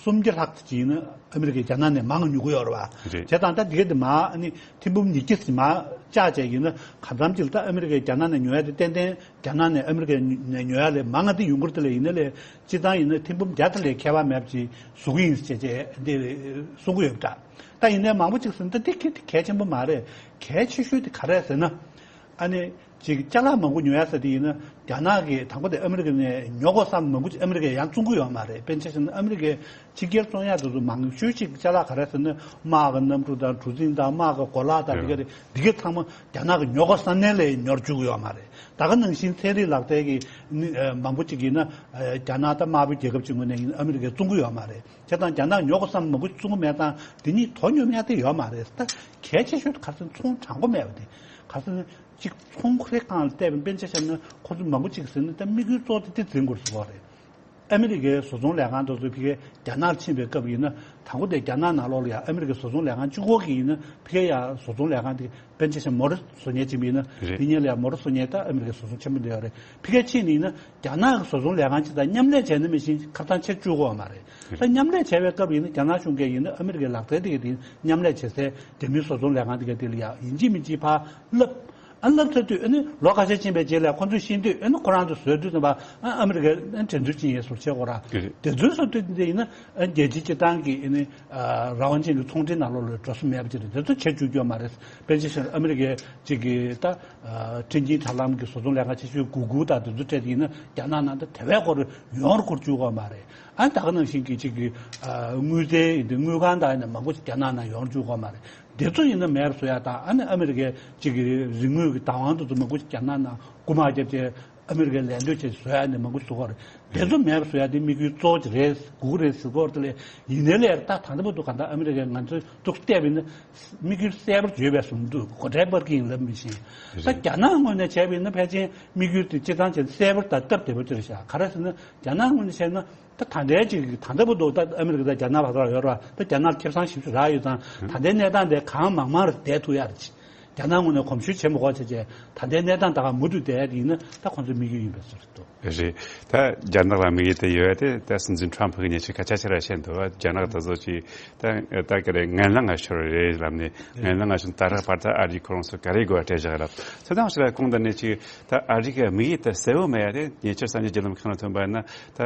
སུམ་བརྒྱ་ལྷག་ཅིག་ཡིན་ན་ཨ་མི་རི་ཀས་རྒྱ་ནག་ནས་མང་ཉོ་གི་ཡོད་རེད་བ། རེད། བྱས་ཙང་ད་འདི་ག་དེ་མ་ཨ་ནི་ཐེར་འབུམ་ཉིས་བརྒྱ་ཙམ་མ་བཅག་བྱས་ཡིན་ན་གང་འཚམ་ཅིག་ལ་ད་ཨ་མི་རི་ཀས་རྒྱ་ནག་ནས་ཉོ་ཡ་དེ་ཏན་ཏན་རྒྱ་ནག་ནས་ཨ་མི་རི་ཀས་ནས་ཉོ་ཡ་ལས་མང་ང་དེ་ཡོང་གི་རེད། དེ་ལས་ཡིན་ན་ལས་སྤྱིར་བཏང་ཡིན་ན་ཐེར་འབུམ་བརྒྱ་དེ་ལས་ཁྱད་པར་མེད་པ་ཅིག་བཟོ་གི་ཡིན་ཟེར་བྱས་འདི་གསུང་གི་ཡོད་པ་འདྲ། ད་ཡིན་ནའི་མང་པོ་ཅིག་ཟེར་ན་ད་འདི་གལ་གལ་ཆེན་པོ་མ་རེད། གལ་ཆེ་ཤོས་དེ་ག་རེད་ཟེར་ན། ཨ་ནི་ཅིག་ཅ་ལག་མང་པོ་ཉོ་ཡ་ཟེར་དེ་ཡིན་ན་རྒྱ་ནག་གིས་དང་པོ་དེ་ཨ་མི་རི་ཀ་ནས་ཉོ་དགོས་བསམ་མང་པོ་ཅིག་ཨ་མི་རི་ཀས་ཡང་བཙོང་གི་ཡོད་མ་རེད། དཔེར་ན་ཆ་བཞག་ན་ཨ་མི་རི་ཀས་ཕྱི་རྒྱལ་བཙོང་ཡ་དེ་ཚོ་མང་ཤོས་ཅིག་ཅ་ལག་ག་རེ་ཟེར་ན་དམག་གི་གནམ་གྲུ་དང་གྲུ་གཟིངས་དང་དམག་གི་གོ་ལག་དང་འདི་ག་རེད། འདི་ག་ཚང་མ་རྒྱ་ནག་གིས་ཉོ་དགོས་བསམ་ནའི་ལས་ཉོ་བཅུག་གི་ཡོད་མ་རེད། ད་ག་ནང་བཞིན་ཚན་རིག་ལག་རྩལ་གྱི་ནི་ཨ་མང་པོ་ཅིག་ཡིན་ན་ཨ་རྒྱ་ནག་ད་དམར་པོའི་རྒྱལ་ཁབ་ཅིག་ངོས་ནས་ཡིན་ན་ཨ་མི་རི་ཀས་བཙོང་གི་ཡོད་མ་རེད། བྱས་ཙང་རྒྱ་ནག་ཉོ་དགོས་བསམ་མང་པོ་བཙོང་གི་མེད་ཙང་དེ་གཉིས་དོ་ཉོ་མེད་དེ་ཡོད་མ་རེད། ད་གལ་ཆེ་ཤོས་དེ་ག་རེ་ཟེར་ན་ཚོང་དྲང་པོ་མེད་པ་དེ་ག་རེ་ཟེར་ན་གཅིག་ཚོང་ཁོ་རའི་སྒང་ལ་བལྟས་པའི་དཔེར་ན་ཆ་བཞག་ན་ཁོ་ཚོ་མང་པོ་ཅིག་ཟེར་ན་ད་དམིགས་ཡུལ་གཙོ་བོ་དེ་དེ་འཛིན་དགོས་ཟེར་བ་རེད། ཨ་མི་རི་ཀའི་བཟོ་ཚོང་ལས་ཁང་དེ་ཚོ་ཕ་གིར་རྒྱ་ནག་ཕྱིན་པའི་སྐབས་ཡིན་ན་དང་པོ་དེ་རྒྱ་ནག་ནང་ལོགས་ལ་ཡང་ཨ་མི་རི་ཀའི་བཟོ་ཚོང་ལས་ཁང་གཅིག་པོ་གི་ཡིན་ན་ཕ་གིར་ཡང་བཟོ་ཚོང་ལས་ཁང་དེ་དཔེར་ན་ཆ་བཞག་ན་མོ་ཊ་བཟོ་མཁན་ཅིག་ཡིན་ན་རེད། དེ་གཉིས་ལ་ཡང་མོ་ཊ་བཟོ་མཁན་ད་ཨ་མི་རི་ཀའི་བཟོ་ཚོང་ཆེན་པོ་འདི་ཡོད་རེད། ཕ་གིར་ཕྱིན་ནས་ཡིན་ན་རྒྱ་ནག་གི་བཟོ་ཚོང་ལས་ཁང་ཅིག་དང་མཉམ་ལས་བྱས་ན་མི་ཤེས་ཁ་ཐང་ཆེར་བཅུག་གི་ཡོད་མ་རེད། ད་མཉམ་ལས་བྱས་པའི་སྐབས་ཡིན་ན་རྒྱ་ནག་གཞུང་གིས་ཡིན་ན་ཨ་མི་རི་ཀའི་ལག་རྩལ་དེ་ག་དེ་མཉམ་ལས་བྱེད་སའི་རྒྱ་མིའི་བཟོ་ཚོང་ལས་ཁང་དེ་ག་དེ་ལ་ཡང་ཡིན་གཅིག་མིན་གཅིག་ཕར་བསླབ། ཨ་བསླབ་ཚར་དུས་ཨ་ནི་ལོ་ཁ་ཤས་ཕྱིན་པའི་རྗེས་ལ་ཁོ་ཚོས་ཤེས་དུས་ཨ་ནི་ཁོ་རང་ཚོ་བཟོས་དུས་ཙམ་པ་ཨ་ཨ་མི་རི་ཀས་ཨ་འགྲན་བསྡུར་བྱེད་ཡས་སུ་བྱེད་དགོས་ར། རེད་རེད། དེ་ཚོའི་སོ་དུས་འདི་ཡིན་ན་ཨ་རྒྱལ་སྤྱིའི་སྤྱིར་བཏང་གི་ཨ་ནི་ཨ་རང་དབང་ཅན་གྱི་ཚོང་འབྲེལ་ནང་ལོགས་ལ་འགྲོ་ས་མེད་པ་ཅིག་རེད། དེ་ཚོ་བྱེད་བཅུག་རྒྱུ་མ་རེད། དཔེར་ན་ཆ་བཞག་ན་ཨ་མི་རི་ཀའི་གཅིག་གི་ད་ཨ་འཕྲིན་སྐྱེལ་དྲ་ལམ་གྱི་བཟོ་ཚོང་ལས་ཁང་ཆེ་ཤོས་གུ་གུལ་དང་དེ་ཚོ་སྤྲད་དེ་ཡིན་ན་རྒྱ་ནག་ནང་ད་དེ་བས་སྐོར་ཡོང་བར་འཁུར་བཅུག་གི་ཡོད་མ་རེད། ཨ་ད་ག་ནང་བཞིན་གྱི་གཅིག་གི་ཨ་དངུལ་རྩའི་ཡིན་དུས་དངུལ་ཁང་དང་ཡིན་ན་མང་པོ་ཞིག་རྒྱ་ནག་ནང་ཡོང་བཅུག་གི་ཡོད་མ་རེད། དེ་ཚོ་ཡིན་ན་མེད་པ་བཟོ་ཡ་དང་ཨ་ནི་ཨ་མི་རི་ཀའི་གཅིག་གི་རིག་དངོས་ཀྱི་བདག་དབང་དེ་ཚོ་མང་པོ་ཞིག་རྒྱ་ནག་ནང་རྐུ་མ་བརྒྱབ་བྱས་ཨ་མི་རི་ཀའི་ལས་འདོད་བྱས་བཟོ་ཡ་ནི་མང་པོ་ཞིག་བཟོ་གི་རེད། དེ་ཚོ་མེད་པ་བཟོ་ཡ་དེ་དམིགས་ཡུལ་གཙོ་བོ་ཅིག་རེད། དགོས་ཀྱི་རེད་ཟེར་སྐོར་དེ་ལས་ཡིན་ནའི་ལས་ད་ད་ལྟ་བར་དུ་གང་ལྟར་ཨ་མི་རི་ཀས་ང་ཚོའི་ཐུགས་བལྟས་པ་ཡིན་ན་དམིགས་ཡུལ་གསལ་པོ་ཡོད་པའི་བཟུང་འདུག་སྒོ་ཁྲལ་སྤར་གྱི་ཡིན་ལབ་མི་ཤེས། ད་རེད། རྒྱ་ནག་ངོས་ནས་བྱས་པ་ཡིན་ན་ཕལ་ཆེར་དམིགས་ཡུལ་དེ་སྤྱིར་བཏང་བྱས་ན་གསལ་པོ་དང་སྟབས་བདེ་པོ་ཅིག་རེད་ཤག་ག་རེ་ཟེར་ན་རྒྱ་ནག་ངོས་ནས་བྱས་ན། ད་ད་ལྟའི་ཅིག་ད་ལྟ་བར་དུ་ད་ཨ་མི་རི་ཀ་དང་རྒྱ་ནག་བར་དུ་ཡོད་ར། ད་རྒྱ་ནག་ཁེ་བཟང་ཞེ་པོ་ཅིག་རག་ཡོད་ཙང་ད་ལྟའི་གནས་སྟངས་དེ་གང་མང་མང་རུ་བསྡད་ཐུབ་ཡ་རེད། རྒྱ་ནག་ངོས་ནས་གོམས་ཤུགས་བྱེད་མི་དགོས་བྱས་བྱས་ད་ལྟའི་གནས་སྟངས་ད་ག་མུ་མཐུད་བསྡད་ཡ་དེ་ཡིན་ན་ད་ཁོང་ཚོའི་དམིགས་ཡུལ་ཡིན་པའི་ཚོད་རེད་འདུག་རེད། ད་རྒྱ་ནག་ལ་དམིགས་ཡུལ་དེ་ཡོད་དེ་ད་སྲིད་འཛིན་ཁྲོམ་ཕུ་གི་ཉེ་ཆར་སྐད་ཆ་ཆེ་ར་བཤད་འདུག་རྒྱ་ནག་ད་གཟོད་ཅིག་ད་ད་ག་རེ་ངན་ལན་ང་ཤོར་རེད་ལབ་ནས་ངན་ལན་ང་ཤོར་ད་རག་བར་ད་ཨ་རིས་ཁོ་རང་ཚོ་ག་རེ་དགོས་སྤྲད་བཞག་ར། ཚོད་ལྟ་ཞིག་ལ་གོང་དུ་ནས་ཅིག་ད་ཨ་རི་གི་དམིགས་ཡུལ་དེ་གསལ་བོ་མེད་ཡ་དེ་ཉེ་ཆར་གསར་འགྱུར་བརྒྱུད་ལམ་ཁག་ནང་ཐོན་པ་ཡིན་ན་ད་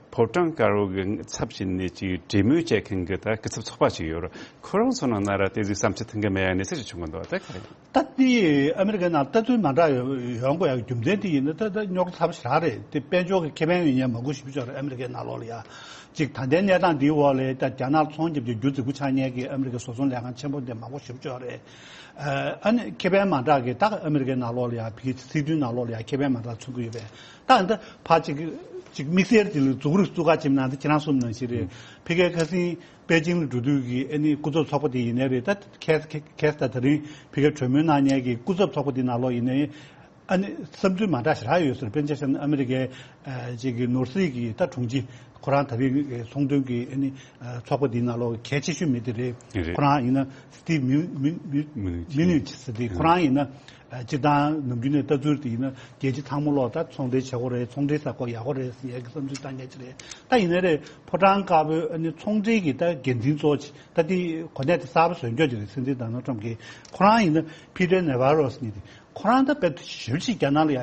ཕོ་བྲང་དཀར་པོ་གི་ཚབ་བྱས་ནས་ཅིག་གྲོས་མོལ་བྱེད་མཁན་གྱི་ད་སྐུ་ཚབ་ཚོགས་པ་ཅིག་ཡོད་རེད། ཁོ་རང་ཚོ་ནང་ན་ར་དེ་ཟིག་བསམ་ཚུལ་མཐུན་གི་མེད་ཡ་གནས་ཚུལ་ཅིག་བྱུང་གི་འདུག་ད་ག་རེ། ད་དེ་ཨ་མི་རི་ཀའི་ནང་ལྟ་ཚུལ་མ་འདྲ་ཡོང་དགོས་ཡ་རྒྱུ་མཚན་དེ་ཡིན་ན་ད་ད་རྙོག་དྲ་ཚ་པོ་ཞེ་དྲག་རེད། དེ་དཔལ་འབྱོར་གྱི་ཁེ་ཕན་ཡོད་མཁན་མང་པོ་ཞེ་པོ་ཅིག་ཡོད་རེད་ཨ་མི་རི་ཀའི་ནང་ལོགས་ལ་ཡ། ཅིག་ད་ལྟའི་གནས་སྟངས་འདིའི་འོག་ལ་ད་རྒྱ་ནག་ཚོང་རྒྱབ་ཀྱི་རྒྱུ་རྫིག་པོ་ཆགས་མཁན་གྱི་ཨ་མི་རི་ཀའི་བཟོ་ཚོང་ལས་ཁང་ཆེན་པོ་འདི་མང་པོ་ཞེ་པོ་ཅིག་ཡོད་རེད། ཨ་ནི་ཁེ་ཕན་མ་འདྲ་གི་ད་ཨ་མི་རི་ཀའི་ནང་ལོགས་ལ་ཡ་ཕ་གིའི་སྲིད་དོན་ནང་ལོགས་ལ་ཡ་ཁེ་ཕན་མ་འདྲ་མཚོན་གྱི་ཡོད་པས། ད་འདི་ཕར་ཅིག་ཅིག་དམིགས་བསལ་དེ་ལ་མཛུབ་གུ་རེ་བཙུགས་ཁ་ཅིག་ནང་དུ་ཁྱེད་རང་གསུངས་ནང་བཞིན་རེད། ཕ་གིའི་ཁ་སང་པེ་ཅིང་ལ་འགྲོ་དུས་ཀྱི་ཨ་ནི་སྐུ་ཚབ་ཚོགས་པ་དེ་ཡིན་ནའི་རེད། ད་ཁེ་ཁེ་ཁེ་ད་ད་རིང་ཕ་གིར་གྲོས་མོལ་གནང་མཁན་གྱི་སྐུ་ཚབ་ཚོགས་པ་དེ་ནང་ལོགས་ཡིན་ནའི། ཨ་ནི་བསམ་ཚུལ་མ་འདྲ་ཞེ་དྲག་ཡོད་ཟེར། དཔེར་ན་ཆ་བཞག་ན་ཨ་མི་རི་ཀའི་ཨ་ཅིག་གི་ནོར་སྲིད་ཀྱི་ད་དྲུང་ཆེ་ཁོ་རང་ད་རེས་ཚོང་དོན་གྱི་ཨ་ནི་ཨ་ཚོགས་པ་འདིའི་ནང་ལོགས་གལ་ཆེ་ཤོས་མི་དེ་རེད། རེད། ཁོ་རང་ཡིན་ན་སི་ཊིབ་མིའུ་མིའུ་མིའུ་མིའུ་ནུ་ཆི་ཟེར་དེ་ཁོ་རང་ཡིན་ན་ཨ་སྤྱིར་བཏང་ནམ་རྒྱུན་ནས་ལྟ་ཚུལ་དེ་ཡིན་ན་རྒྱལ་སྤྱི་ཚང་མ་ལོག་ད་ཚོང་འབྲེལ་བྱེད་དགོས་རེད། ཚོང་འབྲེལ་ཟེར་དགོས་ཡག་པོ་རེད་ཟེར་ཡག་གི་བསམ་ཚུལ་བཏང་མཁན་ཅིག་རེད། ད་ཡིན་ན་རེད་ཕོ་བྲང་དཀར་པོའི་ཨ་ནི་ཚོང་འབྲེལ་གྱི་ད་འགན་འཛིན་གཙོ་བོ་ཅིག་ད་དེ་གོ་གནས་དེ་གསར་པ་བཟོས་འཇོག་ཅིག་རེད། སྲིད་འཛིན་ཌོ་ནལ་ཊམ་གྱིས་ཁོ་རང་ཡིན་ན་ཕི་ཏེར་ནེ་ཝ་རོ་ཟེར་མཁན་དེ། ཁོ་རང་ད་དཔེ་ཞེ་པོ་ཅིག་རྒྱ་ནག་ལ་ཡ་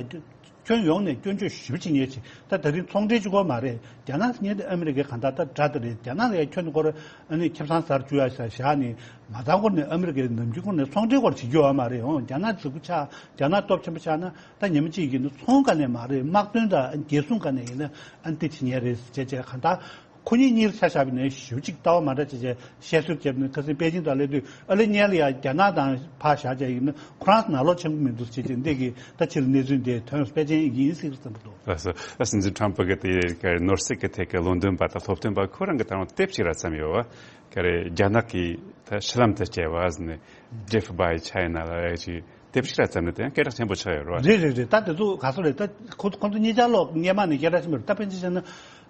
ཁྱོན་ཡོངས་ནས་སྐྱོན་བརྗོད་ཞེ་པོ་ཅིག་ཉེས་ཅིག་ད་ད་རིང་ཚོང་འབྲེལ་གཅིག་པོ་མ་རེད། རྒྱ་ནག་ཟེར་མཁན་དེ་ཨ་མི་རི་ཀའི་གང་ལྟར་ད་དགྲ་དེ་རེད། རྒྱ་ནག་ལ་ཡ་ཁྱོན་ནས་ཁོ་རང་ཨ་ནི་ཁེ་བཟང་ཟ་རུ་བཅུག་ཡ་ཟེར་བཞག་ནས་མ་ཚང་སྐོར་ནས་ཨ་མི་རི་ཀའི་ནམ་རྒྱུན་སྐོར་ནས་ཚོང་འབྲེལ་སྐོར་བྱེད་རྒྱུ་ཡོད་མ་རེད། འོང་རྒྱ་ནག་རྫིག་པོ་ཆགས་རྒྱ་ནག་སྟོབས་ཆེན་པོ་ཆགས་ན་ད་ཉི་མ་གཅིག་གི་ནི་ཚོང་ག་ནས་མ་རེད། དམག་དོན་དང་རྒྱལ་སྲུང་ག་ནས་ཡིན་ན་ཨ་ནི་དེ་བྱེད་ཉེན་རེད་ཟེར་བྱས་བྱས་གང་ལྟར། ཁོ་གཉིས་གཉིས་ཆ་བཞག་པ་ཡིན་ན་ཞེ་པོ་ཅིག་ལྟ་བ་མ་འདྲ་བྱས་བྱས་བཤད་སྲོལ་བརྒྱབ་ནས་ཁ་སང་པེ་ཅིང་དུ་སླེབས་དུས་ཨ་ལེ་ཉལ་ལ་ཡ་རྒྱ་ནག་དང་ཕར་བཞག་བྱས་ཡིན་ན་ཁོ་རང་ནང་ལོགས་ཆེན་པོ་མི་འདུག་བྱས་བྱས་འདི་གི་ད་ཕྱིར་གནས་ཚུལ་འདི་ཐོན་པེ་ཅིང་ཡིན་སྲིད་བསམ་གྱི་འདུག་ལགས་སོ། ཨ་སྲིད་འཛིན་ཁྲོམ་ཕུ་གི་དེ་ག་ནོར་སྲིད་ཀྱི་ཐད་ཀྱི་བློ་འདོན་པ་དང་སློབ་སྟོན་པ་ཁོ་རང་གི་ད་རུང་དེབ་ཅིག་ར་བརྩམས་ཡོད་བ། ག་རེ་རྒྱ་ནག་གིས་ད་ཕྱི་ལམ་དུ་བསྐྱལ་བ་ཟེར་ནས་Death by China་ལ་ཡ་ཅིག་དེབ་ཅིག་ར་བརྩམས་ནས་དེ་ཡང་སྐད་གྲགས་ཆེན་པོ་ཆགས་ཡོད་རེད་བ། རེད་རེད་རེད། ད་དེ་ཚོ་ག་ཚོད་རེད། ད་ཁོ་ཁོ་ཚོ་གཉིས་ཆར་ལོག་སྔས་མ་ནས་སྐད་གྲགས་ཆེན་པོ་རེད། ད་དཔེར་ན་ཆ་བཞག་ན་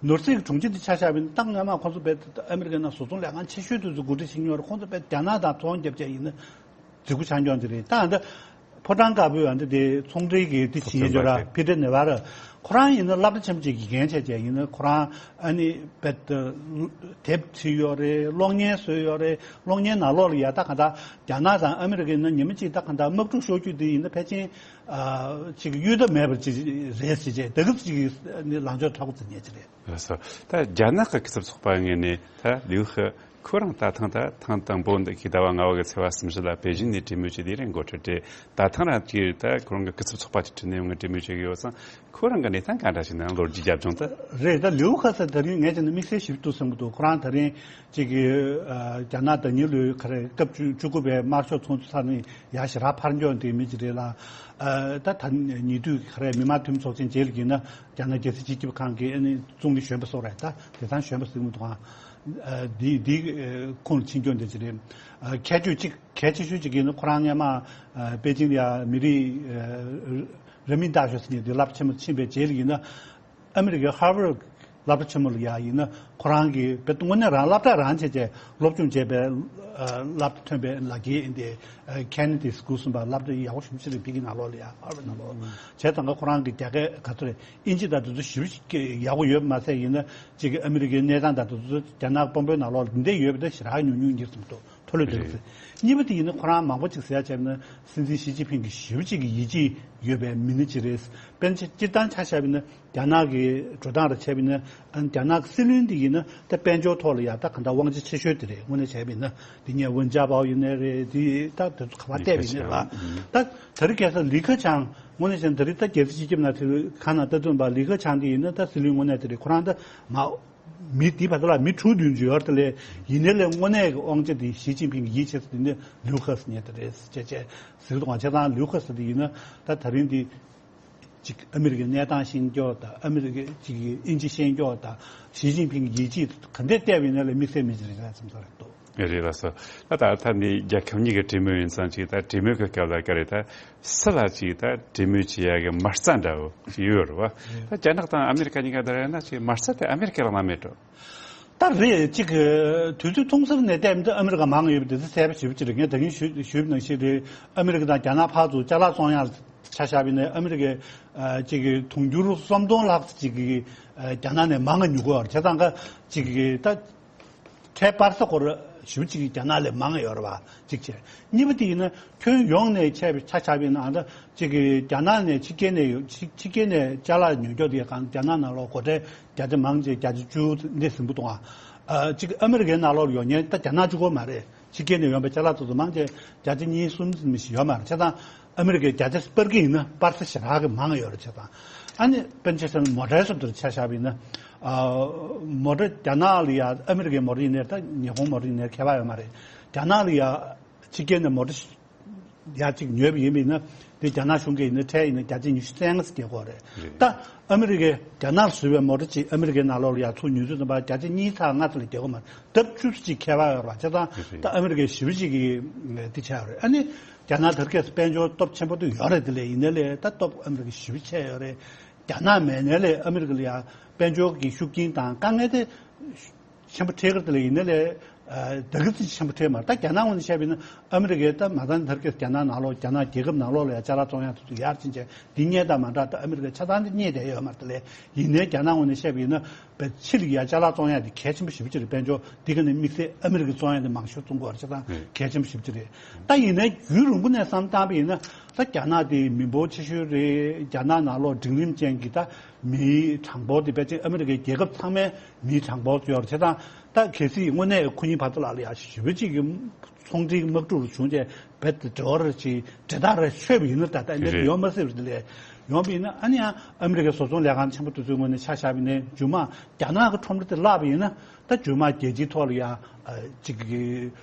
ནོར་སྲིད་ཀྱི་དྲུང་ཆེ་དེ་ཆ་བཞག་པ་ཡིན་ན་ད་སྔས་མ་ཁོ་ཚོ་བས་ཨ་མི་རི་ཀའི་ནང་བཟོ་ཚོང་ལས་ཁང་ཆེ་ཤོས་དེ་ཚོ་གོ་སྒྲིག་བྱེད་མྱོང་རེད། ཁོ་ཚོ་བས་རྒྱ་ནག་དང་ཚོང་རྒྱབ་བྱས་ཡིན་ན་འཛིག་པོ་ཆགས་མྱོང་དེ་རེད། ད་ད་ ཕོ་བྲང་དཀར་པོའི་ཨ་འདི་དེ་ཚོང་འབྲེལ་གྱི་དེ་བྱེད་ཡས་ཡོད་ར། ཕི་ཏྲེ་ནེ་ཝ་ར། ཁོ་རང་ཡིན་ན་སློབ་གྲྭ་ཆེན་པོ་ཅིག་གི་འགན་བྱས་བྱས་ཡིན་ན། ཁོ་རང་ཨ་ནི་བེད་དེབ་བྲིས་ཡོད་རེད། གློག་བརྙན་བཟོས་ཡོད་རེད། གློག་བརྙན་ནང་ལོགས་ལ་ཡ་ད་ག་ད་རྒྱ་ནག་དང་ཨ་མི་རི་ཀའི་ནང་ཉི་མ་གཅིག་ད་ག་ད་དམག་འཁྲུག་ཤོར་རྒྱུ་དེ་ཡིན་ན་ཕལ་ཆེར་ཨ་ཅིག་གཡོལ་ཐབས་མེད་པ་ཅིག་རེད་ཟེར་བྱས། ད་གི་ཅིག་ནི་ལངས་ཕྱོགས་མཐའ་གོ་ཚིག་ཉེ་ཅིག་རེད། ལགས་སོ། ད་རྒྱ་ནག་གི་སྐུ་ཚབ་ཚོགས་པ་ངོས་ནས་ད་ལིའུ་ཧི་ཁོ་རང་ད་ཐེངས་ད་ཐེངས་དང་པོ་འདི་གི་ཟླ་བ་ལྔ་པ་གི་ཚེས་པ་སུམ་ཅུ་ལ་པེ་ཅིན་ནས་གྲོས་མོལ་བྱས་དེ་རིང་འགོ་ཁྲིད་དེ། ད་ཐེངས་རང་གི་ད་ཁོ་རང་གི་སྐུ་ཚབ་ཚོགས་པ་དེ་ཁྲིད་ནས་ཡོང་གི་གྲོས་མོལ་བྱེད་ཀྱི་ཡོད་ཙང་། ཁོ་རང་གི་གནས་སྟངས་ག་འདྲ་ཞིག་ན། ལོ་རྒྱུས་རྒྱབ་ལྗོངས་ད། རེད། ད་ལིའུ་ཁ་སི་དེ་རིང་ངས་བྱས་ན་དམིགས་བསལ་ཞིབ་ཏུ་བསམ་གྱི་འདུག་ཁོ་རང་དེ་རིང་ཅིག་གི་ཨ་རྒྱ་ནག་ཟླ་ཉིན་ལོའི་ག་རེ་སྐབས་བཅུ་བཅུ་དགུ་པའི་དམར་ཤོག་ཚོགས་འདུ་ཚར་ནས་ཡར་ཞེ་དྲག་ཕར་འགྱོ་དེ་མི་ཅིག་རེད་ལ། ཨ་ད་ད་ཉེ་དུས་ག་རེ་མི་དམངས་འཐུས་མི་ཚོགས་ཆེན་རྗེས་ལ་ཡིན་ན་རྒྱ་ནག་རྒྱལ་སྲིད་སྤྱི་ཁྱབ་ཁང་གི་ཨ་ནི་ཙུང་ལི་གཞོན་པ་སོགས་རེད། ད་དེ་ཚང་གཞོན་པ་ཟེར་གྱི་མི་འདུག་ཨ་འདི་འདི་ཁོངས་ལ་ཕྱིན་སྐྱོང་དེ་ཅིག་རེད། ཨ་ཁྱད་ཆོས་གཅིག་གལ་ཆེ་ཤོས་གཅིག་ཡིན་ན། ཁོ་རང་སྔོན་མ་ཨ་པེ་ཅིང་ལ་ཡ་མི་རིགས་ཨ་རིག་གནས་འདི་ཞོག་ཟེར་ནས་དེ་སློབ་ཆེན་མོ་ཕྱིན་པའི་རྗེས་ལ་ཡིན་ན། ཨ་མི་རི་ཀའི་ཧར་ཝར་སློབ་གྲྭ་ཆེན་མོ་ལ་ཡ་ཡིན་ན་ཁོ་རང་གིས་དཔེ་དངོས་གནས་རང་སློབ་གྲྭ་རང་བྱས་བྱས་སློབ་སྦྱོང་བྱས་པའི་ཨ་སློབ་གྲྭ་ཐོན་པའི་ལག་ཁྱེར་ཡིན་ཏེ། ཨ་ཁེ་ནེ་ཌི་སི་ཀུལ་གསུམ་པ་སློབ་གྲྭ་ཡག་པོ་ཞེ་པོ་ཅིག་རེད། ཕ་གིའི་ནང་ལོགས་ལ་ཡ་ཧར་ཝར་ནང་ལོགས་བྱས་ཙང་ཁོ་རང་གི་རྒྱ་སྐད་ག་ཚོད་རེད། དབྱིན་ཇི་དང་དེ་ཚོ་ཞེ་པོ་ཅིག་ཡག་པོ་ཡོད་མ་ཚད་ཡིན་ན། གཅིག་གི་ཨ་མི་རི་ཀའི་གནས་སྟངས་དང་དེ་ཚོ་རྒྱ་ནག་དཔོན་པོའི་ནང་ལོགས་ལ་འདི་འདྲ་ཡོད་པ་དེ་ཞེ་དྲག་ཉུང་ཉུང་གྱུར་སོང་འདུག་མཐོ་ལོས་བསྡད་ཀྱི་རེད། གཉིས་པ་དེ་ཡིན་ན་ཁོ་རང་མང་པོ་ཅིག་ཟེར་ཡ་བྱས་ན། སྲིད་འཛིན་ཞི་ཅིན་ཕིང་གི་ཞེ་པོ་ཅིག་གི་ཡིད་ཆེས་ཡོད་པའི་མི་སྣ་ཅིག་རེད། དཔེར་ན་སྤྱིར་བཏང་ཆ་བཞག་པ་ཡིན་ན་རྒྱ་ནག་གི་འགྲོ་སྟངས་ར་བྱས་པ་ཡིན་ན། ཨ་རྒྱ་ནག་གི་སྲིད་བློན་དེ་ཡིན་ན་ད་དཔལ་འབྱོར་ཐོག་ལ་ཡ་ད་ག་འདྲ་དབང་ཆ་ཆེ་ཤོས་དེ་རེད། དངོས་གནས་བྱས་པ་ཡིན་ན་དེ་ཉིད་ཝུན་ཅཱ་པའོ་ཡིན་ནའི་རེད། དེ་ད་དེ་ཚོ་ག་པར་བལྟས་པ་ཡིན་ནའི་རེད་པ། ད་དེ་རིང་ཁ་སང་ལི་ཁེ་ཆང་། དངོས་གནས་བྱས་ན་དེ་རིང་ད་རྒྱལ་སྲིད་སྤྱི་ཁྱབ་ནང་དེ་གང་ན་ལྟ་དུས་པ་ལི་ཁེ་ཆང་དེ་ཡིན་ན་ད་སྲིད་བློན་དངོས་གནས་དེ་རེད། ཁོ་རང་ད་མ། མི་འདི་བར་དུ་ལ་མི་དྲུག་བདུན་ཅིག་ཡོད་རེད་དེ་ལས། ཡིན་ནའི་ལས་དངོས་གནས་ཀྱི་དབང་ཆ་འདི་ཞི་ཅིན་ཕིང་གིས་ཡིད་ཆེས་ས་འདི་ནི་ལིའུ་ཁ་སི་ཉིད་དེ་རེད་ཟེར་བྱས་བྱས་ཟེར་གྱི་འདུག་ག་བྱས་ཙང་ལིའུ་ཁ་སི་འདི་ཡིན་ན་ད་དེ་རིང་འདི་ཅིག་ཨ་མི་རི་ཀའི་གནས་སྟངས་ཤེས་རྒྱུ་དང་། ཨ་མི་རི་ཀའི་ཅིག་དབྱིན་ཇི་ཤེས་རྒྱུ་དང་། ཞི་ཅིན་ཕིང་གི་ཡིད་ཆེས་ག་འདྲས་བལྟས་པ་ཡིན་ན་ལས་དམིགས་བསལ་མི་ཅིག་རེད་བསམ་ས་རེད་འདུག་རེད། ལགས་སོ། ད་ད་ལྟ་འདི་རྒྱལ་ཁབ་གཉིས་ཀྱི་གྲོས་མོལ་ཡིན་ཙང་ཅིག་ད་གྲོས་མོལ་གྱི་སྐབས་ལ་ག་རེ་ད། སུ་ལ་ཅིག་ད་གྲོས་མོལ་བྱེད་ཡ་གི་མ་རྩ་འདྲ་བོ་ཞིག་ཡོད་རེད་བ། ད་རྒྱ་ནག་དང་ཨ་མི་རི་ཀ་གཉིས་ཀ་བསྡུར་ཡ་ན་ཅིག་མ་རྩ་དེ་ཨ་མི་རི་ཀའི་ལག་ན་མེད་འགྲོ། ད་རེད། ཅིག་དུས་ཚོད་ཐུང་ས་ནས་བལྟས་མི་འདུག་ཨ་མི་རི་ཀ་མང་ཡོད་པ་དེ་ཚོ་གསལ་པོ་ཞེ་པོ་ཅིག་རེད། ངས་ད་གིན་ཞུས་ཞུས་པ་ནང་བཞིན་རེད། ཨ་མི་རི་ཀ་དང་རྒྱ་ནག་ཕར་ཚུར་ཅ་ལག་བཙོང་ཡ་ཆ་བཞག་པ་ཡིན་ན་ཨ་མི་རི་ཀའི་ཨ་ཅིག་དུང་ཕྱུར་སུམ་སྟོང་ལྷག་ཅིག་གི་ཨ་རྒྱ་ནག་ནས་མང་ང་ཉོ་གི་ཡོད་རེད། བྱས་ཙང་ཀ་ཅིག་ད། ཁྲལ་སྤར་ས་སྐོར་ཞེ་པོ་ཅིག་རྒྱ་ནག་ལས་མང་ཡོད་རེད་པ། གཅིག་བྱས། གཉིས་པ་དེ་ཡིན་ན་ཁྱོན་ཡོངས་ནས་ཆ་ཆ་བཞག་པ་ཡིན་ན། ཨ་ད་ཅིག་གི་རྒྱ་ནག་ནས་ཕྱི་རྒྱལ་ནས་ཡོང་ཕྱི་ཕྱི་རྒྱལ་ནས་ཅ་ལག་ཉོ་རྒྱུ་དེ་གང་རྒྱ་ནག་ནང་ལོགས་སྒོ་ཁྲལ་བརྒྱ་ཆ་མང་ཆེ་བརྒྱ་ཆ་བཅུ་འདི་ཟིན་པོ་གཏོང་ཨ། ཨ་ཅིག་ཨ་མི་རི་ཀའི་ནང་ལོགས་ཡོང་མཁན་ད་རྒྱ་ནག་གཅིག་པོ་མ་རེད། ཕྱི་རྒྱལ་ནས་ཡོང་པའི་ཅ་ལག་དེ་ཚོ་མང་ཆེ་བརྒྱ་ཆ་གཉིས་གསུམ་ཙམ་ཞིག་ཡོད་མ་རེད། བྱས་ཙང་ཨ་མི་རི་ཀས་བརྒྱ་ཆ་སྤར་གྱི་ཡིན་ན་སྤར་ས་ཞེ་དྲག་གི་མང་ཡོད་རེད། བྱས་ཙང་ཨ་ནི་དཔེར་ན་ཆ་བཞག་ན་མོ་ཊའི་སོ་དེར་ཆ་བཞག་པ་ཡིན་ན། ཨ་མོ་ཊ་རྒྱ་ནག་ལ་ཡ་ཨ་མི་རི་ཀའི་མོ་ཊ་ཡིན་ནའི་ད་ཉི་ཧོང་མོ་ཊ་ཡིན་ནའི་ཁྱད་པར་ཡོད་མ་རེད། རྒྱ་ནག་ལ་ཡ་ཕྱི་རྒྱལ་ནས་མོ་ཊ་ཡ་གཅིག་ཉོས་པ་ཡིན་པ་ཡིན་ན། དེ་རྒྱ་ནག་གཞུང་གིས་ཡིན་ན་ཁྲལ་ཡིན་ན་བརྒྱ་ཆ་ཉི་ཤུ་རྩ་ལྔ་ཙམ་རྒྱག་གི་ཡོད་རེད། རེད། ད་ཨ་མི་རི་ཀས་རྒྱ་ནག་ལ་བཟོས་པའི་མོ་ཊ་ཅིག་ཨ་མི་རི་ཀའི་ནང་ལོགས་ལ་ཡ་ཚུར་ཉོས་དུས་ཙམ་པ་བརྒྱ་ཆ་གཉིས་ཚེག་ལྔ་ཙམ་ལས་རྒྱག་གི་མ་རེད། ལྡབ་བཅུ་ཙམ་ཅིག་ཁྱད་པར་ཡོད་རེད་པ། བྱས་ཙང་ད་ཨ་མི་རི་ཀས་ཞེ་པོ་ཅིག་གི་འདི་བྱས་ཡོད་རེད། ཨ་ནི་རྒྱ་ནག་དེ་རིང་ཁ་སང་དཔལ་འབྱོར་སྟོབས་ཆེན་པོ་དེ་ཡོད་རེད། དེ་ལས་ཡིན་ནའི་ལས་ད་སྟོབས་ཨ་མི་རི་ཀ་ཞེ་པོ་ཆེ་ཡོད་རེད། རྒྱ་ནག་མེད་ནའི་ལས་ཨ་མི་རི་ཀ་ལ་ཡ་དཔལ་འབྱོར་གྱི་ཤུགས་རྐྱེན་དང་དཀའ་ངལ་དེ་ཆེན་པོ་འཕྲད་ཀྱི་རེད། དེ་ལས་ཡིན་ནའི་ལས་ཨ་ད་གི་ཙམ་ཆེན་པོ་འཕྲད་མ་རེད། ད་རྒྱ་ནག་ངོས་ནས་བཤད་པ་ཡིན་ན་ཨ་མི་རི་ཀས་ད་མ་ཚང་དེ་རིང་ཁ་སང་རྒྱ་ནག་ནང་ལོགས་རྒྱ་ནག་རྒྱལ་ཁབ་ནང་ལོགས་ལ་ཡ་ཅ་ལག་བཙོང་ཡ་དེ་ཚོ་ཡར་ཕྱིན་བྱས་འདི་སྔོན་དང་མ་འདྲ། ད་ཨ་མི་རི་ཀ་ཆ་ཚང་དེ་རྙེད་བསྡད་ཡོད་མ་རེད། དེ་ལས་ཡིན་ནའི་རྒྱ་ནག་ངོས་ནས་བཤད་པ་ཡིན་ན། པའི་ཕྱི་ལ་ཡ་ཅ་ལག་བཙོང་ཡ་དེ་གལ་ཆེན་པོ་ཞེ་པོ་ཅིག་རེད། དཔལ་འབྱོར་འདི་ག་ནས་དམིགས་བསལ་ཨ་མི་རི་ཀས་བཙོང་ཡ་དེ་མང་ཤོས་བཙོང་གི་ཡོད་རེད། བྱས་ཙང་གལ་ཆེན་པོ་ཞེ་པོ་ཅིག་རེད། ད་ཡིན་ནའི་རྒྱུན་རིང་པོ་ནས་བསམ་བཏང་པ་ཡིན་ན། ད་རྒྱ་ནག་དེ་མི་འབོར་ཆེ་ཤོས་རེད། རྒྱ་ནག་ནང་ལོགས་འབྲིང་རིམ་ཅན་གྱི་ད་མིའི་གྲངས་འབོར་དེ་ཕལ་ཆེར་ཨ་མི་རི་ཀའི་རྒྱལ་ཁབ་ཚང་མའི་མིའི་གྲངས་འབོར་ཡོད་རེད། བྱས་ཙང་ད་གལ་སྲིད་དངོས་གནས་ཁོ་གཉིས་བར་དུ་ལ་ལ་ཡ་ཞེ་པོ་ཅིག་གི་ཚོང་འབྲེལ་དམག་འཁྲུག་རུ་བྱུང་རྗེས་རྦད་དེ་འབྲེལ་བ་རེ་ཅིག་འབྲེལ་ཐག་རེ་ཆོད་པ་ཡིན་ན། ད་ལྟ་འདི་རེད། ཡོང་མ་སྲིད་པ་དེ་ལས་ཡོང་པ་ཡིན་ན། ཨ་ནི་ཡང་ཨ་མི་རི་ཀའི་བཟོ་ཚོང་ལས་ཁང་ཆེན་པོ་དེ་ཚོའི་ངོས་ནས་ཆ་བཞག་པ་ཡིན་ན། རྒྱུ་མ་རྒྱ་ནག་གི་ཁྲོམ་ར་དེ་བརླག་པ་ཡིན་ན། ད་རྒྱུ་མ་རྒྱལ་སྤྱིའི་ཐོག་ལ་ཡང་ཨ་ཅིག་གི་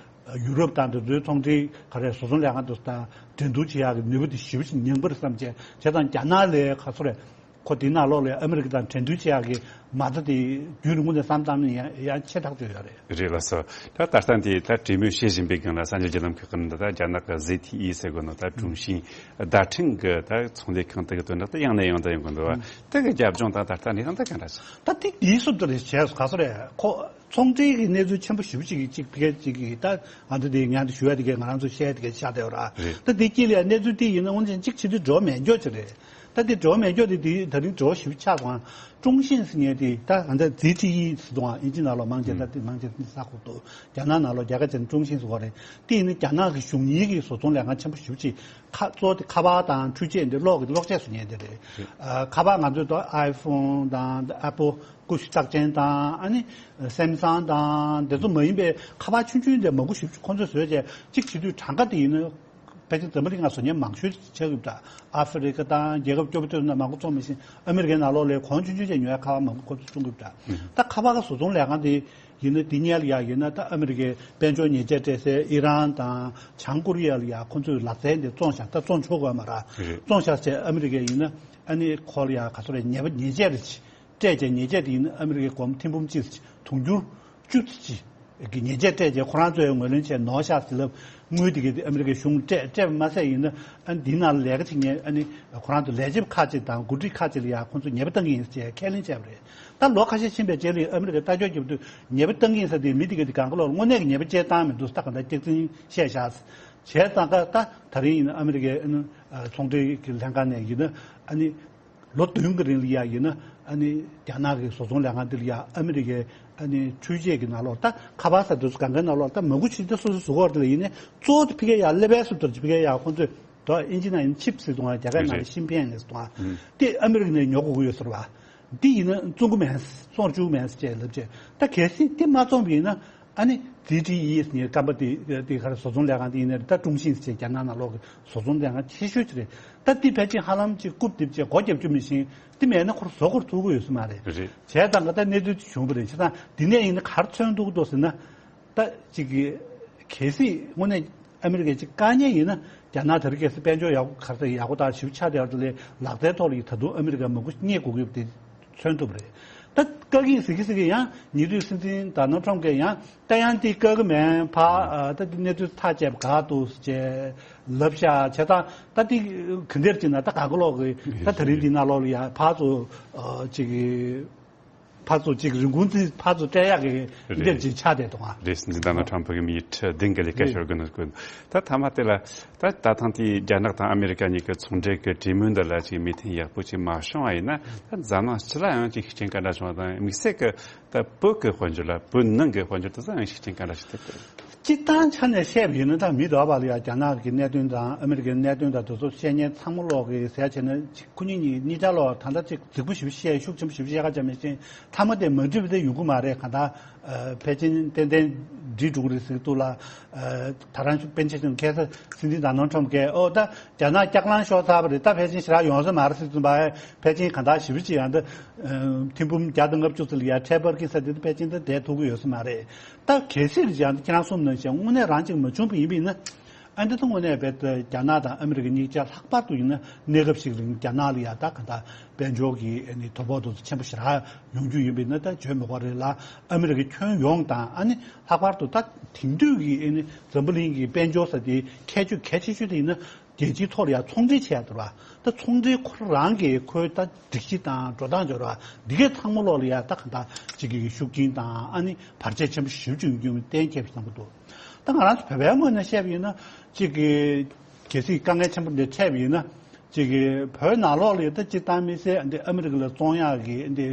ཡུ་རོབ་དང་དེ་ཚོའི་ཚོང་འབྲེལ་ག་རེ་བཟོ་ཚོང་ལས་ཁང་དེ་ཚོ་དང་འགྲན་བསྡུར་བྱེད་ཡག་གི་ནུས་པ་དེ་ཞེ་པོ་ཞིག་ཉམས་པ་རེད་བསམ་བྱས། བྱས་ཙང་རྒྱ་ནག་ལས་ག་ཚོད་རེད། ཁོ་དེའི་ནང་ལོགས་ལ་ཨ་མི་རི་ཀ་དང་འགྲན་བསྡུར་བྱེད་ཡག་གི་མ་རྩ་དེ་རྒྱུན་རིང་པོ་ནས་བསམ་བཏང་ན་ཡང་ཡང་ཆེ་ཐག་ཆོད་ཡོད་རེད། རེད། ལགས་སོ། ད་ད་ལྟ་འདི་ད་གྲོས་མོལ་བྱེད་བཞིན་པའི་སྒང་ལ་གསར་འགྱུར་བརྒྱུད་ལམ་ཁག་གི་ནང་དུ་ད་རྒྱ་ནག་གི་ཟེ་ཐི་ཨི་ཟེར་དགོས་ནོ། ད་ཀྲུང་ཤིན་བརྡ་འཕྲིན་གི་ད་ཚོང་ལས་ཁང་དེ་གི་དོན་དག་ད་ཡང་ནས་ཡང་དུ་ཡོང་གི་འདུག་བ། དེ་གི་རྒྱབ་ལྗོངས་དང་ད་ལྟ་གནས་སྟངས་ད་ག་འདྲ་ཞིག་ད་དེ་དེའི་སུབ་ཏུ་རེད་བྱས་སོ། ག་ཚོད་རེད། ཁོ་ ཚོང་འབྲེལ་གྱི་གནས་ཚུལ་ཆེན་པོ་ཞེ་པོ་ཅིག་གཅིག་ཕ་གི་ཅིག་གིས་ད་ང་ཚོ་དེ་ངས་འདི་ཞུ་ཡ་དེ་གས་ང་རང་ཚོ་བཤད་ཡ་དེ་གས་ཆགས་བསྡད་ཡོད་ར། རེད། ད་དེ་དཀྱིལ་ལ་གནས་ཚུལ་དེ་ཡིན་ན་དངོས་གནས་གཅིག་བྱེད་དུས་འགྲོ་བ་མེད་མགྱོགས་ཅིག་རེད། ད་དེ་འགྲོ་བ་མེད་མགྱོགས་དེ་དེ་ད་རིང་འགྲོ་བ་ཞེ་པོ་ཆགས་སོང་ཨ། ཀྲུང་ཤིན་ཟེར་མཁན་དེ་ད་ང་ཚོ་ཛི་ཊི་ཨི་ཟེར་འདུག་ཨ། ཨིན་ཇི་ནང་ལོགས་མང་ཆེ་ད་དེ་མང་ཆེ་ས་ཁུག་འདུག་རྒྱ་ནག་ནང་ལོགས་རྒྱ་སྐད་ཆ་ནས་ཀྲུང་ཤིན་ཟེར་བ་རེད། དེ་ཡིན་ན་རྒྱ་ནག་གི་གཞུང་གཉེར་གྱི་བཟོ་ཚོང་ལས་ཁང་ཆེན་པོ་ཞེ་པོ་ཅིག་ཁ་གཙོ་བོ་དེ་ཁ་པར་དང་འཕྲུལ་ཆས་འདི་གློག་གི་གློག་ཆས་བཟོ་མཁན་དེ་རེད། ཨ། ཁ་པར་ང་ཚོའི་ཐོག་ཨའི་ཕོན་དང་ཨེ་པོ་ཀུ་ཤུ་རྟགས་ཅན་དང་ཨ་ནི་སེམ་སང་དང་དེ་ཚོ་མ་ཡིན་པའི་ཁ་པར་ཆུང་ཆུང་དེ་མང་པོ་ཞེ་པོ་ཅིག་ཁོང་ཚོས་བཟོས་བྱས་གཅིག་བྱེད་དུས་གྲངས་ཀ་དེ་ཡིན་ན་ཕལ་ཆེར་འཛམ་བུ་གླིང་ང་བཟོ་མཁན་མང་ཤོས་ཆགས་ཡོད་པ་འདྲ། ཨ་ཧྥེ་རི་ཁ་དང་རྒྱལ་ཁབ་སྐྱོ་པོ་ཚོའི་ནང་མང་པོ་བཙོང་མི་ཤེས། ཨ་མི་རི་ཀའི་ནང་ལོགས་ལ་གོང་ཆུང་ཆུང་བྱས་ཉོ་ཡ་ཁ་པར་མང་པོ་ཁོ་ཚོས་བཙོང་གི་ཡོད་པ་འདྲ། ད་ཁ་པར་ག་བཟོ་ཚོང་ལས་ཁང་དེ་ཡིན་ན་འདི་ཉལ་ཡག་ཡིན་ན་ད་ཨ་མི་རི་ཀའི་དཔལ་འབྱོར་ཉེས་ཆད་སྤྲད་སའི་ཨི་རན་དང་བྱང་ཀོ་རི་ཡ་ལ་ཡ་ཁོ་ཚོས་ལག་རྩལ་འདི་བཙོང་བཞག་ད་བཙོང་ཆོག་གི་ཡོད་མ་རེད། རེད། བཙོང་བཞག་བྱས་ཨ་མི་རི་ཀས་ཡིན་ན་ཨ་ནི་ཁོ་ལ་ཡ་ག་ཚོད་རེད་ཉེས་པ་ཉེས་ཆད་རེད་སྤྲད་བྱས་ཉེས་ཆད་དེ་ཡིན་ན་ཨ་མི་རི་ཀའི་སྒོར་མོ་ཐེར་འབུམ་གཅིག་དུང་ཕྱུར་བཅུ་གཅིག་གི་ཉེས་ཆད་སྤྲད་བྱས་ཁོ་རང་ཚོས་ངོས་ལེན་བྱས་ནོར་བཞག་ཟེར་ལབ། དངུལ་དེ་གས་དེ་ཨ་མི་རི་ཀའི་གཞུང་སྤྲད་སྤྲད་པ་མ་ཟད་ཡིན་ན་ཨ་ནི་འདི་ནང་ལ་ལས་ཀ་བྱེད་མཁན་ཨ་ནི་ཁོ་རང་ཚོ་ལས་བྱེད་ཁག་ཅིག་དང་འགོ་ཁྲིད་ཁག་ཅིག་ལ་ཡ་ཁོ་ཚོ་ཉེས་པ་བཏང་གི་ཡིན་ཟེར་ཁས་ལེན་བྱས་པ་རེད། ད་ལོ་ཁ་ཤས་ཕྱིན་པའི་རྗེས་ལ་ཨ་མི་རི་ཀས་ལྟ་སྐྱོང་བརྒྱབ་དུས་ཉེས་པ་བཏང་གི་ཡིན་ཟེར་དེ་མི་དེ་གས་དེ་གང་ག་ལོག་དངོས་གནས་ཀྱི་ཉེས་པ་ཅིག་བཏང་མི་འདུག་ད་གང་ལྟར་སྐྱག་རྫུན་བཤད་བཞག་བྱས་ཙང་ཀ་ད་ད་རིང་ཡིན་ན་ཨ་མི་རི་ཀའི་ཨ་ནི་ཚོང་འབྲེལ་གྱི་ལྷན་ཁང་ནས་ཡིན་ན་ཨ་ནི་ལོ་བདུན་གྱི་རིང་ལ་ཡ་ཡིན་ན་ཨ་ནི་རྒྱ་ནག་གི་བཟོ་ཚོང་ལས་ཁང་འདི་ལ་ཡ་ཨ་མི་རི་ཀའི་ཨ་ནི་འཕྲུལ་ཆས་ཀྱི་ནང་ལོགས་ད་ཁ་པར་ཟེར་དུས་སུ་གང་གའི་ནང་ལོགས་ད་མ་འགུ་ཆེ་ད་སོ་སོ་གཟུགས་སྐོར་དེ་ལ་ཡིན་ནའི་གཙོ་བོ་དེ་ཕ་གིར་ཡ་ཀླད་པའི་སུ་དོར་གྱི་ཕ་གིར་ཡ་ཁོང་ཚོས་ད་ཨིན་ཇི་ནང་ཡིན་ཆིབ་ཟེར་དུས་རྒྱ་སྐད་ནང་ལ་ཤིན་ཕེན་ཟེར་དུས་དེ་ཨ་མི་རི་ཀ་ནས་ཉོ་དགོས་ཀྱི་ཡོད་ཟེར་བ། འདི་ཡིན་ན་བཙོང་གི་མེད། བཙོང་བཅུག་མེད་ཅེས་ལབ་ཅེས། ད་གལ་སྲིད་འདི་མ་བཙོང་བ་ཡིན་ན་ཨ་ནི་ཛི་ཊི་ཨི་ཟེར་ནས་སྐམ་པ་དེ་དེ་ག་རེ་བཟོ་ཚོང་ལས་ཁང་དེ་ཡིན་ན་རེད། ད་ཀྲུང་ཤིན་ཟེར་རྒྱ་ནག་ནང་ལོགས་ཀྱི་བཟོ་ཚོང་ལས་ཁང་ཆེ་ཤོས་ཅིག་རེད། ད་འདི་ཕལ་ཆེར་ཧ་ལམ་ཅིག་རྐུབ་རྡིབ་ཅེས་སྒོ་རྒྱབ་རྒྱུ་མི་ཤེས། འདི་མེད་ན་ཁོར་བཟོ་ཁོར་ཐུག་གི་ཡོད་ས་མ་རེད། རེད། བྱས་ཙང་ག་ད་གནས་ཚུལ་དེ་བྱུང་བ་རེད། བྱས་ཙང་འདི་ནས་ཡིན་ན་ག་རེ་མཚོན་ཐུབ་ཀྱི་འདུག་ཟེར་ན། ད་ཅིག་གི་གལ་སྲིད་དངོས་གནས་ཨ་མི་རི་ཀས་ཅིག་དཀའ་ངལ་ཡིན་ན་རྒྱ་ནག་དེ་རིང་ཁ་སང་དཔལ་འབྱོར་ཡག་པོ་ག་ཚོད་ཡག་པོ་དང་ཞིབ་ཆ་དེ་བར་དུ་ལས་ལག་རྩལ་ཐོག་ལ་ཡིན་ད་དུང་ཨ་མི་རི་ཀ་མང་པོ་རྙེད་དགོས་ཀྱི་ཡོད་པ་དེ་མཚོན་ཐུབ་པ་རེད། ད་བཀག་གི་ཟེར་གི་ཟེར་གི་ཡང་ཉེ་དུས་སྲིད་འཛིན་ད་ནལ་ཁྲོམ་གིས་ཡང་ད་ཡང་དེ་བཀག་གི་མེད་ཕ་ཨ་ད་དེ་གནས་ཚུལ་ཐག་བཅད་པ་ག་འདུག་ཅེས་ལབ་ཤག་བྱས་ཙང་ད་དེ་ག་འདིར་ཅིག་ན་ད་ག་ག་ལོག་གི་ད་དེ་རིང་འདི་ནང་ལོགས་ལ་ཡང་ཕར་ཚུར་ཅིག་གི་ཕར་ཚུར་གཅིག་རིན་གོང་ཚད་ཕར་ཚུར་སྤྲད་ཡག་གི་རེད། འདིར་གཅིག་ཆགས་བསྡད་འདུག་ཨ། རེད། སྲིད་འཛིན་ད་ནལ་ཁྲམ་ཕུ་གི་མི་ཁྲི་བདུན་གི་ལས་ཀ་རེད། ཤོར་གི་འདུག་ད་མཐའ་མ་དེ་ལ་ད་ད་ཐེངས་དེའི་རྒྱ་ནག་དང་ཨ་མེ་རི་ཀ་གཉིས་ཀྱི་ཚོང་འབྲེལ་གྱི་གྲོས་མོལ་འདི་ལ་ཅིག་མོས་མཐུན་ཡག་པོ་ཅིག་མ་བྱུང་བ་ཡིན་ན་ད་འཛམ་གླིང་སྤྱི་ལ་ཡང་ཅིག་ཤུགས་རྐྱེན་ག་འདྲ་བྱུང་བ་དང་དམིགས་བསལ་གྱི་ད་བོད་ཀྱི་དཔལ་འབྱོར་ལ་བོད་ནང་གི་དཔལ་འབྱོར་དེ་ཚོ་ཡང་ཤུགས་རྐྱེན་ག་འདྲ་ཞིག་ཐེབས་ཀྱི་རེད། སྤྱིར་བཏང་ཆ་ནས་བཤད་པ་ཡིན་ན་ད་མི་རབས་པ་ལ་ཡང་རྒྱ་ནག་གི་གནད་དོན་དང་ཨ་མི་རི་ཀའི་གནད་དོན་དང་དེ་ཚོ་བཤད་མཁན་ཚང་མ་ལོག་གི་ཟེར་བྱས་ན་ཅིག་ཁོ་གཉིས་གཉིས་གཉིས་ཆ་ལོག་ད་ལྟ་ཅིག་རྫིག་པོ་ཞིག་བཤད་ཤུགས་ཆེན་པོ་ཞིག་བཤད་ཁ་བྱ་མི་ཤེས། མཐའ་མ་དེ་མ་འགྲིག་པ་དེ་ཡོང་གི་མ་རེད། གང་ལྟར་ཕལ་ཆེར་ཏན་ཏན་འགྲིག་འགྲོ་གི་རེད་ཟེར་གི་འདུག་ལ། ད་རང་ཚོ་པཎ་ཆེན་ཁ་སང་སྲིད་འཛིན་ད་ནལ་ཁྲམ་གིས་ཨོ་ད་རྒྱ་ནག་སྐྱག་ལང་ཤོར་ཚར་བ་རེད། ད་ཕལ་ཆེར་ཞེ་དྲག་ཡོང་ས་མ་རེད་ཟེར་གི་འདུག་པ། ཕལ་ཆེར་གང་ལྟར་ཞེ་པོ་ཅིག་ཡང་ད་ཐེར་འབུམ་བརྒྱ་དང་ལྔ་བཅུ་ཙམ་ལ་ཡ་ཁྲལ་འབར་གྱི་ས་དེ་ད་ཕལ་ཆེར་ད་བསྡད་ཐུབ་ཀྱི་ཡོད་ས་མ་རེད། ད་གལ་སྲིད་ཀྱང་ཁྱེད་རང་གསུངས་ནང་བཞིན་དངོས་གནས་རང་ཅིག་མ་བྱུང་བ་ཡིན་པ་ཡིན་ན། ཨ་འདི་ད་དངོས་གནས་རྦད་དེ་རྒྱ་ནག་དང་ཨ་མི་རི་ཀ་གཉིས་ཆ་ལྷག་པར་དུ་ཡིན་ན་གནས་སྐབས་ཤིག་རིང་རྒྱ་ནག་ལ་ཡ་ད་ག་ད་དཔལ་འབྱོར་གྱི་ཨ་ནི་དོ་ཕོག་དེ་ཚོ་ཆེན་པོ་ཞེ་དྲག་ཡོང་རྒྱུ་ཡིན་པ་ཡིན་ན་ད་བརྗོད་མི་དགོས་རེད་ལ། ཨ་མི་རི་ཀའི་ཁྱོན་ཡོངས་དང་ཨ་ནི་ལྷག་པར་དུ་ད་དེང་དུས་ཀྱི་ཨ་ནི་འཛམ་བུ་གླིང་གི་དཔལ་འབྱོར་ཟེར་དེ་ཁྱད་ཆོས་གལ་ཆེ་ཤོས་དེ་ཡིན་ན། རྒྱལ་སྤྱིའི་ཐོག་ལ་ཡང་ཚོང་འབྲེལ་བྱས་ཡ་དེ་རེད་བ། ད་ཚོང་འབྲེལ་ཁོ་རང་གིས་ཁོའི་ད་སྒྲིག་གཞི་དང་འགྲོ་སྟངས་སྦྱོར་བ་འདི་གའི་ཚང་མ་ལོག་ལ་ཡ་ད་ག་ད་ཅིག་གི་ཤུགས་རྐྱེན་དང་ཨ་ནི་བར་ཆད་ཆེན་པོ་ཞེ་པོ་ཅིག་ཡོང་རྒྱུ་གཏན་འཁེལ་བ་བསམ་གྱི་འདུག་ད་ང་རང་ཚོ་བོད་པའི་ངོས་ནས་བཤད་པ་ཡིན་ན་ཅིག་གི་གལ་སྲིད་དཀའ་ངལ་ཆེན་པོ་འདི་འཕྲད་པ་ཡིན་ན་ཅིག་གི་བོད་ནང་ལོགས་ལ་ཡ་ད་སྤྱིར་བཏང་དམིགས་བསལ་འདི་ཨ་མི་རི་ཀ་ལ་བཙོང་ཡག་གི་འདི་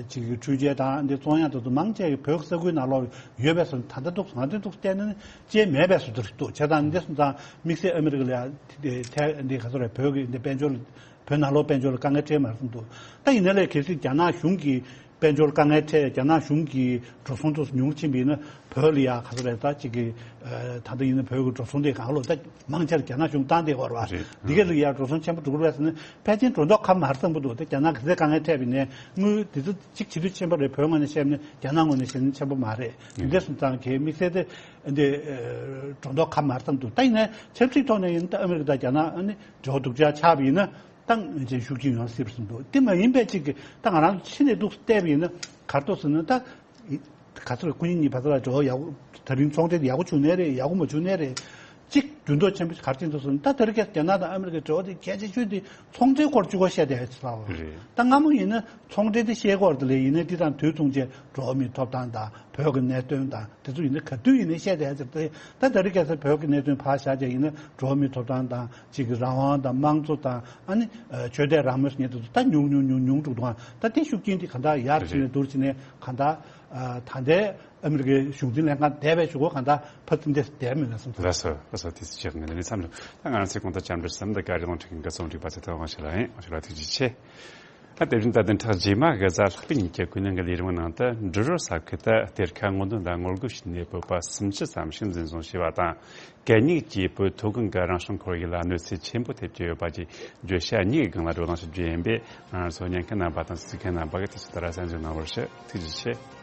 ཅིག་གི་འཕྲུལ་ཆས་དང་འདི་བཙོང་ཡག་དེ་ཚོ་མང་ཆེ་གི་བོད་ས་ཁུལ་ནང་ལོགས་ཡོད་པས་སོ། ད་ལྟ་འདུག་ང་ཚོ་འདུག་བལྟས་ན་ཅེས་མེད་པའི་བཟོ་འདྲ་ཞིག་འདུག་བྱས་ཙང་འདི་སོང་ཙང་དམིགས་བསལ་ཨ་མི་རི་ཀ་ལ་ཡང་དེ་ཐད་འདི་ག་ཚོད་རེད། བོད་ཀྱི་འདི་དཔལ་འབྱོར་བོད་ནང་ལོགས་དཔལ་འབྱོར་ལ་དཀའ་ངལ་འཕྲད་མ་རེད་བསམ་འདུག་ད་ཡིན་ན་ལས་གལ་སྲིད་རྒྱ་ནག་གཞུང་གིས་དཔལ་འབྱོར་དཀའ་ངལ་འཕྲད། རྒྱ་ནག་གཞུང་གིས་འགྲོ་སོང་ཚོ་ཉུང་ཕྱིན་པ་ཡིན་ན་བོད་ལ་ཡང་ག་ཚོད་རེད། ད་ཅིག་གི་ད་ལྟ་ཡིན་ན་བོད་ཀྱི་འགྲོ་སོང་དེ་གང་ལོག་ད་མང་ཆེ་བ་རྒྱ་ནག་གཞུང་བཏང་བསྡད་ཡོད་རེད་བ། རེད། འདི་ག་ལ་ཡང་འགྲོ་སོང་ཆེན་པོ་འགྲོ་གི་རེད་ཟེར་ན་ཕལ་ཆེར་འགྲོ་མདོག་ཁ་མ་རེད་བསམ་གྱི་འདུག་ད་རྒྱ་ནག་གི་ཚད་དཀའ་ངལ་འཕྲད་པ་ཡིན་ནའི་དངུལ་དེ་ཚོ་གཅིག་བྱེད་དུས་ཆེན་པོ་རེད། བོད་ངོས་ནས་བཤད་ན་ཆེན་པོ་མ་རེད། འདི་འདྲ་སོང་ཙང་གི་དམིགས་བསལ་དེ་འདི་འགྲོ་མདོག་ཁ་མ་རེད་བསམ་འདུག་ད་ཡིན་ནའི་ཆབ་སྲིད་ཐོག་ནས་ཡིན་ན་ད་ཨ་མི་རི་ཀ་དང་རྒྱ་ནག་ཨ་ནི་འབྲེལ་བ་སྡུག་ཅག་ཆགས་པ་ཡིན་ན་ད་ངས་ཅན་ཤུགས་རྐྱེན་ཡོང་སྲིད་པ་བསམ་འདུག་དེ་མ་ཡིན་པའི་ཅིག་གི་ད་ང་རང་ཕྱི་ནས་འདུག་བལྟས་པ་ཡིན་ན་ག་རེ་འདུག་ཟེར་ན་ད་ག་ཚོད་སྐུ་ཉིད་གཉིས་བར་ལ་འབྲེལ་བ་ཡག་པོ་ད་རིང་ཚོང་འབྲེལ་ཡག་པོ་བྱུང་ནའི་རེད། ཡག་པོ་མ་བྱུང་ནའི་རེད། གཅིག་འགྱུར་ལྡོག་ཆེན་པོ་ཞིག་ག་རེ་ཕྱིན་འདུག་ཟེར་ན། ད་དེ་རིང་ཁ་སང་རྒྱ་ནག་དང་ཨ་མི་རི་ཀའི་འབྲེལ་བ་དེ་གལ་ཆེ་ཤོས་དེ་ཚོང་འབྲེལ་སྐོར་གཅིག་པོ་བཤད་བསྡད་ཡོད་ཚོད་ལ། རེད། ད་སྔ་མོ་ཡིན་ན་ཚོང་འབྲེལ་དེ་བཤད་ཀྱི་ཡོད་རེད་དེ། ལས་ཡིན་ནའི་དེ་དང་དུས་མཚུངས་བྱས་འགྲོ་བ་མིའི་ཐོབ་ཐང་དང་བོད་ཀྱི་གནད་དོན་དང་དེ་ཚོ་ཡིན་ན་ག་དུས་ཡིན་ནའི་བཤད་བསྡད་ཡོད་ཚོད་རེད། ད་དེ་རིང་ཁ་སང་བོད་ཀྱི་གནད་དོན་ཕར་བཞག་བྱས་ཡིན་ན་འགྲོ་བ་མིའི་ཐོབ་ཐང་དང་གཅིག་གི་རང་དབང་དང་དམངས་གཙོ་དང་ཨ་ནི་ཨ་ཆོས་དད་རང་མོས་ཟེར་མཁན་དེ་ཚོ་ད་ཉུང་ཉུང་ཉུང་ཉུང་འགྲོ་གི་འདུག་ཨ། ད་དེ་ཤུགས་རྐྱེན་དེ་གང་ལྟར་ཡར་ཕྱིན་ནས་རེད། མདོར་ཕྱིན་ནས་གང་ལྟར་ཨ་ད་ལྟའི་ཨ་མི་རི་ཀའི་གཞུང་འཛིན་ལྷན་ཁང་འདས་པའི་གཞུག་གུ་གང་ལྟར་ཕར་ཚུར་འདྲེས་བསྡད་མེད་ལ་སོང་ཙང་། ལགས་སོ། ལགས་སོ། དེ་ཚོ་ཆགས་ངེས་ལ་ནི་མཚམས་ལ། ད་ང་རང་ཚོའི་གོང་དུ་བཅར་འདྲི་གསུམ་འདི་ག་རེ་གཏོང་ཁྲིད་མཁན་གྱི་རྩོམ་སྒྲིག་པ་ཚེ་ཐར་དབང་ཕྱུག་ལགས་ཡིན། དབང་ཕྱུག་ལགས་ཐུགས་རྗེ་ཆེ། ད་དེ་བཞིན་ད་བདུན་ཕྲག་རྗེས་མ་གི་གཟའ་ལྷག་པའི་ཉིན་གྱི་ཀུན་གླེང་གི་ལས་རིམ་ནང་དུ་འབྲི་རུ་ས་ཁུལ་དུ་གཏེར་ཁ་སྔོག་འདོན་དང་ངོ་རྒོལ་བྱས་ནས་བོད་པ་སུམ་ཅུ་ཙམ་ཞིག་འཛིན་བཟུང་བྱས་པ་དང་། གད་སྙིགས་ཀྱིས་བོད་མཐོ་སྒང་གི་རང་བྱུང་ཁོར་ཡུག་ལ་གནོད་འཚེ་ཆེན་པོ་ཐེབས་ཀྱི་ཡོད་པ་བཅས་བརྗོད་བྱ་གཉིས་ཀྱི་སྒང་ལ་བགྲོ་གླེང་ཞིག་བརྒྱུད་ཡིན་པས། ང་རང་ཚོ་ཉན་མཁན་རྣམ་པ་དང་གཟིགས་མཁན་རྣམ་པ་གིས་དུས་ཚོད་ལྟར་གསན་འཛོམས་གནང་བར་ཞུ། ཐུགས་རྗེ་ཆེ།